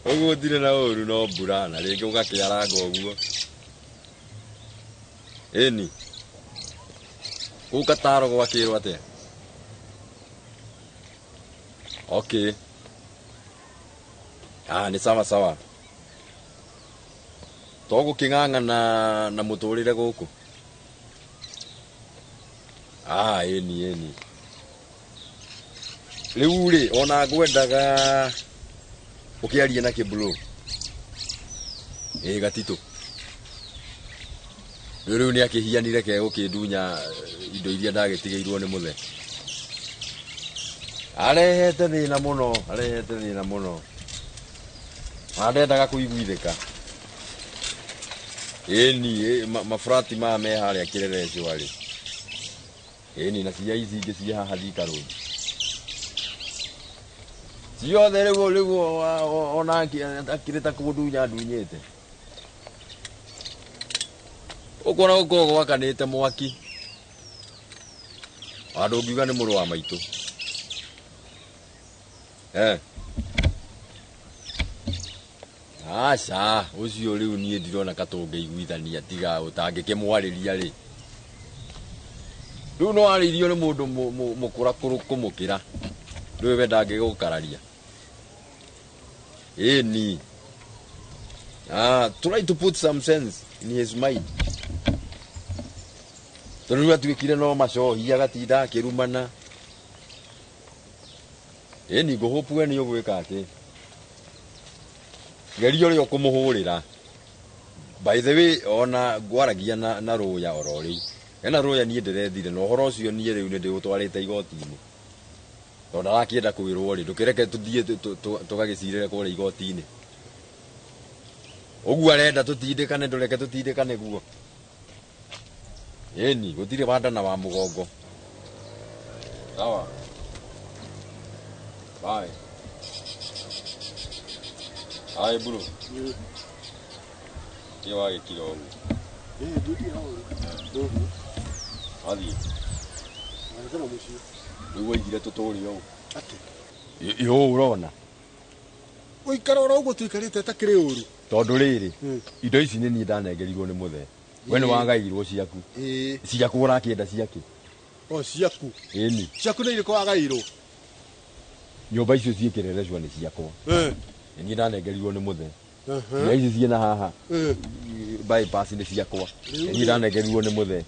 S6: Ũguo ndirĩ na ũru no mbura na rĩngĩ ũgakĩaranga ũguo. Ĩni. Kũu Kataro gwakĩrwo atĩa? Okay. Nĩ sawa sawa. Togũkĩng'ang'ana na mũtũrĩre gũkũ. Ĩni ĩni. Rĩu rĩ, ona ngwendaga ũkĩarie na Kĩblo. Ĩ Gatitũ. Rĩu nĩ akĩhianire ke gũkĩndunya indo iria ndagĩtigĩirwo nĩ mũthe. Arehete thĩna mũno, arehete thĩna mũno. Andendaga kũiguithĩka. Ĩni, mafrati maya me harĩa Kĩrerecwa rĩ. Ĩni, na cia ici ingĩ ciĩ haha Thika Road. Ciothe rĩu ona akĩrĩ ta kũndunya ndunyĩte. Ũkuona gũkorwo gwakanĩte mwaki. Andũ ũngiuga nĩ mũrũ wa maitũ. Aca, ũcio rĩu niĩ ndirona ka tũngĩiguithania tiga ũtangĩkĩmwarĩria rĩ. Rĩu no arĩirio nĩ mũndũ mũkũra kũmũkĩra. Rĩu we ndangĩgũkararia. Ĩni. Try to put some sense in his mind. Tondũ rĩu atuĩkire no macohi agatinda akĩrumana. Ĩni ngũhũpu we nĩ ũgwĩka atĩ. Geria ũrĩa ũkũmũhũrĩra. By the way, ona ngwaragia na rũya oro rĩu. Hena rũya niĩ ndĩrethire na ũhoro ũcio niĩ rĩu nĩ ndĩũtwarĩte igoti-inĩ. Tondũ ndarakĩenda kwĩrwo rĩ, ndũkĩreke tũthiĩ tũgagĩcirĩre kũrĩa igoti-inĩ. Ũguo arenda tũtindĩkane, ndũreke tũtindĩkane guo. Ĩni, gũtirĩ wa nda na wa mũgongo. Sawa. Bye. Aye bro. Kĩ wagĩkira ũguo? Athiĩ. Rĩu waigire tũtũre ũũ.
S3: Atĩ.
S6: Ĩ ũrona.
S3: Ũikara oro ũguo tũikarĩte takĩrĩ ũru.
S6: Tondũ rĩrĩ, indo ici nĩ niĩ ndanengerirwo nĩ mũthee. We nĩ wagairwo ciaku. Ciaku ũrakĩenda ciakĩ?
S3: O ciaku.
S6: Ĩni.
S3: Ciaku nĩ irĩkũ wagairwo?
S6: Nyũmba icio ciĩ Kĩrerecwa nĩ ciakwa. Nĩ niĩ ndanengerirwo nĩ mũthee. Iria ici ciĩna haha bypass nĩ ciakwa. Nĩ niĩ ndanengerirwo nĩ mũthee.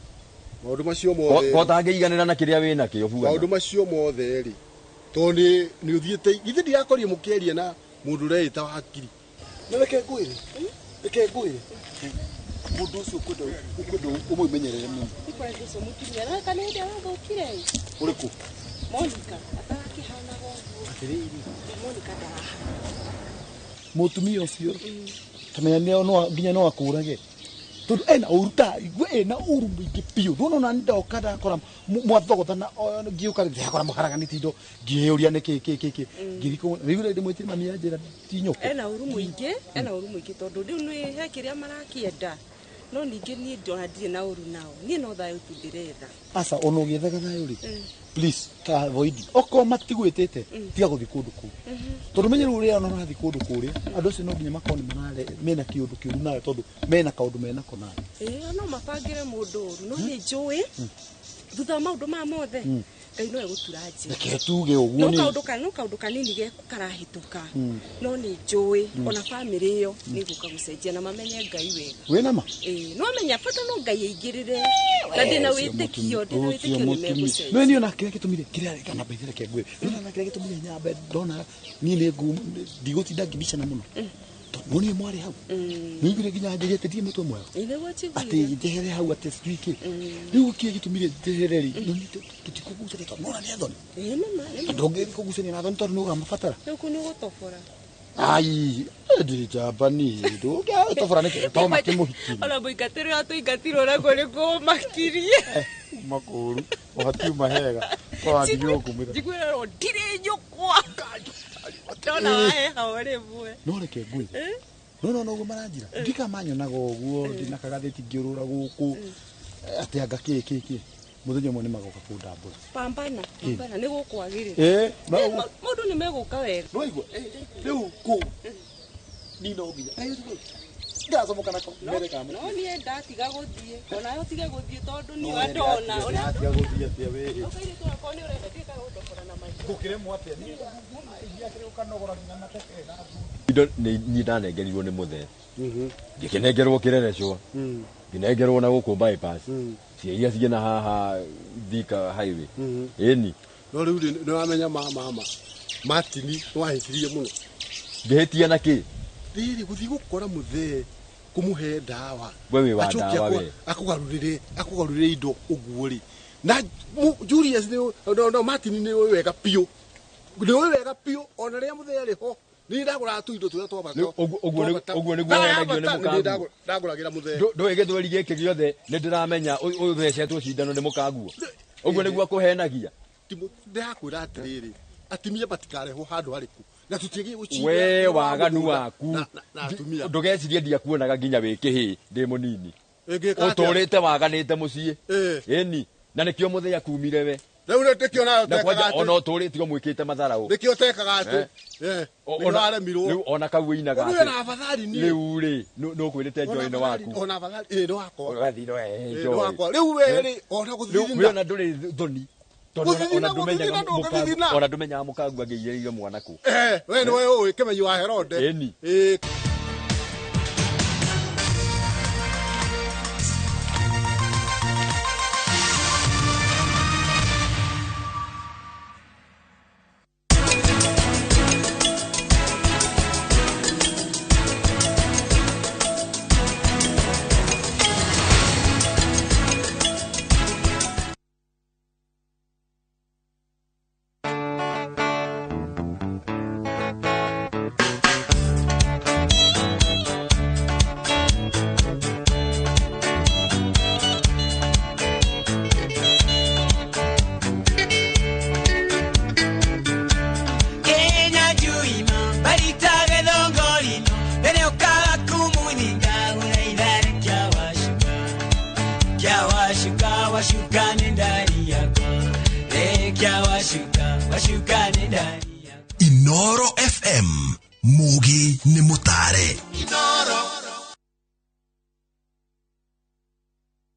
S3: Maũndũ macio mothe.
S6: Ko tangĩiganĩra na kĩrĩa wĩna kĩo buana.
S3: Maũndũ macio mothe rĩ. Tondũ nĩ ũthiĩte githĩ ndirakorire mũkĩaria na mũndũ ũreĩta wakiri. Na reke ngwĩre. Reke ngwĩre. Mũndũ ũcio ũkwenda ũmũmenyerere mũno.
S9: Nĩ ũcio mũtumia na kana hĩndĩ arathũkire.
S3: Ũrĩkũ?
S9: Monica atarakĩhanaga ũguo.
S1: Atĩrĩrĩ.
S9: Monica ndarahana.
S1: Mũtumia ũcio tamenya no nginya no akũrage. Tondũ ena ũru ta igwe ena ũru mũingĩ biũ. Ndũona ona ndoka ndakora mwathogothana ngĩũka ndakora mũharaganĩtie indo ngĩũria nĩ kĩ kĩ kĩ kĩ. Ngĩthikũ rĩu ndĩmwĩtire mami anjĩra ti nyũkũ.
S9: Ena ũru mũingĩ, ena ũru mũingĩ tondũ rĩu nĩ he kĩrĩa marakĩenda. No ningĩ niĩ ndona ndirĩ na ũru nao. Niĩ no thayũ tu ndĩretha.
S1: Aca ona ũgĩethaga thayũ rĩ. Please ta avoid. Okorwo matigwĩtĩte tiga gũthiĩ kũndũ kũu. Tondũ menye rĩu ũrĩa ona ũrathiĩ kũndũ kũrĩa andũ acio no nginya makorwo nĩ marare mena kĩũndũ kĩũru nawe tondũ mena kaũndũ menako nawe.
S9: Ĩĩ no mabangĩre mũndũ ũru no nĩ njũĩ thutha wa maũndũ maya mothe Ngai no egũtura njĩra.
S1: Reke tuge ũguo nĩ.
S9: No kaũndũ kanini geku karahĩtũka. No nĩ njũĩ ona bamĩrĩ ĩyo nĩ gũka gũcenjia na mamenye Ngai wega.
S1: Wĩna ma?
S9: Ĩĩ no amenya bata no Ngai aingĩrĩre. Na ndĩna wĩtĩkio, ndĩna wĩtĩkio nĩ megũcenjia.
S1: No niĩ ona kĩrĩa gĩtũmire kĩrĩa kana baithĩra kĩa ngwĩre. Nĩ ona kĩrĩa gĩtũmire nyambe ndona niĩ nĩ ndigũtinda ngĩbicana mũno. Tondũ nĩ mwarĩ hau. Nĩiguire nginya njĩrĩte ndirĩ mũtwe mwega. Atĩ njehere hau atĩ sijui kĩ. Rĩu kĩrĩa gĩtũmire njehere rĩ tũtikũgucania tondũ nĩwona nĩ athoni.
S9: Ĩĩ nĩ ma.
S1: Tondũ ũngĩthiĩ kũgucania na athoni tondũ nĩ ũkamabatara.
S9: Rĩu kũ nĩ ũgũtobora.
S1: Ai, ndĩ njamba niĩ ndũngĩtobora nĩkĩ to makĩmũhikie.
S9: Ona mũingatĩre ũrĩa tũingatirwo naguo nĩ kũmakirie.
S1: Uma kũũru ũhatiuma hega twandigwo kũmwĩra.
S9: Njiguĩra ro ndirĩ nyũkwa. Ndona waheha o rĩmwe.
S1: No reke ngwĩre. No no ũguo maranjĩra. Ndika manyonaga ũguo ndĩna kagathĩti ngĩũrũra gũkũ atĩ anga kĩ kĩ kĩ. Mũthenya ũmwe nĩ magoka kũndambũra.
S9: Pambana, pambana nĩ gũkwagĩrĩra. Maũndũ nĩ megũka wega.
S1: Nĩwaigua? Rĩu kũ niĩ no nginya ndacomoka nako mbere ka
S9: mũtĩ. No niĩ ndatiga gũthiĩ onawe ũtige gũthiĩ tondũ niĩ ndona.
S1: Ndatiga gũthiĩ atĩa wĩ.
S9: Ũkairĩtu wakwa nĩ ũrenda ndiĩkaga gũndobora na maitho.
S1: Ngũkĩremwo atĩa niĩ iria ũkanogora nginya mateke na
S6: indo niĩ ndanengerirwo nĩ mũthee. Ngĩkĩnengerwo Kĩrerecwa. Ngĩnengerwo na gũkũ bypass. Cia iria ciĩ na haha Thika highway. Ĩni.
S3: No rĩu nĩ wamenya mama Martin nĩ wahĩtirie mũno.
S6: Ngĩhĩtia na kĩ?
S3: Rĩrĩ gũthiĩ gũkora mũthee kũmũhe ndawa.
S6: We wĩ wa ndawa we.
S3: Akũgarũrĩre indo ũguo rĩ. Na Julius nĩ no Martin nĩ ũĩ wega biũ. Nĩ ũĩ wega biũ ona rĩrĩa mũthee arĩ ho. Niĩ ndagũraga tũindo tũrĩa twa bata.
S6: Ũguo nĩguo ũhenagio nĩ mũkanguo.
S3: Ndagũragĩra mũthee.
S6: Ndũĩ gĩthweri gĩkĩ gĩothe nĩ ndĩramenya ũthecetwo cindano nĩ mũkanguo. Ũguo nĩguo akũhenagia.
S3: Ndĩrakwĩra atĩrĩrĩ, atumia matikarehwo handũ harĩkũ. Na tũtiagĩrĩirwo gũcinda.
S6: We waganu waku.
S3: Na atumia.
S6: Ndũgecirie ndiakuonaga nginya wĩ kĩhĩĩ ndĩ mũnini. Ũtũrĩte waganĩte mũciĩ. Ĩni. Na nĩkĩo mũthee akumire we.
S3: Rĩu nĩkĩo nawe ũtekaga atĩ.
S6: Ona ũtũrĩte mwĩkĩte matharaũ.
S3: Nĩkĩo ũtekaga atĩ. Nĩwaremirwo.
S6: Rĩu ona kau ũinaga
S3: atĩ. Rĩu afadhali niĩ.
S6: Rĩu rĩ nũkwĩrĩte njoĩ nĩ waku.
S3: Ona afadhali ĩ nĩ wakwa.
S6: Ũgathiĩ no njoĩ.
S3: Nĩ wakwa. Rĩu we rĩ ona gũthithina.
S6: Rĩu ona ndũrĩ thoni. Tondũ ona ndũmenyaga mũkangu angĩiyĩrĩire mwana kũ.
S3: We nĩwe ũĩ kĩmenyi wa Herode.
S6: Ĩni.
S14: Washuka ni ndani.
S15: Inoro FM, Mugi ni mutare.
S14: Inoro.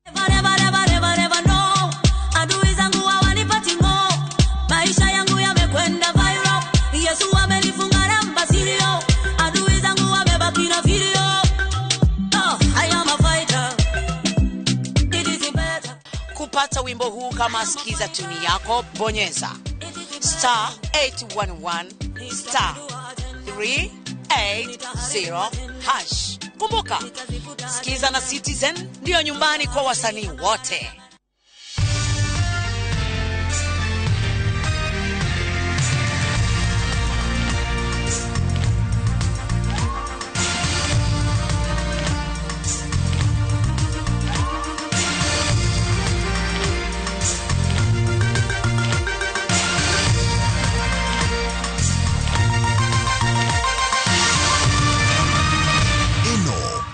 S16: Never, never, never, never know. Adui zangu hawanipati ngo. Maisha yangu yamekwenda viral. Yesu amenifunga namba sirio. Adui zangu wamebaki na video. Oh, I am a fighter. It is better.
S17: Kupata wimbo huu kama sikiza tuni yako, bonyeza star 811 star 380 hash. Kumbuka, Sikiza na Citizen ndiyo nyumbani kwa wasanii wote.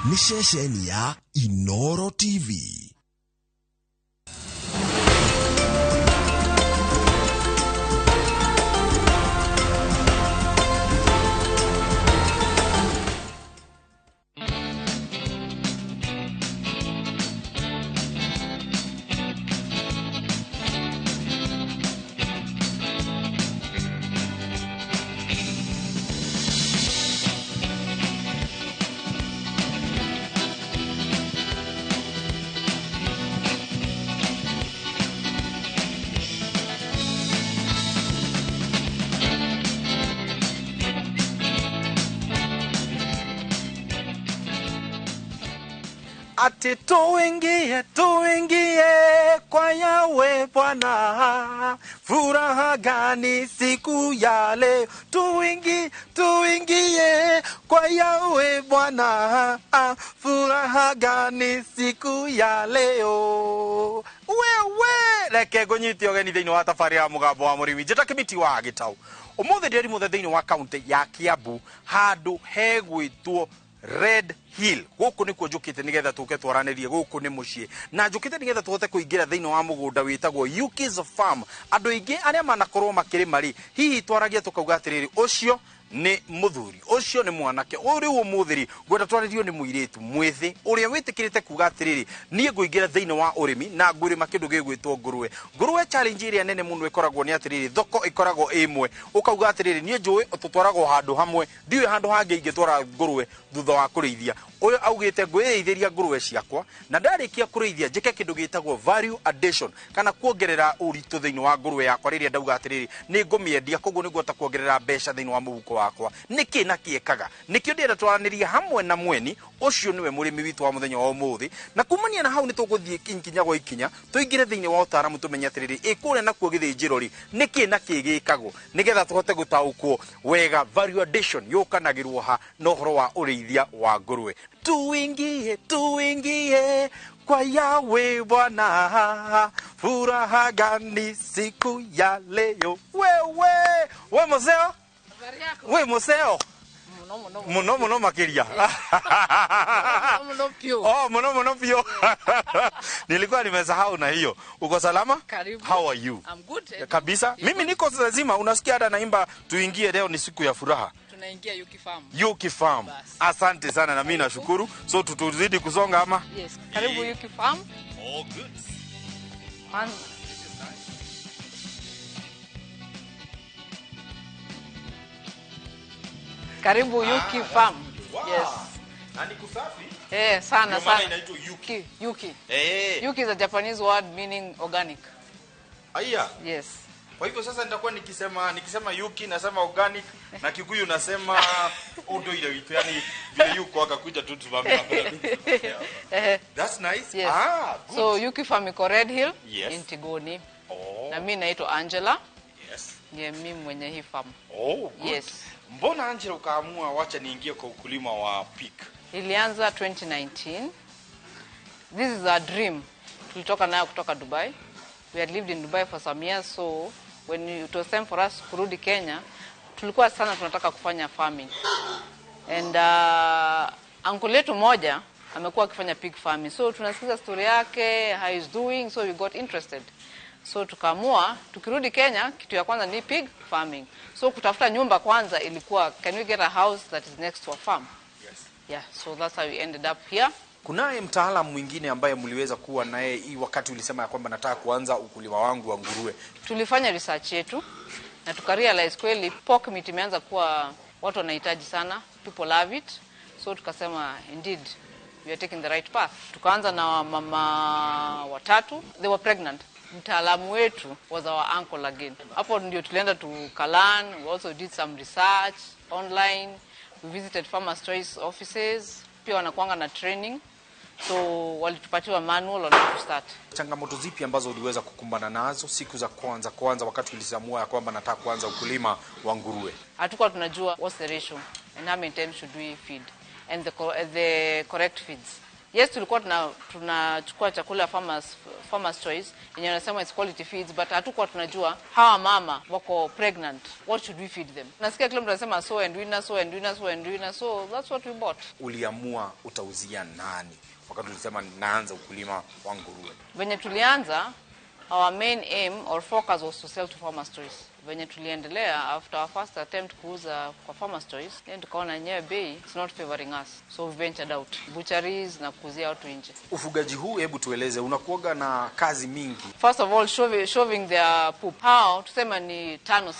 S15: Ni ceceni ya Inoro TV.
S25: Ati tuingie, tuingie kwa Yawe Bwana, furaha gani siku ya leo. Tuingie, tuingie kwa Yawe Bwana, furaha gani siku ya leo. Wewe reke ngũnyite ũgeni thĩinĩ wa tabarĩra ya mũgambo wa mũrĩmi, njĩta Kĩmiti wa Gĩtaũ. Ũmũthĩ ndĩrĩ mũthĩ thĩinĩ wa kaunti ya Kiambu, handũ hegwĩtwo Red Hill. Gũkũ nĩkuo njũkĩte nĩgetha tũke twaranĩrie, gũkũ nĩ mũciĩ na njũkĩte nĩgetha tũhote kũingĩra thĩinĩ wa mũgũnda wĩtagwo Yuki's Farm. Andũ aingĩ arĩa manakorwo makĩrĩma rĩ, hihi twaragia tũkauga atĩrĩrĩ, ũcio nĩ mũthuri, ũcio nĩ mwanake, ũyũ rĩu ũmũthĩ rĩ ngwenda twarĩrio nĩ mũirĩtu mwĩthĩ ũrĩa wĩtĩkĩrĩte kuga atĩrĩrĩ, niĩ ngũingĩra thĩinĩ wa ũrĩmi na ngũrĩma kĩndũ gĩgwĩtwo ngũrwe. Ngũrwe challenge ĩrĩa nene mũno ĩkoragwo nĩ atĩrĩrĩ, thoko ĩkoragwo ĩmwe, ũkauga atĩrĩrĩ, niĩ njũĩ tũtwaragwo handũ hamwe, ndiũĩ handũ hangĩ ingĩtwara ngũrwe thutha wa kũrĩithia. Ũyũ augĩte ngwĩrĩithĩria ngũrwe ciakwa na ndarĩkia kũrĩithia njĩke kĩndũ gĩtagwo value addition, kana kuongerera ũritũ thĩinĩ wa ngũrwe yakwa. Rĩrĩa ndauga atĩrĩrĩ, nĩ ngũmĩendia, koguo nĩ ngũhota kuongerera mbeca thĩinĩ wa mũhuko wakwa. Nĩkĩ na kĩekaga nĩkĩo ndĩrenda twaranĩria hamwe na mweni ũcio nĩwe mũrĩmi witũ wa mũthenya wa ũmũthĩ, na kumania na hau nĩ tũgũthiĩ ikinya gwa ikinya tũingĩre thĩinĩ wa ũtaaramu tũmenye atĩrĩrĩ, ĩ kũrĩa nakuo gĩthĩnjĩro rĩ nĩkĩ na kĩ gĩkagwo nĩgetha tũhote gũtaũkwo wega value addition yũkanagĩrwo ha na ũhoro wa ũrĩithia wa ngũrwe. Tuingie, tuingie kwa Yawe Bwana, furaha gani siku ya leo. Wewe we moseo, we moseo muno muno makiria. Oh, muno muno pio. Nilikuwa nimesahau na hiyo. Uko salama?
S26: Karibu.
S25: How are you?
S26: I'm good.
S25: Kabisa. Mimi niko lazima, unasikia hata naimba tuingie leo ni siku ya furaha.
S26: Tunaingia Yuki Farm.
S25: Yuki Farm. Asante sana na mimi nashukuru. So tutuzidi kusonga ama?
S26: Yes. Karibu Yuki Farm.
S25: All good.
S26: Man. Karibu Yuki Farm.
S25: Wow.
S26: Yes.
S25: Na ni kusafi?
S26: Eh, sana sana.
S25: Inaitwa Yuki.
S26: Yuki.
S25: Eh.
S26: Yuki is a Japanese word meaning organic.
S25: Aya.
S26: Yes.
S25: Kwa hivyo sasa nitakuwa nikisema Yuki nasema organic na Kikuyu nasema udo ile witu, yani vile yuko akakuja tu tubambe hapa. That's nice.
S26: Yes.
S25: Ah, good.
S26: So Yuki Farm iko Red Hill,
S25: yes,
S26: in Tigoni.
S25: Oh.
S26: Na mimi naitwa Angela.
S25: Yes.
S26: Ndiye mimi mwenye hii farm.
S25: Oh, good.
S26: Yes.
S25: Mbona Angela ukaamua wacha niingie kwa ukulima wa pig?
S26: Ilianza 2019. This is our dream. Tulitoka nayo kutoka Dubai. We had lived in Dubai for some years, so when it was time for us kurudi Kenya, tulikuwa sana tunataka kufanya farming. And uncle letu moja amekuwa akifanya pig farming. So tunasikiza story yake, how he's doing, so we got interested. So tukaamua tukirudi Kenya, kitu ya kwanza ni pig farming. So kutafuta nyumba kwanza ilikuwa, can we get a house that is next to a farm?
S5: Yes.
S26: Yeah, so that's how we ended up here.
S5: Kunaye mtaalamu mwingine ambaye mliweza kuwa naye hii wakati ulisema ya kwamba nataka kuanza ukulima wangu wa nguruwe?
S26: Tulifanya research yetu na tukarealize kweli pork meat imeanza kuwa watu wanahitaji sana, people love it. So tukasema indeed we are taking the right path. Tukaanza na mama watatu, they were pregnant. Mtaalamu wetu was our uncle again. Hapo ndio tulienda tukalearn, we also did some research online. We visited Farmers Choice offices, pia wanakuanga na training. So walitupatiwa manual on how to start.
S5: Changamoto zipi ambazo uliweza kukumbana nazo siku za kwanza kwanza wakati ulisamua ya kwamba nataka kuanza ukulima wa nguruwe?
S26: Hatukuwa tunajua what's the ratio and how many times should we feed and the correct feeds. Yes, tulikuwa tunachukua chakula Farmers Choice yenye wanasema it's quality feeds, but hatukuwa tunajua hawa mama wako pregnant, what should we feed them? Nasikia kila mtu anasema so and winner, so and winner, so and winner, so that's what we bought.
S5: Uliamua utauzia nani wakati ulisema naanza ukulima wa nguruwe?
S26: Venye tulianza, our main aim or focus was to sell to Farmers Choice. Venye tuliendelea, after our first attempt kuuza kwa Farmers Choice, then tukaona yenyewe bei it's not favoring us, so we ventured out butcheries na kuuzia watu nje.
S5: Ufugaji huu, hebu tueleze, unakuwaga na kazi mingi.
S26: First of all, shoving their poop. Hao tuseme ni 5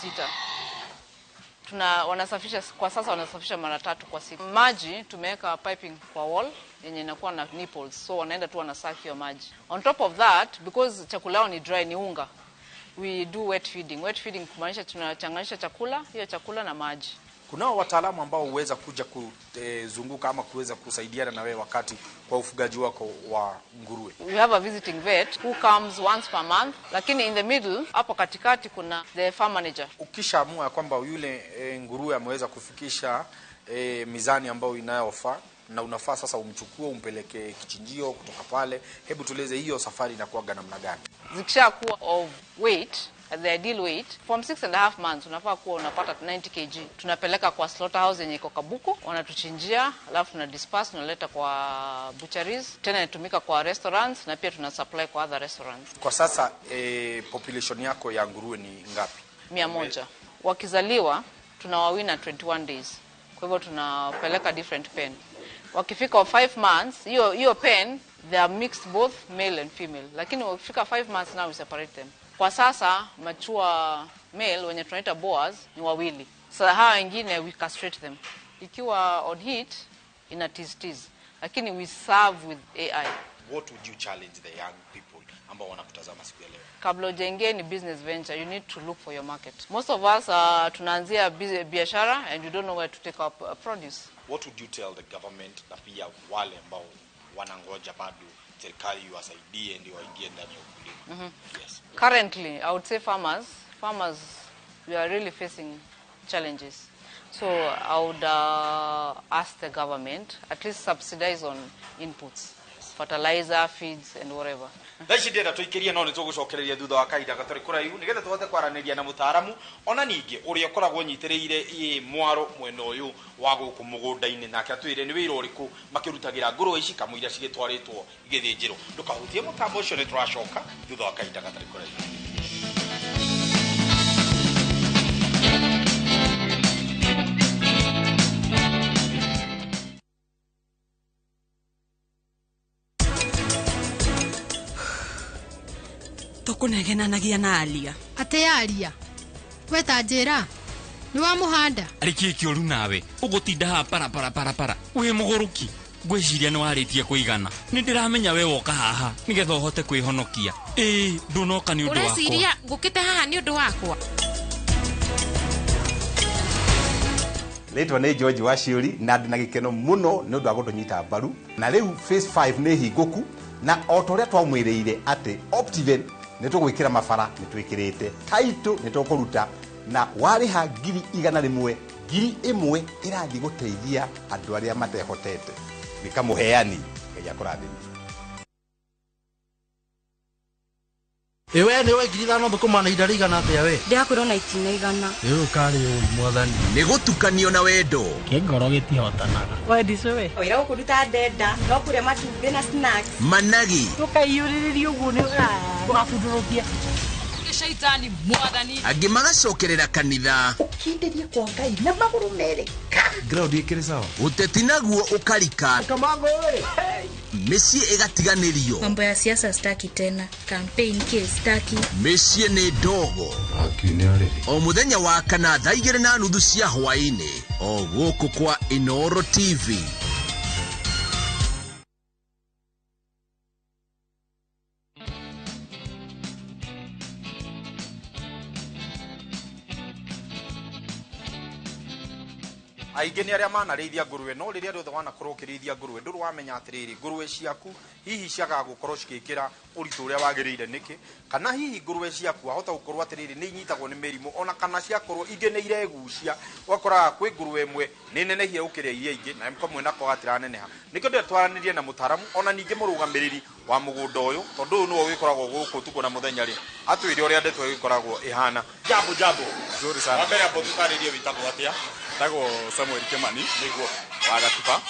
S26: 6. Wanasafisha kwa sasa, wanasafisha mara 3 kwa siku. Maji tumeweka piping kwa wall yenye inakuwa na nipples, so wanaenda tu wanasaki hiyo maji. On top of that, because chakula yao ni dry, ni unga, we do wet feeding. Wet feeding kumaanisha tunachanganisha chakula, hiyo chakula na maji.
S5: Kunao wataalamu ambao huweza kuja kuzunguka ama kuweza kusaidiana na wewe wakati kwa ufugaji wako wa nguruwe?
S26: We have a visiting vet who comes once per month, lakini in the middle hapo katikati kuna the farm manager.
S5: Ukishaamua kwamba yule nguruwe ameweza kufikisha mizani ambayo inayofaa na unafaa sasa umchukue umpeleke kichinjio kutoka pale, hebu tueleze hiyo safari inakuwa namna gani?
S26: Zikishakuwa of weight, at the ideal weight, from 6.5 months unafaa kuwa unapata 90 kg. Tunapeleka kwa slaughterhouse yenye iko Kabuku, wanatuchinjia, alafu tuna disperse, tunaleta kwa butcheries, tena inatumika kwa restaurants na pia tuna supply kwa other restaurants.
S5: Kwa sasa population yako ya nguruwe ni ngapi?
S26: 100. Wakizaliwa tunawawina 21 days. Kwa hivyo tunapeleka different pen. Wakifika 5 months, hiyo pen they are mixed both male and female. Lakini wakifika 5 months now we separate them. Kwa sasa mature male wenye tunaita boars ni 2. Sasa hawa wengine we castrate them. Ikiwa on heat ina tease. Lakini we serve with AI.
S5: What would you challenge the young people ambao wanakutazama siku ya leo?
S26: Kabla hujaingia ni business venture, you need to look for your market. Most of us tunaanzia biashara and you don't know where to take up produce.
S5: What would you tell the government na pia wale ambao wanangoja bado serikali iwasaidie ndio waingie ndani ya ukulima? Yes.
S26: Currently, I would say farmers we are really facing challenges. So I would ask the government at least subsidize on inputs, fertilizer, feeds and whatever.
S5: Thaa ici ndĩrenda tũikĩrie no nĩtũgũcokereria thutha wa kahinda gatarĩ kũraihu nĩgetha tũhote kwaranĩria na mũtaaramu ona ningĩ ũrĩa ũkoragwo ũnyitĩrĩire ĩ mwaro mwena ũyũ wa gũkũ mũgũnda-inĩ, nake atwĩre nĩ wĩra ũrĩkũ makĩrutagĩra ngũrũwe ici kamũira cigĩtwarĩtwo igĩthĩnjĩrwo. Ndũkahutie mũtambo ũcio, nĩtũracoka thutha wa kahinda gatarĩ kũraihu.
S9: Tukunegenanagia na alia
S14: ate alia weta njira ni wa muhanda
S19: arĩ kĩũru nawe ũgũtinda haha para para para para wĩ mũgũrũki ngwĩciria nĩ warĩtie kũigana nĩ ndĩramenya we woka haha nĩgetha ũhote kwĩhonokia ĩĩ ndũnoka nĩ ũndũ wakwa
S22: ũreciria ngũkĩte haha nĩ ũndũ wakwa.
S20: Rĩtwa nĩ George Waciũri na ndĩ na gĩkeno mũno nĩ ũndũ wa gũtũnyita mbaru, na rĩu phase 5 nĩ hingũku na o ta ũrĩa twamwĩrĩire atĩ Optiven nĩ tũgwĩkĩra mabara nĩ twĩkĩrĩte title nĩ tũkũruta na warĩha 100,000 1,000 ĩrathiĩ gũteithia andũ arĩa matehotete. Nĩ kamũheani Ngai akũrathime.
S21: Ewe nĩ 5,000 thũkũma na ihinda rĩigana atĩa we?
S9: Ndĩrakwĩrwo na itina 100.
S21: Rĩu karĩ ũi mwathani.
S11: Nĩ gũtukanio na wendo.
S21: Kĩngoro gĩtihotanaga.
S13: Wendicũ we.
S9: Wĩra gũkũruta ndenda no kũrĩa matumbĩ na snacks.
S11: Managi.
S13: Tũkaiyũrĩrĩria ũguo nĩ ndũgabundũrũkie.
S4: Gĩcaitani mwathani.
S11: Angĩ magacokerera kanitha.
S7: Ũkindĩrie kwa Ngai na magũrũ merĩ ka.
S11: Ground ĩkĩrĩ sawa. Ũteti naguo ũkarika.
S7: Kamango ĩ.
S11: Mĩciĩ ĩgatiganĩrio.
S10: Mambo ya siasa staki tena. Campaign case staki.
S11: Mĩciĩ nĩ ndogo. O mũthenya wa kana thaa 2:30 cia hwaĩ-inĩ o gũkũ kwa Inooro TV.
S5: Aingĩ nĩ arĩa manarĩithia ngũrwe, no rĩrĩa rĩothe wanakorwo ũkĩrĩithia ngũrwe ndũrĩ wamenya atĩrĩrĩ, ngũrwe ciaku hihi ciagaga gũkorwo cigĩkĩra ũritũ ũrĩa wagĩrĩire nĩkĩ, kana hihi ngũrwe ciaku wahota gũkorwo atĩrĩrĩ nĩ inyitagwo nĩ mĩrimũ, ona kana ciakorwo ingĩ nĩ iregucia, ũgakoraga kwĩ ngũrwe ĩmwe nĩ nenehire gũkĩra iria ingĩ na kamwe nako gatiraneneha. Nĩkĩo ndĩrenda twaranĩrie na mũtaaramu ona ningĩ mũrũgamĩrĩri wa mũgũnda ũyũ, tondũ ũyũ nĩwe ũgĩkoragwo gũkũ ũtukũ na mũthenya rĩ, atwĩre ũrĩa ndeto ĩgĩkoragwo ĩhana. Jambo jambo.
S18: Nzuri sana.
S5: Wa mbere amba ũtũtarĩrie wĩtagwo atĩa?
S18: Ndagwo Samuel Kimani.
S5: Nĩguo.
S18: Wa Gatuba.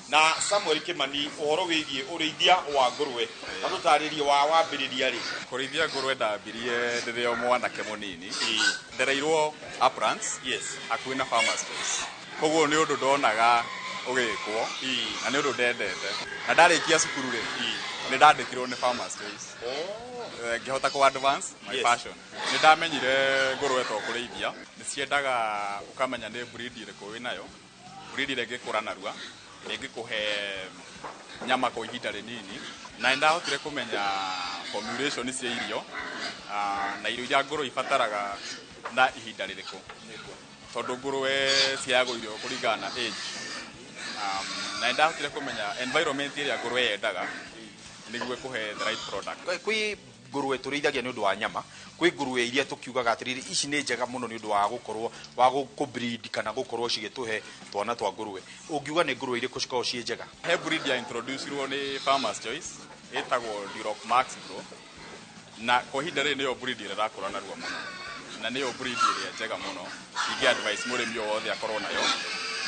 S5: Na Samuel Kimani, ũhoro wĩgiĩ ũrĩithia wa ngũrwe, atũtarĩrie wa wambĩrĩria rĩ?
S18: Kũrĩithia ngũrwe ndambirie ndĩrĩ o mwanake mũnini. Ndereirwo Uplands.
S5: Yes.
S18: Hakuhĩ na Farmers Choice. Koguo nĩ ũndũ ndonaga ũgĩkwo na nĩ ũndũ ndendete. Na ndarĩkia cukuru rĩ, nĩ ndandĩkirwo nĩ Farmers Choice. Ngĩhota kũ advance my passion. Nĩ ndamenyire ngũrwe to kũrĩithia, nĩ ciendaga ũkamenya nĩ breed ĩrĩkũ wĩnayo, breed ĩrĩa ĩngĩkũra narua, ĩrĩa ĩngĩkũhe nyama kwa ihinda rĩnini. Na nĩ ndahotire kũmenya formulation cia irio, na irio iria ngũrwe ibataraga na ihinda rĩrĩkũ, tondũ ngũrwe ciheagwo irio kũringana na age. Na nĩ ndahotire kũmenya environment ĩrĩa ngũrwe yendaga nĩguo ĩkũhe the right product.
S5: Kwĩ ngũrwe tũrĩithagia nĩ ũndũ wa nyama, kwĩ ngũrwe iria tũkiugaga atĩrĩrĩ ici nĩ njega mũno nĩ ũndũ wa gũkorwo wa gũ breed kana gũkorwo cigĩtũhe twana twa ngũrwe. Ũngiuga nĩ ngũrwe irĩkũ cikoragwo ciĩ njega?
S18: He breed ya introducirwo nĩ Farmers Choice ĩtagwo Duroc Max Grow, na kwa ihinda rĩrĩ nĩyo breed ĩrĩa ĩrakũra narua mũno, na nĩyo breed ĩrĩa njega mũno. Ingĩ advice mũrĩmi o wothe akorwo nayo,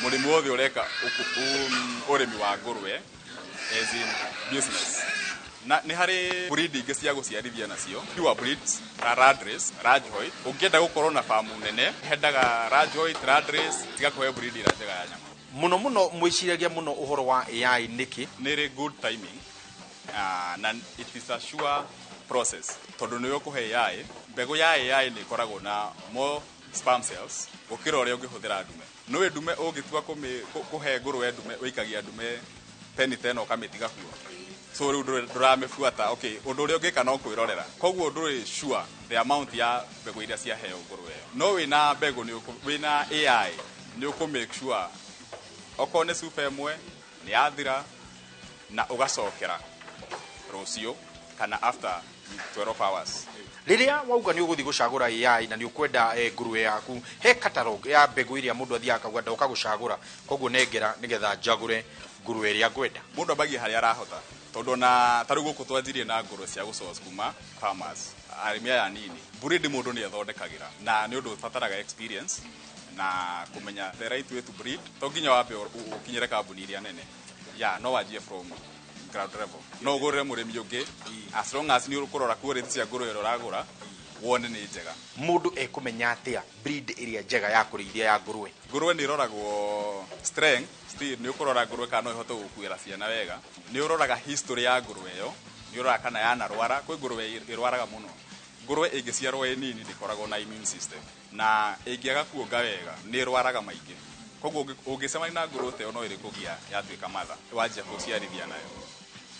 S18: mũrĩmi wothe ũreka ũrĩmi wa ngũrwe as in business. Na nĩ harĩ breed ingĩ cia gũciarithia nacio, pure breeds ta Landrace, Rajhoit. Ũngĩenda gũkorwo na famu nene, hendaga Rajhoit, Landrace, cigakũhe breed ĩrĩa njega ya nyama.
S5: Mũno mũno mwĩciragia mũno ũhoro wa AI nĩkĩ?
S18: Nĩ ĩrĩ good timing, na it is a sure process, tondũ nĩ ũkũhe AI, mbegũ ya AI nĩ ĩkoragwo na more sperm cells gũkĩra ũrĩa ũngĩhũthĩra ndume. Nĩũĩ ndume ũngĩtua kũhe ngũrwe ndume, ũikagia ndume peni tena ũkamĩtiga kuo. So rĩu ndũramĩbuata. Okay, ũndũ ũrĩa ũngĩka no kwĩrorera. Koguo ndũrĩ sure the amount ya mbegũ iria ciaheo ngũrwe ĩyo. No wĩna mbegũ, wĩna AI nĩ ũkũ make sure okorwo nĩ cuba ĩmwe nĩ yathira na ũgacokera rũciũ kana after 12 hours.
S5: Rĩrĩa wauga nĩ ũgũthiĩ gũcagũra AI na nĩ ũkwenda ngũrwe yaku, he catalog ya mbegũ ĩrĩa mũndũ athiaga akauga ndoka gũcagũra, koguo nengera nĩgetha njagũre ngũrwe ĩrĩa ngwenda.
S18: Mũndũ ambagia harĩa arahota, tondũ ona ta rĩu gũkũ twanjirie na ngũrwe cia gũsource kuma farmers, arĩmi aya anini. Breed mũndũ nĩ ethondekagĩra, na nĩ ũndũ ũbataraga experience na kũmenya the right way to breed. To nginya wambe ũkinyĩre kambuni iria nene. Yeah, no wanjie from ground level. No ũgũrĩre mũrĩmi ũngĩ, as long as nĩ ũkũrora quality cia ngũrwe ĩrĩa ũragũra, wone nĩ njega.
S5: Mũndũ ekũmenya atĩa breed ĩrĩa njega ya kũrĩithia ya ngũrwe?
S18: Ngũrwe nĩ ĩroragwo strength, still nĩ ũkũrora ngũrwe kana no ĩhote gũkuĩra ciana wega. Nĩ ũroraga history ya ngũrwe ĩyo, nĩ ũroraga kana yanarwara. Kwĩ ngũrwe ĩrwaraga mũno. Ngũrwe ĩngĩciarwo ĩ nini ndĩkoragwo na immune system, na ĩngĩaga kuonga wega nĩ ĩrwaraga maingĩ. Koguo ũngĩcemania na ngũrwe ta ĩyo no ĩrĩkũgia yatuĩka mother, wanjia gũciarithia nayo.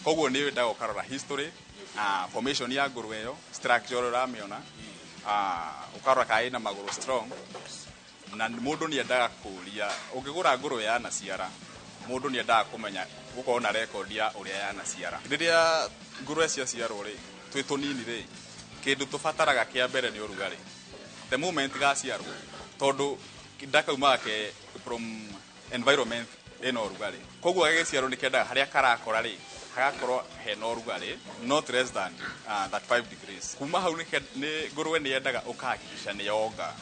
S18: Koguo nĩ wendaga ũkarora history, formation ya ngũrwe ĩyo, structure ũrĩa ũramĩona, ũkarora kana ĩna magũrũ strong. Na mũndũ nĩ endaga kũũria, ũngĩgũra ngũrwe yanaciara, mũndũ nĩ endaga kũmenya gũkorwo na record ya ũrĩa yanaciara. Rĩrĩa ngũrwe ciaciarwo rĩ, twĩ tũnini rĩ, kĩndũ tũbataraga kĩa mbere nĩ ũrugarĩ. The moment gaciarwo, tondũ ndakaumaga ke from environment ĩna ũrugarĩ, koguo gagĩciarwo nĩ kendaga harĩa karakora rĩ, hagakorwo hena ũrugarĩ not less than 35 degrees. Kuma hau nĩ ngũrwe nĩ yendaga ũkahakikisha nĩ yonga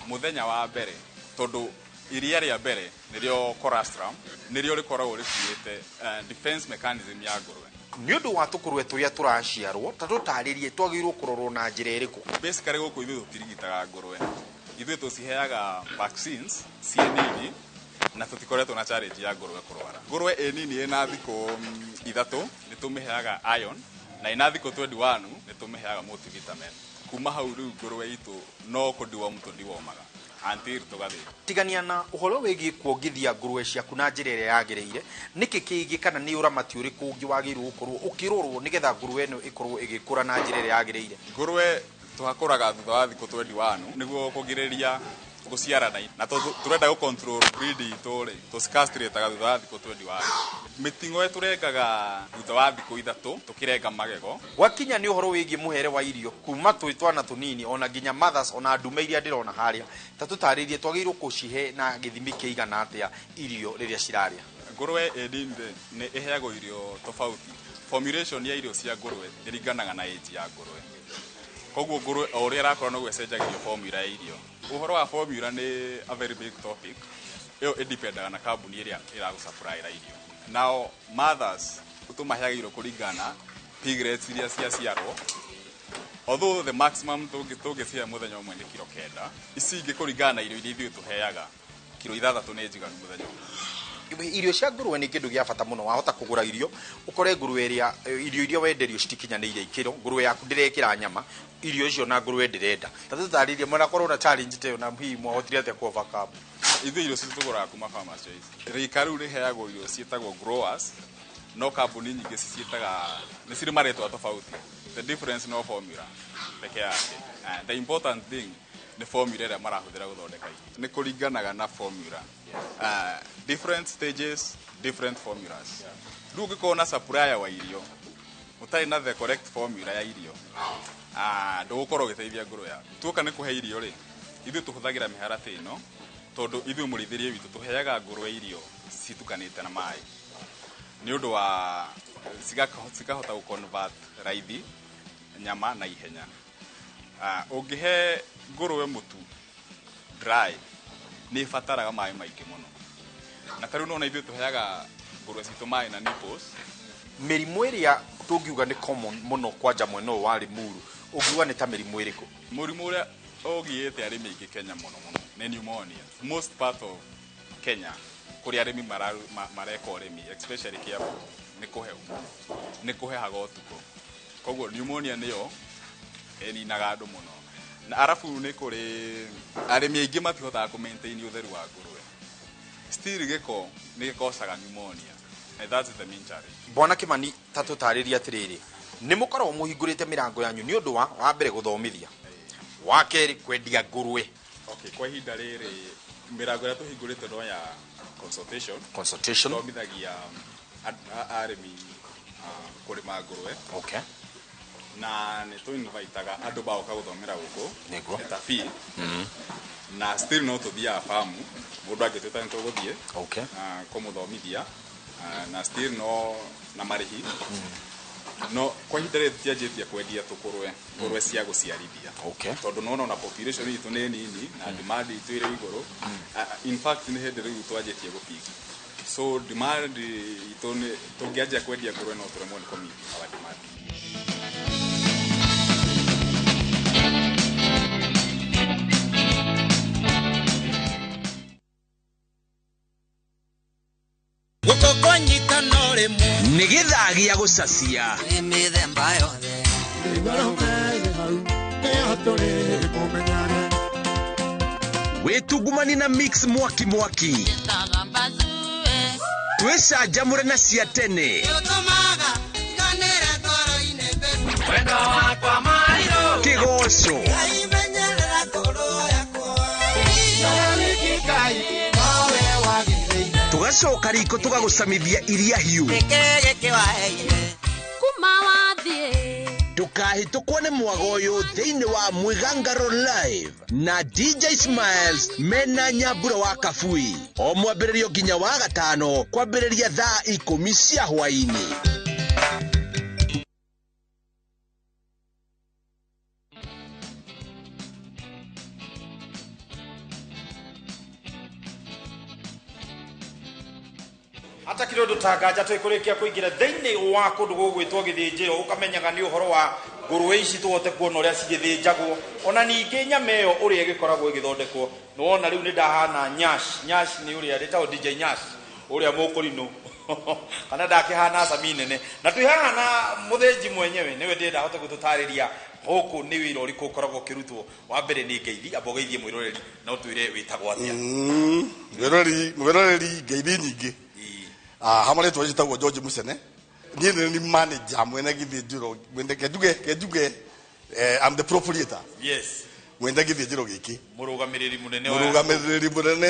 S18: mũthenya wa mbere, tondũ iria rĩa mbere nĩrĩo colostrum, nĩrĩo rĩkoragwo rĩkuĩte defense mechanism ya ngũrwe.
S5: Nĩ ũndũ wa tũkũrwe tũrĩa tũraciarwo, ta tũtarĩrie twagĩrĩirwo kũrorwo na njĩra ĩrĩkũ?
S18: Basically gũkũ ithuĩ tũtirigitaga ngũrwe, ithuĩ tũciheaga vaccines ciĩ nini, na tũtikoretwo na challenge ya ngũrwe kũrwara. Ngũrwe ĩ nini ĩna thikũ 3 nĩ tũmĩheaga iron, na ĩna thikũ 21 nĩ tũmĩheaga multivitamin. Kuma hau rĩu ngũrwe itũ no kũdeworm tũdewormaga until tũgathĩ.
S5: Tigania na ũhoro wĩgiĩ kuongithia ngũrwe ciaku na njĩra ĩrĩa yagĩrĩire, nĩkĩ kĩngĩ kana nĩ ũramati ũrĩkũ ũngĩ wagĩrĩirwo gũkorwo ũkĩrorwo nĩgetha ngũrwe ĩno ĩkorwo ĩgĩkũra na njĩra ĩrĩa yagĩrĩire?
S18: Ngũrwe tũhakũraga thutha wa thikũ 21 nĩguo kũgirĩrĩria gũciarana, na tondũ tũrenda gũ control breed itũ rĩ, tũcicastrataga thutha wa thikũ 21. Mĩting'oe tũrengaga thutha wa thikũ 3 tũkĩrenga magego.
S5: Gwakinya nĩ ũhoro wĩgiĩ mũhere wa irio kuma twĩ twana tũnini ona nginya mothers ona ndume iria ndĩrona harĩa, ta tũtarĩrie twagĩrĩirwo kũcihe na gĩthimi kĩigana atĩa irio rĩrĩa cirarĩa?
S18: Ngũrwe ĩ nini rĩ, nĩ ĩheagwo irio tofauti. Formulation ya irio cia ngũrwe ĩringanaga na age ya ngũrwe. Koguo ngũrwe o ũrĩa ĩrakũra noguo ĩcenjagĩrio formula ya irio. Ũhoro wa formula nĩ a very big topic. Ĩyo ĩdependaga na kambuni ĩrĩa ĩragũsupplyra irio. Nao mothers tũmaheaga irio kũringana piglets iria ciaciarwo. Although the maximum tũngĩcihe mũthenya ũmwe nĩ kiro 9, ici ingĩ kũringana na irio iria ithuĩ tũheaga, kiro 6 nĩ njiganu mũthenya ũmwe.
S5: Irio cia ngũrwe nĩ kĩndũ gĩa bata mũno. Wahota kũgũra irio ũkore ngũrwe ĩrĩa irio iria wenderio citikinyanĩire ikĩro, ngũrwe yaku ndĩrekĩra nyama, irio icio na ngũrwe ndĩrenda. Ta tũtarĩrie mwanakorwo na challenge ta ĩyo na hihi mwahotire atĩa ku overcome?
S18: Ithuĩ irio citũ tũgũraga kuma Farmers Choice. Rika rĩu rĩheagwo irio ciĩtagwo growers, no kambuni nyingĩ ciciĩtaga nĩ cirĩ marĩtwa tofauti. The difference no formula peke yake. The important thing nĩ formula ĩrĩa marahũthĩra gũthondeka irio. Nĩ kũringanaga na formula. Different stages, different formulas. Rĩu ũngĩkorwo na supplier wa irio ũtarĩ na the correct formula ya irio, ndũgũkorwo ũgĩteithia ngũrwe yaku. Tuoka nĩ kũhe irio rĩ, ithuĩ tũhũthagĩra mĩharatĩ ĩno tondũ ithuĩ mũrĩithĩrie witũ tũheaga ngũrwe irio citukanĩte na maĩ nĩ ũndũ wa cikahota gũ convert raithi nyama na ihenya. Ũngĩhe ngũrwe mũtu dry nĩ ĩbataraga maĩ maingĩ mũno, na ta rĩu nĩwona ithuĩ tũheaga ngũrwe citũ maĩ na nipples.
S5: Mĩrimũ ĩrĩa tũngiuga nĩ common mũno kwanja mwena ũyũ wa Limuru, ũngiuga nĩ ta mĩrimũ ĩrĩkũ?
S18: Mũrimũ ũrĩa ũgiĩte arĩmi aingĩ Kenya mũno mũno nĩ pneumonia. Most part of Kenya kũrĩa arĩmi mareka ũrĩmi, especially Kiambu, nĩ kũhehu mũno, nĩ kũhehaga ũtukũ, koguo pneumonia nĩyo ĩninaga andũ mũno. Na arabu nĩ kũrĩ arĩmi aingĩ matihotaga kũ maintain ũtheru wa ngũrwe. Still gĩko nĩ gĩkocaga pneumonia, and that's the main challenge.
S5: Bwana Kimani, ta tũtarĩrie atĩrĩrĩ, nĩ mũkoragwo mũhingũrĩte mĩrango yanyu nĩ ũndũ wa mbere gũthomithia, wa kerĩ kwendia ngũrwe?
S18: Okay, kwa ihinda rĩrĩ mĩrango ĩrĩa tũhingũrĩte no ya consultation.
S5: Consultation.
S18: Tũthomithagia arĩmi kũrĩma ngũrwe.
S5: Okay.
S18: Na nĩ tũ-invitaga andũ bagoka gũthomera gũkũ.
S5: Nĩguo.
S18: Nĩ ta fee. Na still no tũthiaga famu, mũndũ angĩtwĩta nĩ tũgũthiĩ.
S5: Okay.
S18: Kũmũthomithia. Na still no na marĩhi. No kwa ihinda rĩrĩ tũtianjĩtie kwendia tũkũrwe, ngũrwe cia gũciarithia.
S5: Okay.
S18: Tondũ nĩwona ona population itũ nĩ nini na demand itũ ĩrĩ igũrũ. In fact nĩ hĩndĩ rĩu twanjĩtie gũpiki. So demand itũ nĩ tũngĩanjia kwendia ngũrwe no tũremwo nĩ kũ-meet our demand.
S11: Nĩ gĩthaa gĩa gũcacia.
S2: Nĩ mĩthemba yothe.
S11: Wĩtungumani na mix mwaki mwaki. Twĩcanjamũre na cia tene. Kĩgoco. Tũgacoka riko tũgagũcamithia iria hiũ. Ndũkahĩtũkwo nĩ mwago ũyũ thĩinĩ wa Mwĩgangaro Live na DJ Smiles mena Nyambura wa Kabui, o mwambĩrĩrio nginya wa gatano kwambĩrĩria thaa 10 cia hwaĩ-inĩ.
S5: Hata kĩrĩ ũndũ ta nganja twĩkũrĩkia kũingĩra thĩinĩ wa kũndũ gũgwĩtwo gĩthĩnjĩro, ũkamenyaga nĩ ũhoro wa ngũrũwe ici tũhote kuona ũrĩa cigĩthĩnjagwo, ona ningĩ nyama ĩyo ũrĩa ĩgĩkoragwo ĩgĩthondekwo. Nĩwona rĩu nĩ ndahana Nyash. Nyash nĩ ũrĩa rĩtagwo DJ Nyash ũrĩa mũkũrinũ, kana ndakĩhana cami nene, na twĩ haha na mũthĩnji mwenyewe nĩwe ndĩrenda ahote gũtũtarĩria gũkũ nĩ wĩra ũrĩkũ ũkoragwo ũkĩrutwo. Wa mbere nĩ ngeithi, amba ũgeithie mwĩroreri na ũtwĩre wĩtagwo atĩa.
S3: Mwĩroreri, ngeithi nyingĩ. Hamwe rĩtwa njĩtagwo George Mucene, niĩ nĩ ni manager mwene gĩthĩnjĩro, mwene kenjuge, I'm the proprietor. Mwene gĩthĩnjĩro gĩkĩ.
S5: Mũrũgamĩrĩri mũnene wa
S3: Mũrũgamĩrĩri mũnene.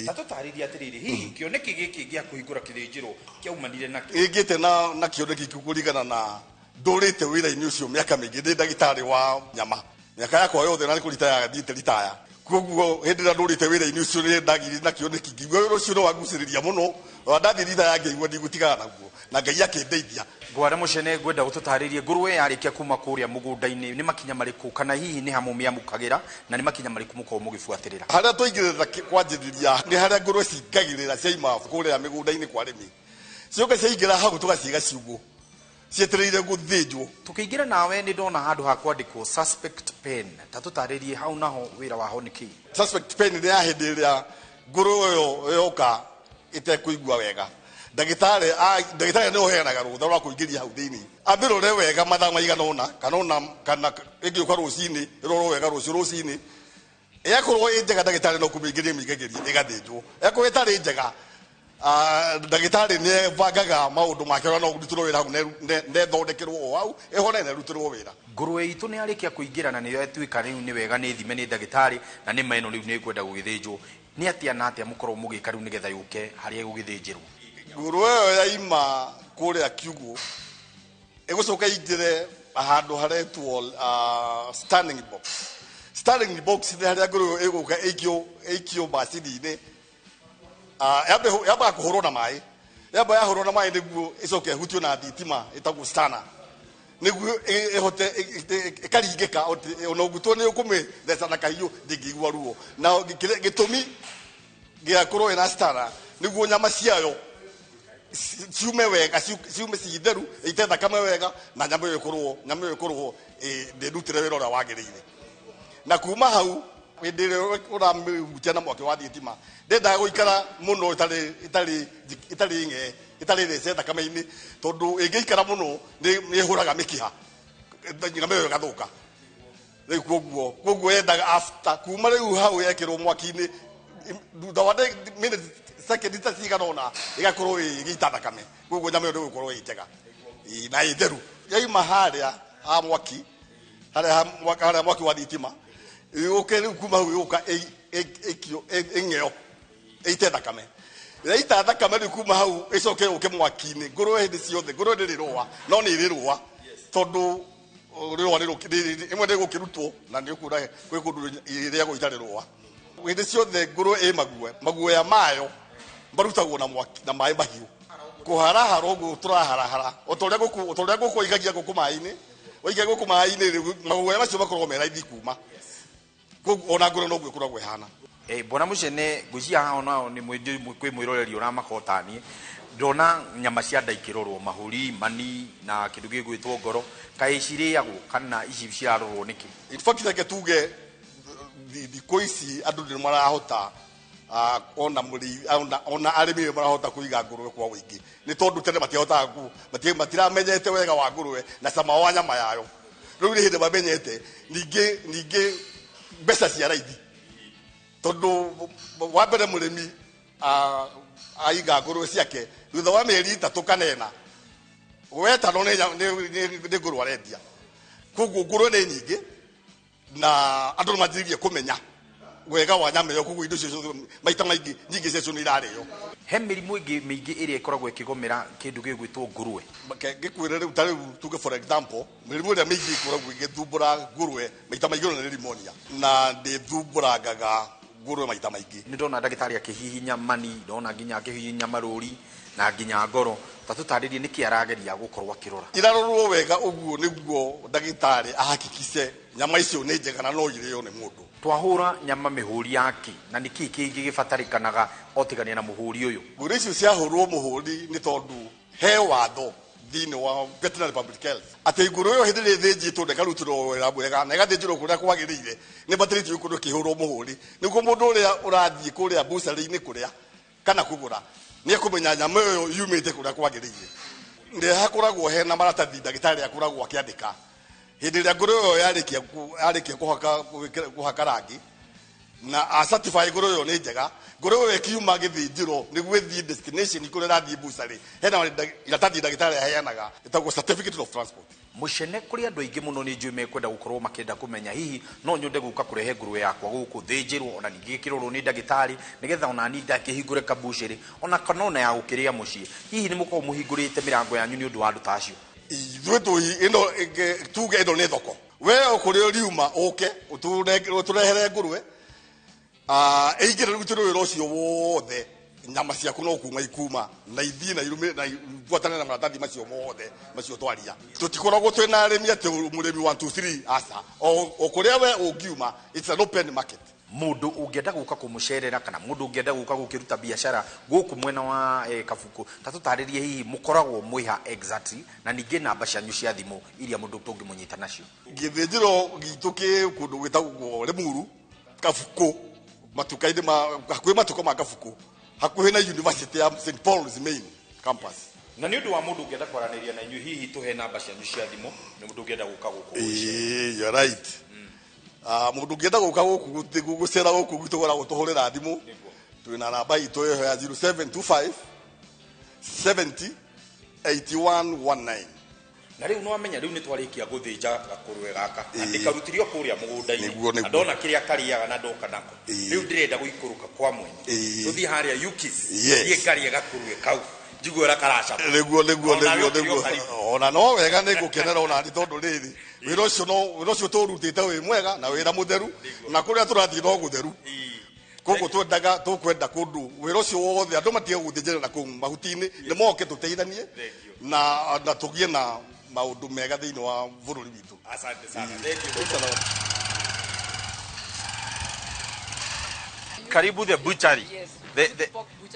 S5: Ta tũtarĩrie atĩrĩrĩ, hihi kĩoneki gĩkĩ gĩa kũhingũra kĩthĩnjĩro kĩaumanire nakĩ?
S3: Ĩngĩte na kĩoneki kĩu kũringana na ndũrĩte wĩra-inĩ ũcio mĩaka mĩingĩ, ndĩ ndagĩtarĩ wa nyama mĩaka yakwa yothe, na nĩ kũritaya thiĩte ritaya. Koguo hĩndĩ ĩrĩa ndũrĩte wĩra-inĩ ũcio nĩ ndagire na kĩoneki, ngĩigua wĩra ũcio nĩ wangucĩrĩria mũno, ona ndathiĩ ritaya ngĩigua ndigũtigana naguo, na Ngai akĩndeithia.
S5: Bwana Mucene, ngwenda gũtũtarĩrie ngũrũwe yarĩkia kuma kũrĩa mũgũnda-inĩ nĩ makinya marĩkũ, kana hihi nĩ ha mũmĩamũkagĩra, na nĩ makinya marĩkũ mũkoragwo mũgĩbuatĩrĩra?
S3: Harĩa twaingĩrĩra kwanjĩrĩria nĩ harĩa ngũrũwe cingagĩrĩra ciaima kũrĩa mĩgũnda-inĩ kwa arĩmi, cioka ciaingĩra hau tũgaciga ciugũ cietereire gũthĩnjwo.
S5: Tũkĩingĩra nawe nĩ ndona handũ ha kwandĩkwo suspect pen, ta tũtarĩrie hau naho wĩra waho nĩ kĩ?
S3: Suspect pen nĩ ya hĩndĩ ĩrĩa ngũrũwe ĩyo yoka ĩtekũigua wega, ndagĩtarĩ ndagĩtarĩ nĩ ũheanaga rũtha rwa kũingĩria hau thĩinĩ, amĩrore wega mathaa maigana ũna, kana ona kana ĩngĩũka rũcinĩ ĩrorwo wega rũciũ rũcinĩ. Yakorwo ĩ njega ndagĩtarĩ no kũmĩingĩria mĩingagĩria ĩgathĩnjwo, yakorwo ĩtarĩ njega, ndagĩtarĩ nĩ ebangaga maũndũ make ũrĩa no ũrutĩrwo wĩra hau, nethondekerwo o hau ĩhone na ĩrutĩrwo wĩra.
S5: Ngũrũwe itũ nĩ yarĩkia kũingĩra na nĩyo yatuĩka rĩu nĩ wega nĩ thime nĩ ndagĩtarĩ na nĩ meno rĩu nĩ ĩkwenda gũgĩthĩnjwo, nĩ atĩa na atĩa mũkorwo mũgĩka rĩu nĩgetha yũke harĩa ĩgũgĩthĩnjĩrwo?
S3: Ngũrũwe ĩyo yaima kũrĩa kiugũ ĩgũcoka ĩingĩre handũ haretwo standing box. Standing box nĩ harĩa ngũrũwe ĩyo ĩgũka ĩikio macini-inĩ. Yambaga kũhũrwo na maĩ, yamba yahũrwo na maĩ nĩguo ĩcoke ĩhutio na thitima ĩtagwo stana, nĩguo ĩhote ĩkaringĩka, ona ũngĩtua nĩ ũkũmĩtheca na kahiũ ndĩngĩigua ruo. Na gĩtũmi gĩa kũrwo ĩna stana nĩguo nyama ciayo ciume wega, ciume ci theru, ite thakame wega, na nyama ĩyo ĩkorwo ndĩrutĩre wĩra ũrĩa wagĩrĩire. Na kuma hau hĩndĩ ĩrĩa ũramĩhutia na mwaki wa thitima ndendaga gũikara mũno ĩtarĩ ng'ee, ĩtarĩ thece thakame-inĩ, tondũ ĩngĩikara mũno nĩ ĩhũraga mĩkiha, nyama ĩyo ĩgathũka. Rĩu koguo yendaga after kuma rĩu hau yekĩrwo mwaki-inĩ, thutha wa minute second ta cigana ũna ĩgakorwo ĩgĩita thakame, koguo nyama ĩyo ndĩgũkorwo ĩ njega na ĩ theru. Yaima harĩa ha mwaki, harĩa mwaki wa thitima yũke rĩu kuma hau yũka ĩikio ĩng'eo ĩite thakame. Yaita thakame rĩu kuma hau ĩcoke yũke mwaki-inĩ. Ngũrũwe hĩndĩ ciothe, ngũrũwe ndĩrĩ rũa, no nĩ ĩrĩ rũa, tondũ rũa ĩmwe nĩgũkĩrutwo na nĩ ũkuona kwĩ kũndũ ĩrĩagwo itarĩ rũa. Hĩndĩ ciothe ngũrũwe ĩ maguoya, maguoya mayo marutagwo na mwaki na maĩ mahiũ. Kũharahara ũguo tũraharahara, o ta ũrĩa ngũkũ waikagia ngũkũ maĩ-inĩ, waikia ngũkũ maĩ-inĩ rĩu maguoya macio makoragwo me raithi kuma. Koguo ona ngũrũwe noguo ĩkoragwo ĩhana.
S5: Bwana Mucene, ngwĩciria haha onao nĩ kwĩ mwĩroreri ũramakota niĩ. Ndona nyama cia nda ikĩrorwo, mahũri, mani na kĩndũ gĩgwĩtwo ngoro, kaĩ cirĩagwo kana ici cirarorwo nĩkĩ?
S3: In fact reke tuge thikũ ici andũ nĩ marahota, ona mũrĩi, ona arĩmi nĩ marahota kũiga ngũrũwe kwa ũingĩ, nĩ tondũ tene matiahotaga matiramenyete wega wa ngũrũwe na cama wa nyama yayo. Rĩu nĩ hĩndĩ mamenyete. Ningĩ mbeca cia raithi, tondũ wa mbere mũrĩmi aiga ngũrũwe ciake thutha wa mĩeri 3 kana 4 wetano nĩ ngũrũwe arendia. Koguo ngũrũwe nĩ nyingĩ na andũ nĩ manjĩrĩirie kũmenya wega wa nyama ĩyo, koguo indo icio ciothe maita maingĩ nyingĩ ciacio nĩ irarĩo.
S5: He mĩrimũ ĩngĩ mĩingĩ ĩrĩa ĩkoragwo ĩkĩgomera kĩndũ gĩgwĩtwo ngũrũwe?
S3: Ngĩkwĩre rĩu ta rĩu tuge for example, mĩrimũ ĩrĩa mĩingĩ ĩkoragwo ĩgĩthumbũra ngũrũwe maita maingĩ ona nĩ pneumonia, na ndĩthumbũrangaga ngũrũwe maita maingĩ.
S5: Nĩ ndona ndagĩtarĩ akĩhihinya mani, ndona nginya akĩhihinya marũri na nginya ngoro, ta tũtarĩrie nĩkĩ arageria gũkorwo akĩrora.
S3: Irarorwo wega ũguo nĩguo ndagĩtarĩ ahakikice Nyama icio nĩ njega na no irĩo nĩ mũndũ.
S5: Twahũra nyama mĩhũri yake na nĩkĩ kĩngĩ gĩbatarĩkanaga otigania na mũhũri ũyũ?
S3: Ngũrũ icio ciahũrwo mũhũri nĩ tondũ he watho thĩinĩ wa Veterinary Public Health atĩ ngũrũ ĩyo hĩndĩ ĩrĩa ĩthĩnjĩtwo na ĩkarutĩrwo wĩra mwega na ĩgathĩnjĩrwo kũrĩa kwagĩrĩire nĩ ĩbatarĩtio gũkorwo ĩkĩhũrwo mũhũri nĩguo mũndũ ũrĩa ũrathiĩ kũrĩa bucarĩ-inĩ kũrĩa kana kũgũra nĩ ekũmenya nyama ĩyo yumĩte kũrĩa kwagĩrĩire. Nĩ hakoragwo hena maratathi ndagĩtarĩ akoragwo akĩandĩka hĩndĩ ĩrĩa ngũrũ ĩyo yarĩkia kũhaka rangi na a certify ngũrũ ĩyo nĩ njega. Ngũrũ ĩyo ĩkiuma gĩthĩnjĩro nĩguo ĩthiĩ destination kũrĩa ĩrathiĩ bucarĩ, hena iratathi ndagĩtarĩ aheanaga ĩtagwo certificate of transport.
S5: Mũcene kũrĩ andũ aingĩ mũno nĩ njũĩ mekwenda gũkorwo makĩenda kũmenya hihi no nyende gũka kũrehe ngũrwe yakwa gũkũ thĩnjĩrwo ona ningĩ gĩkĩrorwo nĩ ndagĩtarĩ nĩgetha ona niĩ ndakĩhingũre kabucĩrĩ ona kana ona ya gũkĩrĩa mũciĩ. Hihi nĩ mũkoragwo mũhingũrĩte mĩrango yanyu nĩ ũndũ wa andũ ta acio?
S3: Ithuĩ ĩno tuge ĩno nĩ thoko, we kũrĩa ũriuma ũke ũtũrehere ngũrwe ĩingĩre rutĩrwo wĩra ũcio wothe, nyama ciaku no kuma ikuma na ithiĩ na irume na ibuatane na maratathi macio mothe macio twaria. Tũtikoragwo twĩna arĩmi atĩ mũrĩmi 1 2 3 aca, o kũrĩa we ũngiuma, it's an open market.
S5: Mũndũ ũngĩenda gũka kũmũcerera kana mũndũ ũngĩenda gũka gũkĩruta biacara gũkũ mwena wa Kabuku, ta tũtarĩrie hihi mũkoragwo mwĩha exactly na ningĩ namba cianyu cia thimũ iria mũndũ tũngĩmũnyita nacio.
S3: Gĩthĩnjĩro gitũ kĩ kũndũ gwĩtagwo Limuru, Kabuku, matuka-inĩ ma hakuhĩ matuka ma Kabuku, hakuhĩ na University ya St Paul's main campus.
S5: Na nĩ ũndũ wa mũndũ ũngĩenda kwaranĩria na inyuĩ hihi tũhe namba cianyu cia thimũ nĩ mũndũ ũngĩenda gũka gũkũ.
S3: Ĩĩ, you're right. Mũndũ ũngĩenda gũka gũkũ gũcera gũkũ gwitũ gũkoragwo tũhũrĩra thimũ, twĩna namba itũ ĩyo ya 0725 70 8119.
S5: Na rĩu nĩwamenya rĩu nĩtwarĩkia gũthĩnja gakũrwe gaka na ndĩkarutĩrio kũrĩa mũgũnda-inĩ na ndona kĩrĩa karĩaga na ndoka nako, rĩu ndĩrenda gũikũrũka kwa mwenye tũthiĩ harĩa Yukis thiĩ ngarĩe gakũrwe kau njigue ũrĩa karacama.
S3: Nĩguo nĩguo nĩguo nĩguo ona no wega nĩ ngũkenera ona nĩ tondũ rĩrĩ wĩra ũcio no wĩra ũcio tũrutĩte wĩ mwega na wĩra mũtheru na kũrĩa tũrathiĩ no gũtheru. Koguo twendaga tũkwenda kũndũ wĩra ũcio wothe andũ matige gũthĩnjĩra na kũu mahuti-inĩ, nĩ moke tũteithanie na tũgĩe na maũndũ mega thĩinĩ wa bũrũri witũ.
S5: Asante sana. Thank you. Karibu the butchery.
S26: Yes.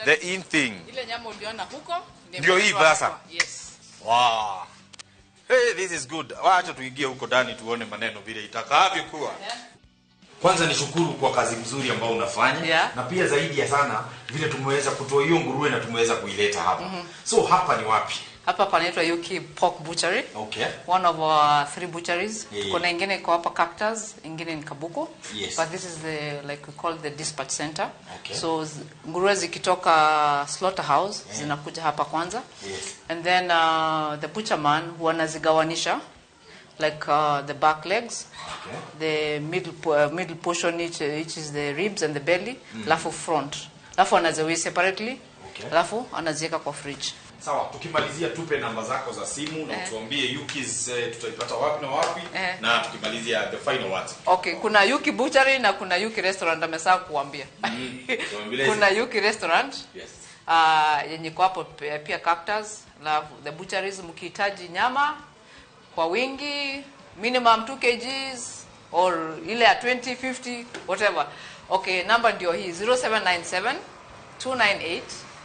S5: The in thing.
S26: Ile nyama uliona huko
S5: ndio hii sasa.
S26: Yes.
S5: Wow. Hey, this is good. Wacha tuingie huko ndani tuone maneno vile itakavyokuwa. Kwanza nishukuru kwa kazi mzuri ambayo unafanya,
S26: yeah.
S5: Na pia zaidi ya sana vile tumeweza kutoa hiyo nguruwe na tumeweza kuileta hapa. So hapa ni wapi?
S26: Hapa panaitwa Yuki Pork Butchery.
S5: Okay.
S26: One of our 3 butcheries.
S5: Yeah.
S26: Kuna ingine iko hapa Cactus, ingine ni Kabuku.
S5: Yes.
S26: But this is the, like we call the dispatch center.
S5: Okay.
S26: So nguruwe zikitoka slaughterhouse,
S5: yeah,
S26: zinakuja hapa kwanza.
S5: Yes.
S26: And then the butcher man huwa anazigawanisha like the back legs,
S5: okay,
S26: the middle portion each is the ribs and the belly, alafu front. Alafu anaziwe separately.
S5: Okay.
S26: Alafu anaziweka kwa fridge.
S5: Sawa, tukimalizia tupe namba zako za simu na utuambie Yukis tutaipata wapi na wapi, na tukimalizia the final words.
S26: Okay, kuna Yuki Butchery na kuna Yuki Restaurant amesahau kuambia. Kuna Yuki Restaurant.
S5: Yes.
S26: Yenye iko hapo pia Cactus, na the butcheries mkihitaji nyama kwa wingi minimum 2 kgs or ile ya 20, 50 whatever. Okay, namba ndio hii 0797 298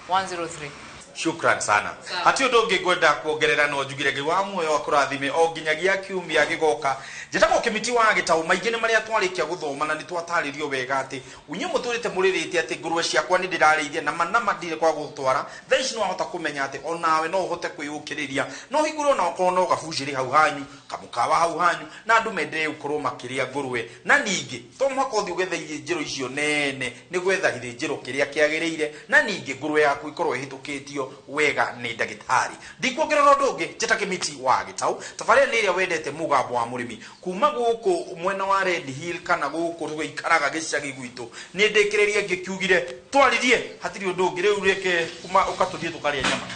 S26: 103.
S5: Shukran sana. Hati undu ungi ngwenda kuongerera no njugire Ngai wa muoyo akurathime o nginyagia kiumia gigoka. Njĩtagwo Kĩmiti wa Gĩtaũ. Maingĩ nĩ marĩa twarĩkia gũthoma na nĩ twatarĩrio wega atĩ inyuĩ mũtũrĩte mũrĩrĩte atĩ ngũrwe ciakwa nĩ ndĩrarĩithia na manama ndirĩ kwa gũtwara. Thaa ici nĩ wahota kũmenya atĩ onawe no ũhote kwĩyũkĩrĩria, no hingũre ona okorwo no gabucĩrĩ hau hanyu, kamũkawa hau hanyu, na andũ mendelee gũkorwo makĩrĩa ngũrwe. Na ningĩ to mũhaka ũthiĩ ũgethe ithĩnjĩro icio nene, nĩ gwetha gĩthĩnjĩro kĩrĩa kĩagĩrĩire, na ningĩ ngũrwe yaku ĩkorwo ĩhĩtũkĩtio wega nĩ ndagĩtarĩ. Ndikuongerera ũndũ ũngĩ, njĩta Kĩmiti wa Gĩtaũ. Tabarĩra nĩ ĩrĩa wendete mũgambo wa mũrĩmi kuma gũkũ mwena wa Red Hill kana gũkũ tũgĩikaraga gĩcagi gwitũ. Nĩ ndĩkĩrĩrie ngĩkiugire twaririe, hatirĩ ũndũ ũngĩ rĩu reke ũkatũthiĩ tũkarĩa nyama.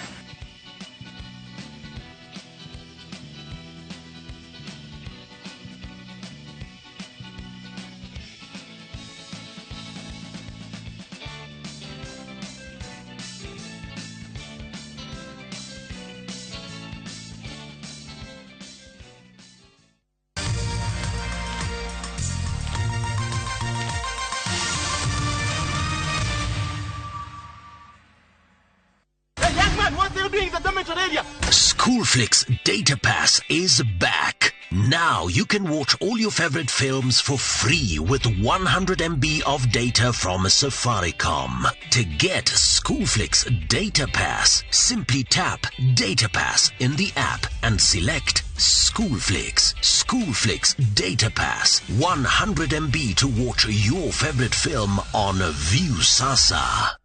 S2: Area.
S4: Schoolflix Data Pass is back. Now you can watch all your favorite films for free with 100 MB of data from Safaricom. To get Schoolflix Data Pass, simply tap Data Pass in the app and select Schoolflix. Schoolflix Data Pass. 100 MB to watch your favorite film on Viusasa.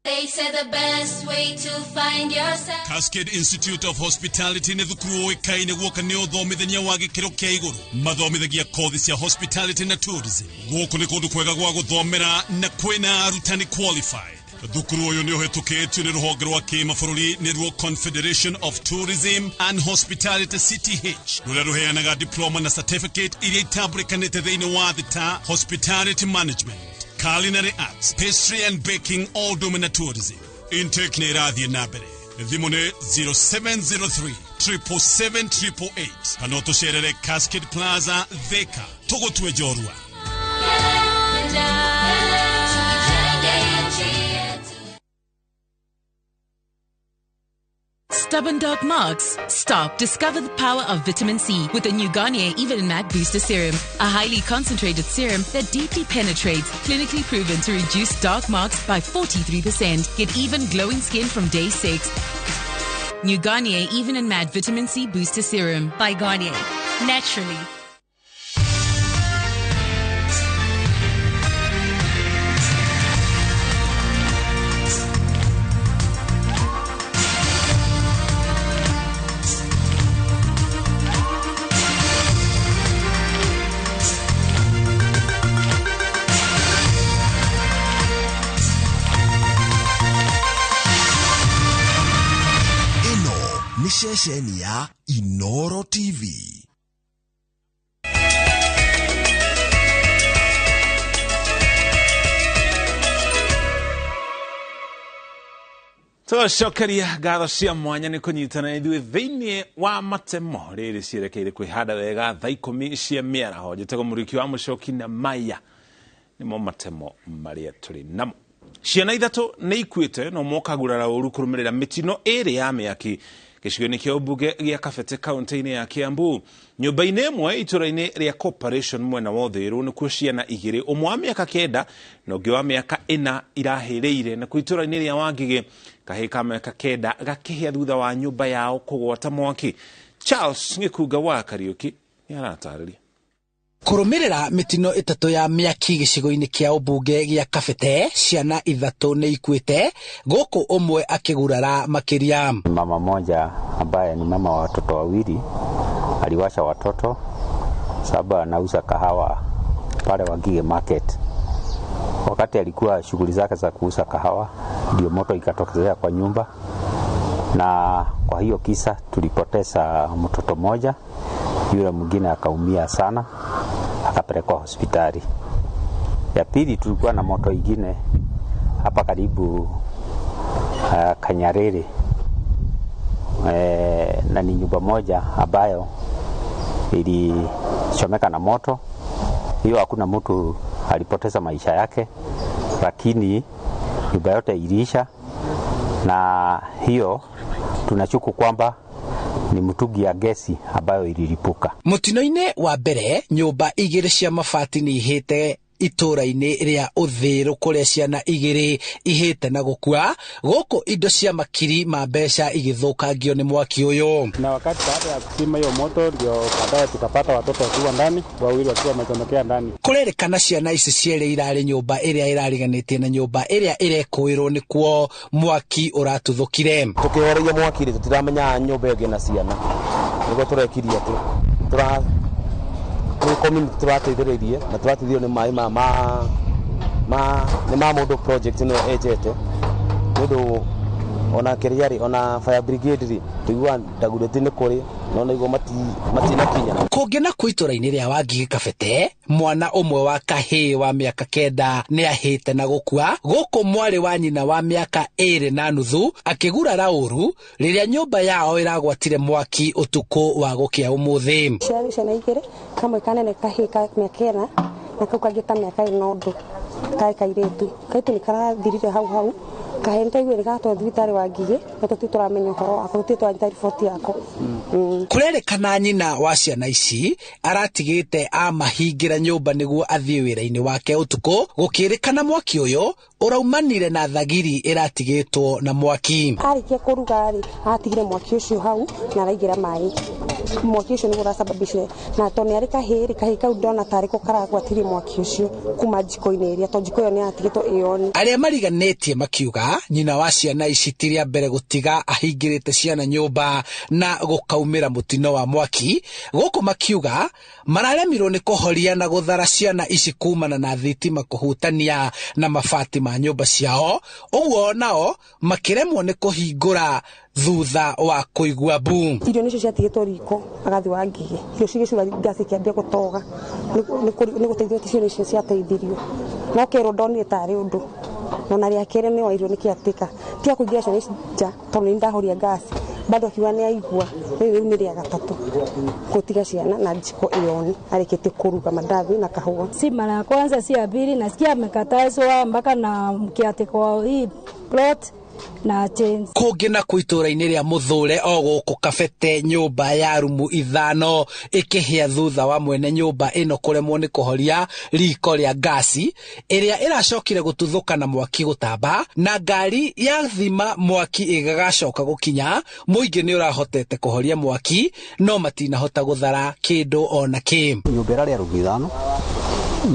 S8: They say the best way to find yourself.
S12: Cascade Institute of Hospitality nĩ thukuru ũĩkaine guoka nĩ ũthomithania wa gĩkĩro kĩa igũrũ. Mathomithagia kothi cia hospitality na tourism. Gũkũ nĩ kũndũ kwega gwa gũthomera na kwĩna arutani qualified. Thukuru ũyũ nĩ ũhĩtũkĩtio nĩ rũhonge rwa kĩmabũrũri nĩruo Confederation of Tourism and Hospitality CTH, rũrĩa rũheanaga diploma na certificate iria itambũrĩkanĩte thĩinĩ wa thĩ ta hospitality management, culinary arts, pastry and baking, all domain tourism. Intake nĩ ĩrathiĩ na mbere. Thimũ nĩ 0703 777 888 kana ũtũcerere Cascade Plaza, Thika. Tũgũtue njorua.
S22: Stubborn dark marks? Stop. Discover the power of vitamin C with the new Garnier Even and Matte Booster Serum. A highly concentrated serum that deeply penetrates, clinically proven to reduce dark marks by 43%. Get even glowing skin from day 6. New Garnier Even and Matte Vitamin C Booster Serum.
S23: By Garnier. Naturally.
S15: Ceceni ya Inoro TV.
S24: Tũgacokeria ngatho cia mwanya nĩ kũnyitana ithuĩ thĩinĩ wa matemo rĩrĩ cierekeire kwĩhanda wega thaa 10 cia mĩaraho. Njĩtagwo Mũrĩki wa Mũcoki na Maya nĩmo matemo marĩa tũrĩ namo. Ciana ithatũ nĩ ikuĩte no mokagurara ũru kũrũmĩrĩra mĩtino ĩrĩ ya mĩaki gĩcigo-inĩ kĩa ũmbunge gĩa Kabete kaunti-inĩ ya Kiambu. Nyũmba-inĩ ĩmwe itũũra-inĩ rĩa Corporation mwena wa Ũthĩrũ nĩkuo ciana igĩrĩ, ũmwe wa mĩaka 9 na ũngĩ wa mĩaka 4 irahĩrĩire. Nakuo itũũra-inĩ rĩa Wangigĩ kahĩĩ ka mĩaka 9 gakĩhĩa thutha wa nyũmba yao kũgwata mwaki. Charles Gĩkunga wa Kariũki nĩ aratarĩria.
S1: Kũrũmĩrĩra mĩtino ĩtatũ ya mĩaki gĩcigo-inĩ kĩa ũmbunge gĩa Kabete, ciana ithatũ nĩ ikuĩte, gũkũ ũmwe akĩgurara makĩria.
S27: Mama moja ambaye ni mama wa watoto wawili aliwasha watoto sababu anauza kahawa pale Wangige Market. Wakati alikuwa shughuli zake za kuuza kahawa, ndio moto ikatokezea kwa nyumba, na kwa hiyo kisa tulipoteza mtoto moja, yule mwingine akaumia sana akapelekwa hospitali. Ya pili tulikuwa na moto ingine hapa karibu Kanyarere, na ni nyumba moja ambayo ilichomeka na moto. Hiyo hakuna mtu alipoteza maisha yake, lakini nyumba yote iliisha, na hiyo tunashuku kwamba ni mtungi ya gesi ambayo ililipuka.
S1: Mutino-inĩ wa mbere nyũmba igĩrĩ cia mabati nĩ ihĩte itũũra-inĩ rĩa Ũthĩrũ kũrĩa ciana igĩrĩ ihĩte na gũkua, gũkũ indo cia makiri ma mbeca igĩthũkangio nĩ mwaki ũyũ.
S28: Na wakati baada ya kuzima hiyo moto ndio baadaye tukapata watoto wakiwa ndani, wawili wakiwa wamechomekea ndani.
S1: Kũrerĩkana ciana ici cierĩ irarĩ nyũmba ĩrĩa ĩrariganĩtie na nyũmba ĩrĩa ĩrekũĩrwo nĩkuo mwaki ũratuthũkire.
S29: Tũkĩhoreria mwaki rĩ, tũtiramenya nyũmba ĩngĩ na ciana, nĩguo tũrekirie atĩ tũra community tũrateithĩrĩirie na tũrateithio nĩ maĩ ma nĩ ma mũndũ project ĩno ejete nĩ ũndũ ona kĩrĩa rĩ, ona fire brigade rĩ, tũiguaga Dagoretti nĩ kũrĩ no nĩguo matinakinya.
S1: Kũngĩ nakuo itũũra-inĩ rĩa Wangigĩ Kabete, mwana ũmwe wa kahĩĩ wa mĩaka 9 nĩ ahĩte na gũkua, gũkũ mwarĩ wa nyina wa mĩaka 2.5 akĩgurara ũru rĩrĩa nyũmba yao ĩragwatire mwaki ũtukũ wa gũkĩa ũmũthĩ.
S30: Ciarĩ ciana igĩrĩ, kamwe kanene kahĩĩ ka mĩaka 4 na kau kangĩ ta mĩaka 4 na ũndũ karĩ kairĩtu. Kairĩtu nĩ karathirire hau hau, Kahĩ nĩtwaiguire nĩgatwarwo thibitarĩ wa Ngigĩ no tũtirĩ tũramenya ũhoro wako, tũtirĩ tũranyita riboti yako.
S2: Kũrerĩkana nyina wa ciana ici aratigĩte amahingĩra nyũmba nĩguo athiĩ wĩra-inĩ wake ũtukũ, gũkĩrĩkana mwaki ũyũ ũraumanire na thagiri ĩratigĩtwo na mwaki.
S30: Arĩkia kũruga rĩ, atigire mwaki ũcio hau na araigĩra maĩ. Mwaki ũcio nĩguo ũrasababishire, na tondũ nĩ arĩ kahĩĩ rĩ, kahĩĩ kau ndona tarĩ ko karagwatirie mwaki ũcio kuma jiko-inĩ ĩrĩa, tondũ jiko ĩyo nĩ yatigĩtwo ĩoni.
S2: Arĩa mariganĩtie makiuga nyina wa ciana ici ti rĩa mbere gũtiga ahingĩrĩte ciana nyũmba na gũkaumĩra mũtino wa mwaki. Gũkũ makiuga mararemirwo nĩ kũhoria na gũthara ciana ici kumana na thitima kũhutania na mabati ma nyũmba ciao, ũguo nao makĩremwo nĩ kũhingũra thutha wa kũigua mbu.
S30: Irio nĩcio ciatigĩtwo riko agathiĩ wa Ngigĩ, irio cigĩcura ngasi ikĩambia gũtoga, nĩ gũteithio ti ciana icio ciateithirio, no kerwo ndonire tarĩ ũndũ, ona rĩa kerĩ nĩ oirwo nĩ kĩatĩka, tiga kũingĩra ciana ici nja tondũ nĩ ndahoria ngasi, bado akiuga nĩ aigua, rĩu nĩ rĩa gatatũ gũtiga ciana na jiko ĩoni arĩkĩtie kũruga mandathi na kahũa.
S6: Si mara ya kwanza, si ya pili, nasikia amekatazwa mpaka na mkiatiko hii plot na change.
S2: Kũngĩ na kũ itũũra-inĩ rĩa Mũthũre o gũkũ Kabete, nyũmba ya rumu 5 ĩkĩhĩa thutha wa mwene nyũmba ĩno kũremwo nĩ kũhoria riko rĩa ngasi ĩrĩa ĩracokire gũtuthũka na mwaki gũtamba, na ngari ya thima mwaki ĩgagacoka gũkinya. Mũingĩ nĩ ũrahotete kũhoria mwaki no matinahota gũthara kĩndũ ona kĩ.
S27: Nyũmba ĩrarĩ ya rumu 5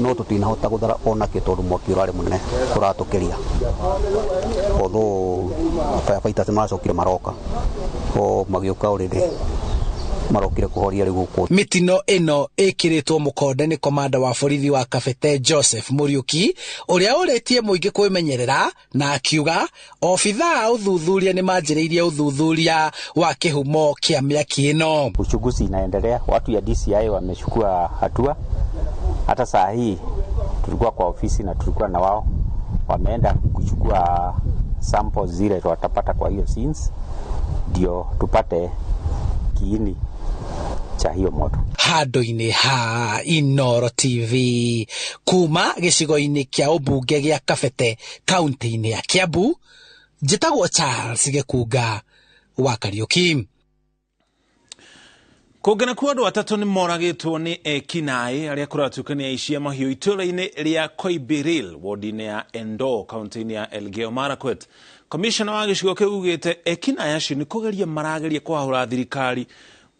S27: no tũtinahota gũthara ona kĩ tondũ mwaki ũrarĩ mũnene ũratũkĩria. Although firefighters maracokire maroka o magĩũka already marokire kũhoria rĩu gũkũ.
S2: Mĩtino ĩno ĩkĩrĩtwo mũkonde nĩ komanda wa borithi wa Kabete Joseph Mũriũki, ũrĩa ũrĩtie mũingĩ kwĩmenyerera na akiuga obithaa a ũthuthuria nĩ manjĩrĩirie ũthuthuria wa kĩhumo kĩa mĩaki ĩno.
S27: Uchunguzi inaendelea, watu ya DCI wamechukua hatua. Hata saa hii tulikuwa kwa ofisi na tulikuwa na wao, wameenda kuchukua samples zile watapata kwa hiyo scenes ndio tupate kiini cha hiyo moto.
S2: Handũ-inĩ ha Inooro TV kuma gĩcigo-inĩ kĩa ũmbunge gĩa Kabete kaunti-inĩ ya Kiambu, njĩtagwo Charles Gĩkunga wa Kariũki.
S24: Kũngĩ nakuo andũ atatũ nĩ moragĩtwo nĩ ekinaĩ arĩa kũratuĩka nĩ aici a mahiũ itũũra-inĩ rĩa Koimbiril wodi-inĩ ya Endoo kaunti-inĩ ya Elgeyo Marakwet. Komishona wa gĩcigo kĩu ugĩte ekinaĩ acio nĩ kũgeria marageria kũhahũra thirikari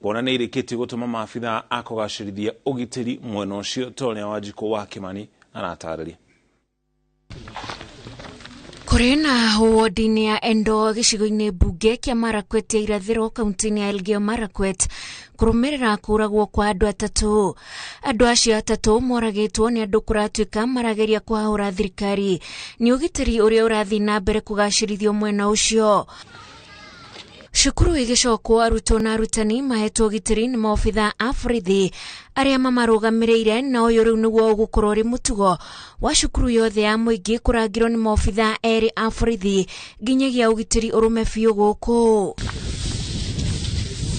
S24: kuona nĩ ĩrĩkĩtie gũtũma maabithaa a kũgacĩrithia ũgitĩri mwena ũcio, ta ũrĩa Wanjikũ wa Kĩmani aratarĩria.
S8: Kũrĩ na wodi-inĩ ya Endoo gĩcigo-inĩ mbunge kĩa Marakwet ya irathĩro kaunti-inĩ ya Elgeyo Marakwet kũrũmĩrĩra kũragwo kwa andũ atatũ. Andũ acio atatũ moragĩtwo nĩ andũ kũratuĩka marageria kũhahũra thirikari nĩ ũgitĩri ũrĩa ũrathiĩ na mbere kũgacĩrithio mwena ũcio. Cukuru igĩcokwo arutwo na arutani mahetwo ũgitĩri nĩ maobithaa a borithi arĩa mamarũgamĩrĩire, na ũyũ rĩu nĩguo ũgũkorwo ũrĩ mũtugo wa cukuru yothe ya mũingĩ kũrangĩrwo nĩ maobithaa erĩ a borithi nginyagia ũgitĩri ũrũme biũ gũkũ.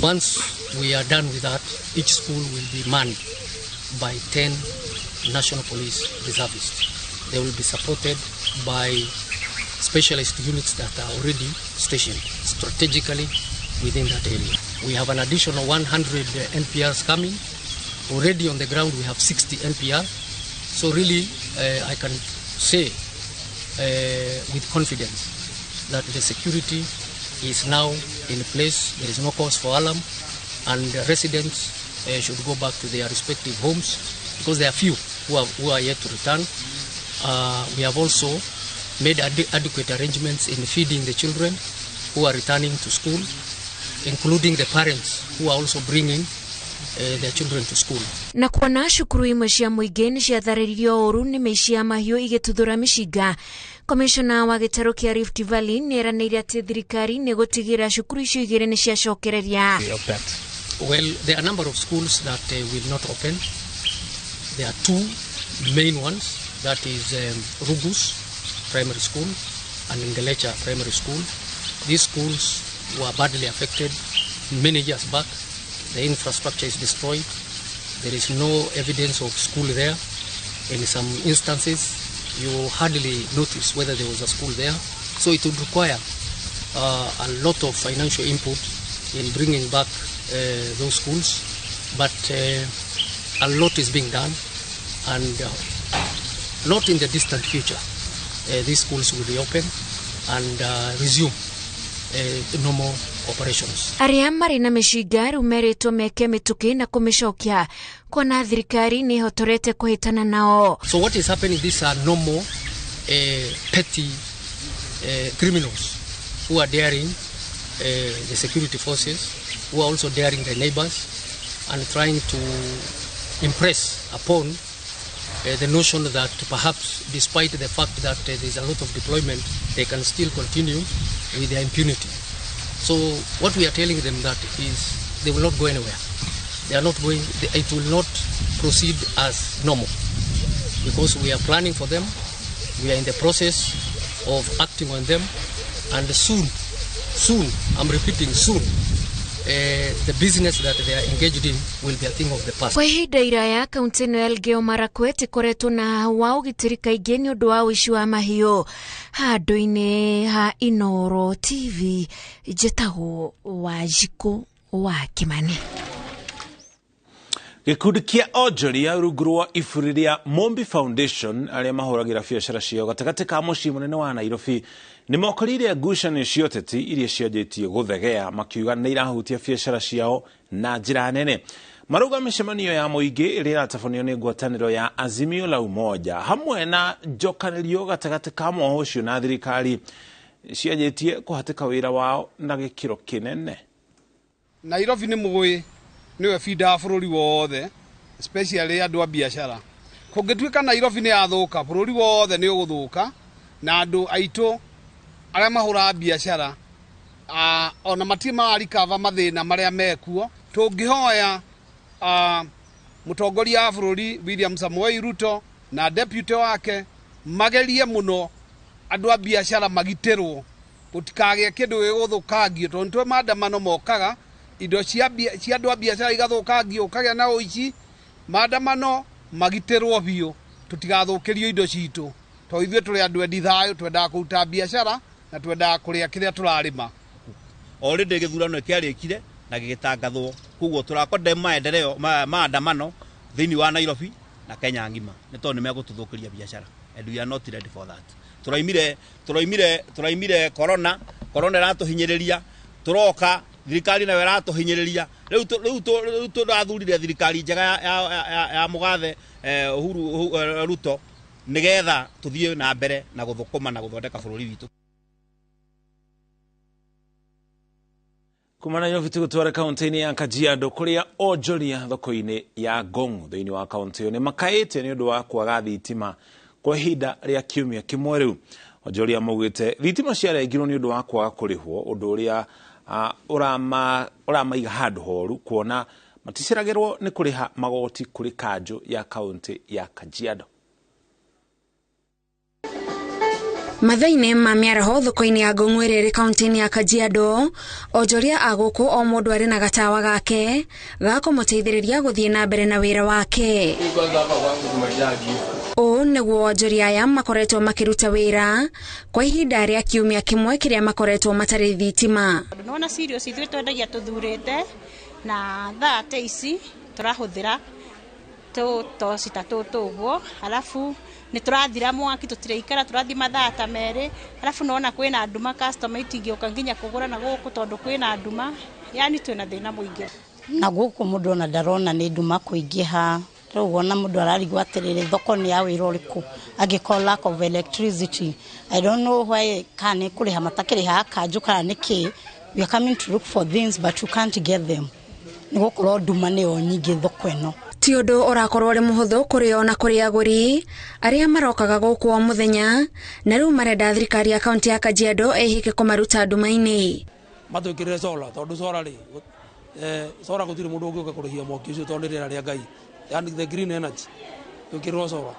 S9: Once we are done with that, each school will be manned by 10 National Police reservists. They will be supported by specialist units that are already stationed strategically within that area. We have an additional 100 NPRs coming. Already on the ground we have 60 NPR. So really I can say with confidence that the security is now in place. There is no cause for alarm, and the residents should go back to their respective homes because there are few who are yet to return. We have also made adequate arrangements in feeding the children who are returning to school, including the parents who are also bringing their children to school.
S8: Na kuona cukuru imwe cia mũingĩ nĩ ciatharĩririo ũru nĩ mĩici ya mahiũ igĩtuthũra mĩcinga, Komishona wa gĩtarũ kĩa Rift Valley nĩ eranĩire atĩ thirikari nĩ gũtigĩrĩra cukuru icio igĩrĩ nĩ ciacokereria.
S9: Well, there are a number of schools that will not open. There are two main ones, that is Rugus Primary School and Ngelecha Primary School. These schools were badly affected many years back. The infrastructure is destroyed. There is no evidence of school there. In some instances, you hardly notice whether there was a school there. So it would require a lot of financial input in bringing back those schools, but a lot is being done, and not in the distant future, these schools will reopen and resume normal operations.
S8: Arĩa marĩ na mĩcinga rĩu merĩtwo meke mĩtũkĩ na kũmĩcokia kuona thirikari nĩ ĩhotorete kũhĩtana nao.
S9: So what is happening, these are normal petty criminals who are daring the security forces, who are also daring their neighbors and trying to impress upon the notion that perhaps despite the fact that there is a lot of deployment, they can still continue with their impunity. So what we are telling them that is they will not go anywhere. They are not going, it will not proceed as normal because we are planning for them, we are in the process of acting on them, and soon, soon, I'm repeating soon, the business that they are engaged in will be a thing of the past.
S8: Kwa ihinda iraya kaunti ĩno ya Elgeyo Marakwet ĩkoretwo na wa ũgitĩri kaingĩ nĩ ũndũ wa ũici wa mahiũ. Handũ-inĩ ha Inooro TV njĩtagwo Wanjikũ wa Kĩmani.
S24: Gĩkundi kĩa onjoria rungu rwa iburi rĩa Mombi Foundation arĩa mahũragĩra biacara ciao gatagatĩ ka mũciĩ mũnene wa Nairobi nĩ mokorire ngucanio cia ũteti iria cianjĩtie gũthegea makiuga nĩ irahutia biacara ciao na njĩra nene. Marauga mĩcemanio ya mũingĩ ĩrĩa ĩratabanio nĩ ngwatanĩro ya Azimio la Umoja hamwe na njokanĩrio gatagatĩ ka mwoho ũcio na thirikari cianjĩtie kũhatĩka wĩra wao na gĩkĩro kĩnene.
S7: Nairobi nĩ mũĩ niwe bida wa bũrũri wothe, especially andũ a biacara. Kũngĩtuĩka Nairobi nĩ yathũka, bũrũri wothe nĩ ũgũthũka, na andũ aitũ arĩa mahũraga biacara ona matirĩ mararikava mathĩna marĩa mekuo. Tũngĩhoya mũtongoria wa bũrũri William Samoei Ruto na deputy wake magerie mũno andũ a biacara magitĩrwo, gũtikagĩe kĩndũ gĩgũthũkangio, tondũ nĩtũĩ maandamano mokaga indo cia andũ a biacara igathũkangio, ũkagĩa na ũici. Maandamano magitĩrwo biũ, tũtigathũkĩrio indo citũ, tondũ ithuĩ tũrĩ andũ endi thayũ, twendaga kũruta biacara na twendaga kũrĩa kĩrĩa tũrarĩma.
S10: Already gĩthurano kĩarĩkire na gĩgĩtangathwo, koguo tũrakondem maendeleo maandamano thĩinĩ wa Nairobi na Kenya ng'ima, nĩ tondũ nĩ megũtũthũkĩria biacara, and we are not ready for that. Tũraimire corona, corona ĩratũhinyĩrĩria, tũroka thirikari nayo ĩratũhinyĩrĩria. Rĩu tũrathurire thirikari njega ya mũgathe Uhuru Ruto nĩgetha tũthiĩ na mbere na gũthũkũma na gũthondeka bũrũri witũ.
S24: Kuma Nairobi tũgũtwara kaunti-inĩ ya Kajiado kũrĩa onjoria thoko-inĩ ya Ngong thĩinĩ wa kaunti ĩyo nĩ makaĩte nĩ ũndũ wa kwaga thitima kwa ihinda rĩa kiumia kĩmwe rĩu. Onjoria maugĩte thitima ciarengirwo nĩ ũndũ wa kwaga kũrĩhwo, ũndũ ũrĩa ũramaiga handũ horu kuona maticeragĩrwo nĩ kũrĩha magoti kũrĩ kanjũ ya kaunti ya Kajiado.
S13: Mathaa-inĩ ma mĩaraho thoko-inĩ ya Ngong ĩrĩa ĩrĩ kaunti-inĩ ya Kajiado, onjoria a gũkũ o mũndũ arĩ na gatawa gake ga kũmũteithĩrĩria gũthiĩ na mbere na wĩra wake. Ũũ nĩguo onjoria aya makoretwo makĩruta wĩra kwa ihinda rĩa kiumia kĩmwe kĩrĩa makoretwo matarĩ thitima.
S14: Nĩwona cereals ithuĩ twendagia tũthurĩte na thaa ta ici tũrahũthĩra tũtoci ta tũtũ ũguo, alafu nĩ tũrathira mwaki tũtiraikara, tũrathiĩ mathaa ta merĩ, alafu nĩwona kwĩna nduma, customer itingĩũka nginya kũgũra na gũkũ tondũ kwĩna nduma, yani twĩna thĩna mũingĩ.
S16: Na gũkũ mũndũ ona ndarona nĩ nduma kũingĩha, rĩu wona mũndũ ararigwo atĩrĩrĩ thoko nĩ ya wĩra ũrĩkũ angĩkorwo lack of electricity. I don't know why kana nĩ kũrĩha matakĩrĩhaga kanjũ kana nĩkĩ. We are coming to look for things but you can't get them, nĩ gũkorwo nduma nĩyo nyingĩ thoko ĩno.
S13: Ti ũndũ ũrakorwo ũrĩ mũhũthũ kũrĩ o na kũrĩ agũri arĩa marokaga gũkũ o mũthenya, na rĩu marenda thirikari ya kaunti ya Kajiado ĩhĩke kũmaruta nduma-inĩ.
S17: Matwĩkĩrĩre solar, tondũ solar rĩ, solar gũtirĩ mũndũ ũngĩũka kũrĩhia mwaki ũcio tondũ nĩ rĩera rĩa Ngai, yani the green energy, twĩkĩrĩrwo solar.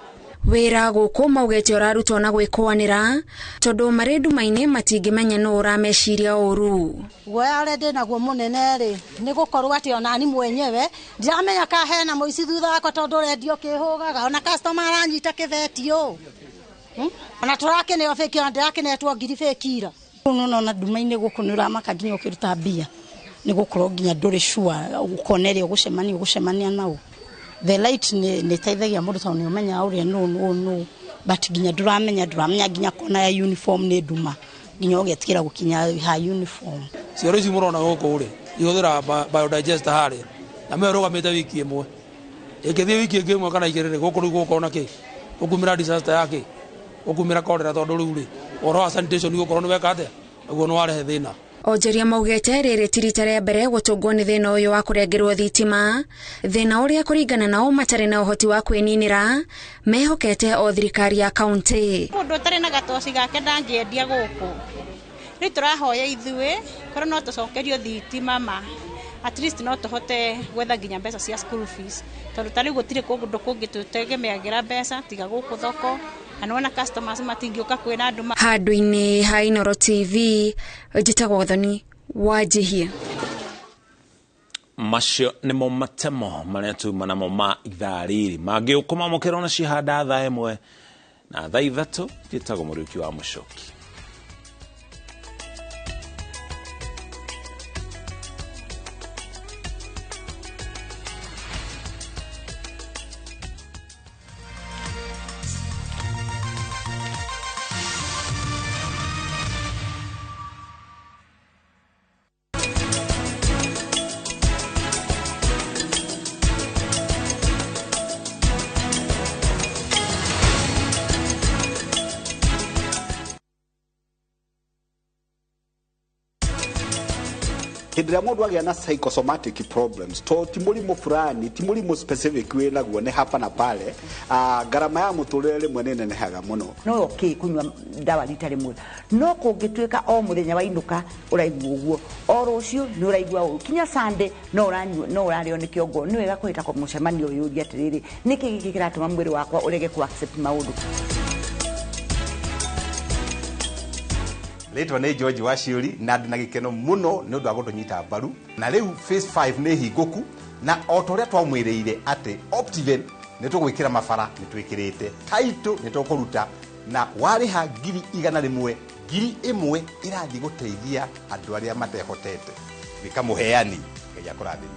S13: Wĩra gũkũ maugĩte ũrarutwo na gwĩkũanĩra tondũ marĩ nduma-inĩ matingĩmenya nũ ũrameciria ũru.
S19: Guoya ũrĩa ndĩnaguo mũnene rĩ nĩ gũkorwo atĩ onani mwenyewe ndiramenya ka hena mũici thutha wakwa tondũ rendio kĩhũgaga ona customer aranyita kĩbeti ũũ. Ona tũrakeneo beki ona ndĩrakenetwo ngiri beki ira.
S16: Nona nduma-inĩ gũkũ nĩ ũramaka nginya ũkĩruta mbia nĩ gũkorwo nginya ndũrĩ sure ũkona ĩrĩa ũgũcemania nao. The light nĩ ĩteithagia mũndũ tondũ nĩ ũmenyaga ũrĩa nũ but nginya ndũramenya nginya kona ya uniform nĩ nduma nginya ũgetigĩra gũkinya ha uniform.
S17: Cioro ici mũrona gũkũ rĩ ihũthĩraga biodigester harĩa na mĩyo ĩrũgamĩte wiki ĩmwe ĩngĩthiĩ wiki ĩngĩ ĩmwe kana igĩrĩ rĩ gũkũ rĩu gũkorwo na kĩ gũkumĩra disaster ya kĩ gũkumĩra cholera tondũ rĩu rĩ ũhoro wa sanitation gũkorwo nĩ weka atĩa ũguo nĩ warehe thĩna.
S13: Onjoria maugĩte rĩrĩ ti rita rĩa mbere gũtũngwo nĩ thĩna ũyũ wa kũrengerwo thitima, thĩna ũrĩa kũringana nao matarĩ na ũhoti wa kwĩninĩra, mehokete o thirikari ya kaunti.
S14: Mũndũ ũtarĩ na gatoci gake ndangĩendia gũkũ. Rĩu tũrahoya ithuĩ korwo no tũcokerio thitima ma at least no tũhote gwetha nginya mbeca cia school fees tondũ ta rĩu gũtirĩ kũndũ kũngĩ tũtegemeagĩra mbeca tiga gũkũ thoko. Anona customers matingĩũka kwĩna andũ.
S13: Handũ-inĩ ha Inooro TV, njĩtagwo Gathoni Wanjihia.
S24: Macio nĩmo matemo marĩa tuma namo ma ithaa rĩrĩ mangĩ ũkũmamũkĩra ona cihanda thaa 1 na thaa 3. Njĩtagwo Mũriũki wa Mũcoki.
S3: Hĩndĩ ĩrĩa mũndũ agĩa na psychosomatic problems to ti mũrimũ fulani ti mũrimũ specific wĩ naguo nĩ hapa na pale, ngarama ya mũtũrĩre rĩmwe nĩ nenehaga mũno.
S4: No okay kunyua ndawa rita rĩmwe, no kũngĩtuĩka o mũthenya wainũka ũraigua ũguo, o rũciũ nĩ ũraigua ũũ, kinya Sunday no ũranyua no ũrarĩo nĩ kĩongo, nĩ wega kũhĩta mũcemanio ũyũ ũrie atĩrĩrĩ, nĩkĩ gĩkĩ kĩratũma mwĩrĩ wakwa ũrege ku accept maũndũ.
S5: Rĩtwa nĩ George Waciũri na ndĩ na gĩkeno mũno nĩ ũndũ wa gũtũnyita mbaru, na rĩu phase 5 nĩ hingũku, na o ta ũrĩa twamwĩrĩire atĩ Optiven nĩ tũgwĩkĩra mabara nĩ twĩkĩrĩte, title nĩ tũkũruta, na warĩha 100,000 1,000 ĩrathiĩ gũteithia andũ arĩa matehotete. Tuĩka mũheani, Ngai akũrathime.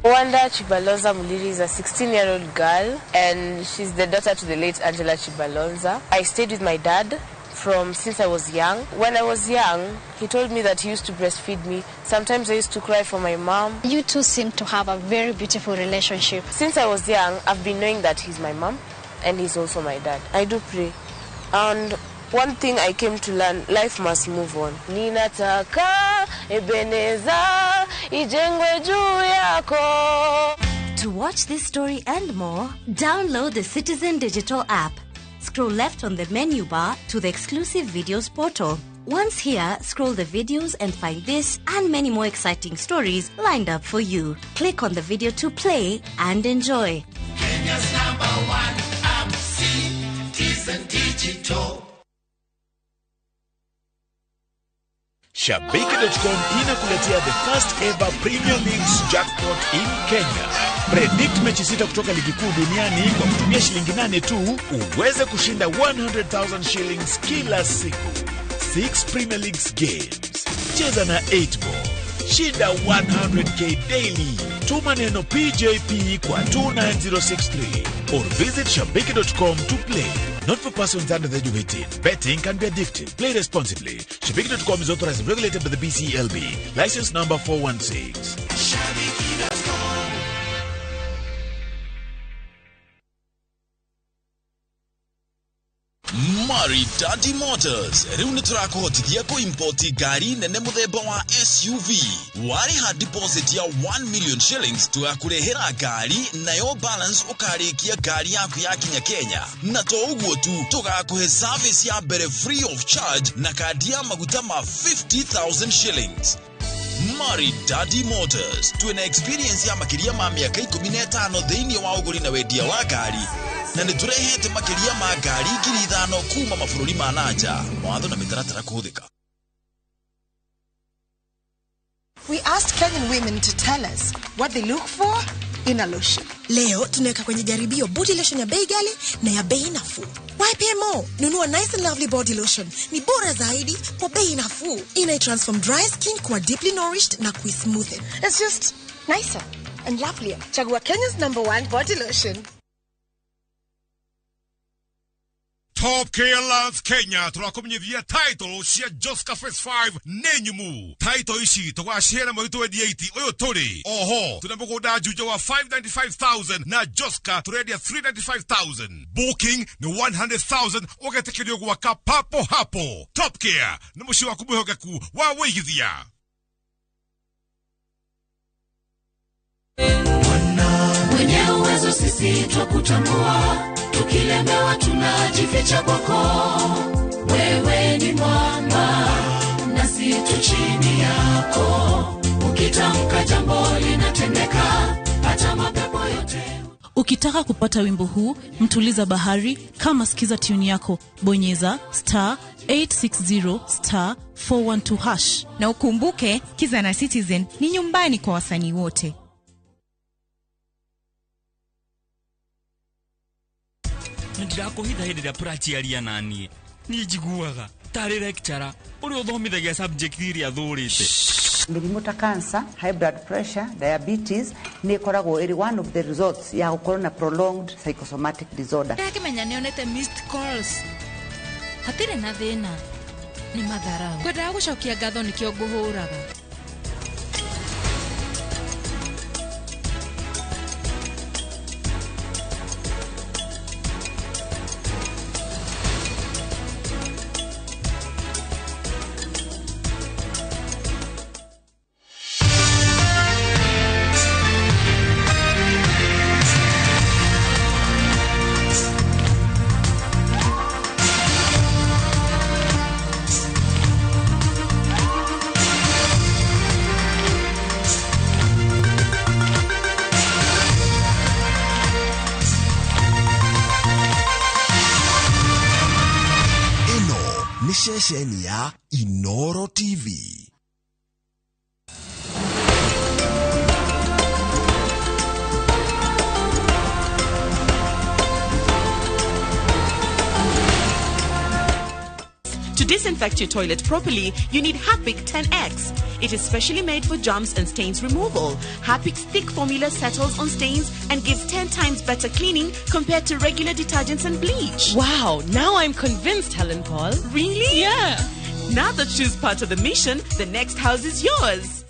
S11: Wanda Chibalonza Muliri is a 16-year-old girl, and she's the daughter to the late Angela Chibalonza. I stayed with my dad from since I was young. When I was young, he told me that he used to breastfeed me. Sometimes I used to cry for my mom.
S12: You two seem to have a very beautiful relationship.
S11: Since I was young, I've been knowing that he's my mom and he's also my dad. I do pray. And one thing I came to learn, life must move on. Ninataka Ebeneza ijengwe juu yako.
S18: To watch this story and more, download the Citizen Digital app. Scroll left on the menu bar to the exclusive videos portal. Once here, scroll the videos and find this and many more exciting stories lined up for you. Click on the video to play and enjoy.
S20: Kenya's #1 app, Citizen Digital.
S21: Shabiki.com inakuletea the first ever Premier Leagues jackpot in Kenya. Predict mechi 6 kutoka ligi kuu duniani kwa kutumia shilingi 8 tu uweze kushinda 100,000 shillings kila siku. 6 Premier Leagues games. Cheza na 8 ball. Shinda 100k daily. Tuma neno PJP kwa 29063 or visit shabiki.com to play. Not for persons under the age of 18. Betting can be addictive. Play responsibly. Shabiki.com is authorized and regulated by the BCLB. License number 416.
S20: Shabiki.com.
S25: Maridadi Motors rĩu nĩ tũrakũhotithia kũimpoti ngari nene mũthemba wa SUV. Warĩha deposit ya 1 million shillings tũgakũrehera ngari nayo balance ũkarĩkia ngari yaku yakinya Kenya. Na to ũguo tu, tũgakũhe service ya mbere free of charge na kandi ya maguta ma 50,000 shillings. Maridadi Motors twĩna experience ya makĩria ma mĩaka 15 thĩinĩ wa ũgũri na wendia wa ngari, na nĩ tũrehete makĩria ma ngari 5,000 kuma mabũrũri ma nanja. Mawatho na mĩtaratara kũhũthĩka.
S26: We asked Kenyan women to tell us what they look for
S1: Ina lotion. Leo tunaweka kwenye jaribio body lotion ya bei ghali na ya bei nafuu. YPMO, nunua Nice and Lovely body lotion. Ni bora zaidi kwa bei nafuu. Ina transform dry skin kuwa deeply nourished na kuismoothen. It's just nicer and lovelier. Chagua Kenya's #1 body lotion.
S6: Top Care Lands Kenya turakumenyithia title cia Joska Phase 5 nĩ nyumu. Title ici tũgaciheana mweri 28 ũyũ tũrĩ. Oho tũna mũgũnda Juja wa 595,000 na Joska tũrendia 395,000. Booking nĩ 100,000 ũgetĩkĩrio gwaka papo hapo. Top Care nĩ mũciĩ waku mwĩhokeku wa wĩigithia.
S15: Mwenye uwezo sisi twakutambua, tukilemewa tunajificha kwako. Wewe ni mwamba nasi tu chini yako, ukitamka jambo linatendeka, hata mapepo yote.
S22: Ukitaka kupata wimbo huu Mtuliza Bahari, kama sikiza tune yako, bonyeza *860 *412#.
S23: Na ukumbuke Kiza na Citizen ni nyumbani kwa wasanii wote.
S26: Ndirakuhitha hindi ria purachiaria nanie ni njiguaga tari lecturer uria uthomithagia subject iria thurite.
S4: Mĩrimũ ta cancer, high blood pressure, diabetes nĩ ĩkoragwo ĩrĩ one of the results ya gũkorwo na prolonged psychosomatic disorder.
S27: Ndakĩmenya nĩonete missed calls. Hatirĩ na thĩna, nĩ matharau. Ngwendaga gũcokia ngatho nĩkĩo ngũhũraga.
S28: Ceceni ya Inoro TV.
S29: To disinfect your toilet properly, you need Harpic 10X. It is specially made for germs and stains removal. Harpic's thick formula settles on stains and gives 10 times better cleaning compared to regular detergents and bleach.
S30: Wow, now I'm convinced, Helen Paul.
S29: Really?
S30: Yeah.
S29: Now that she's part of the mission, the next house is yours.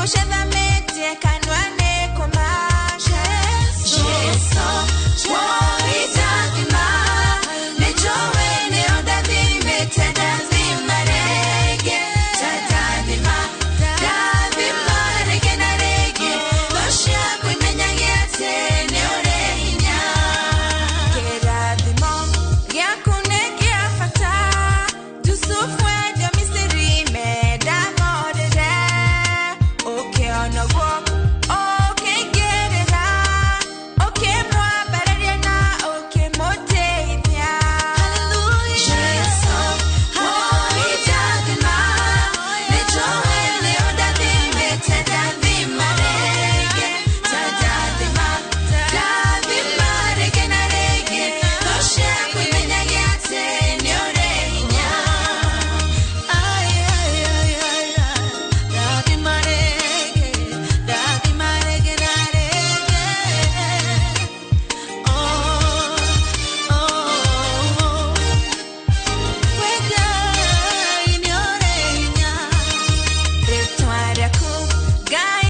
S2: Gũcemania.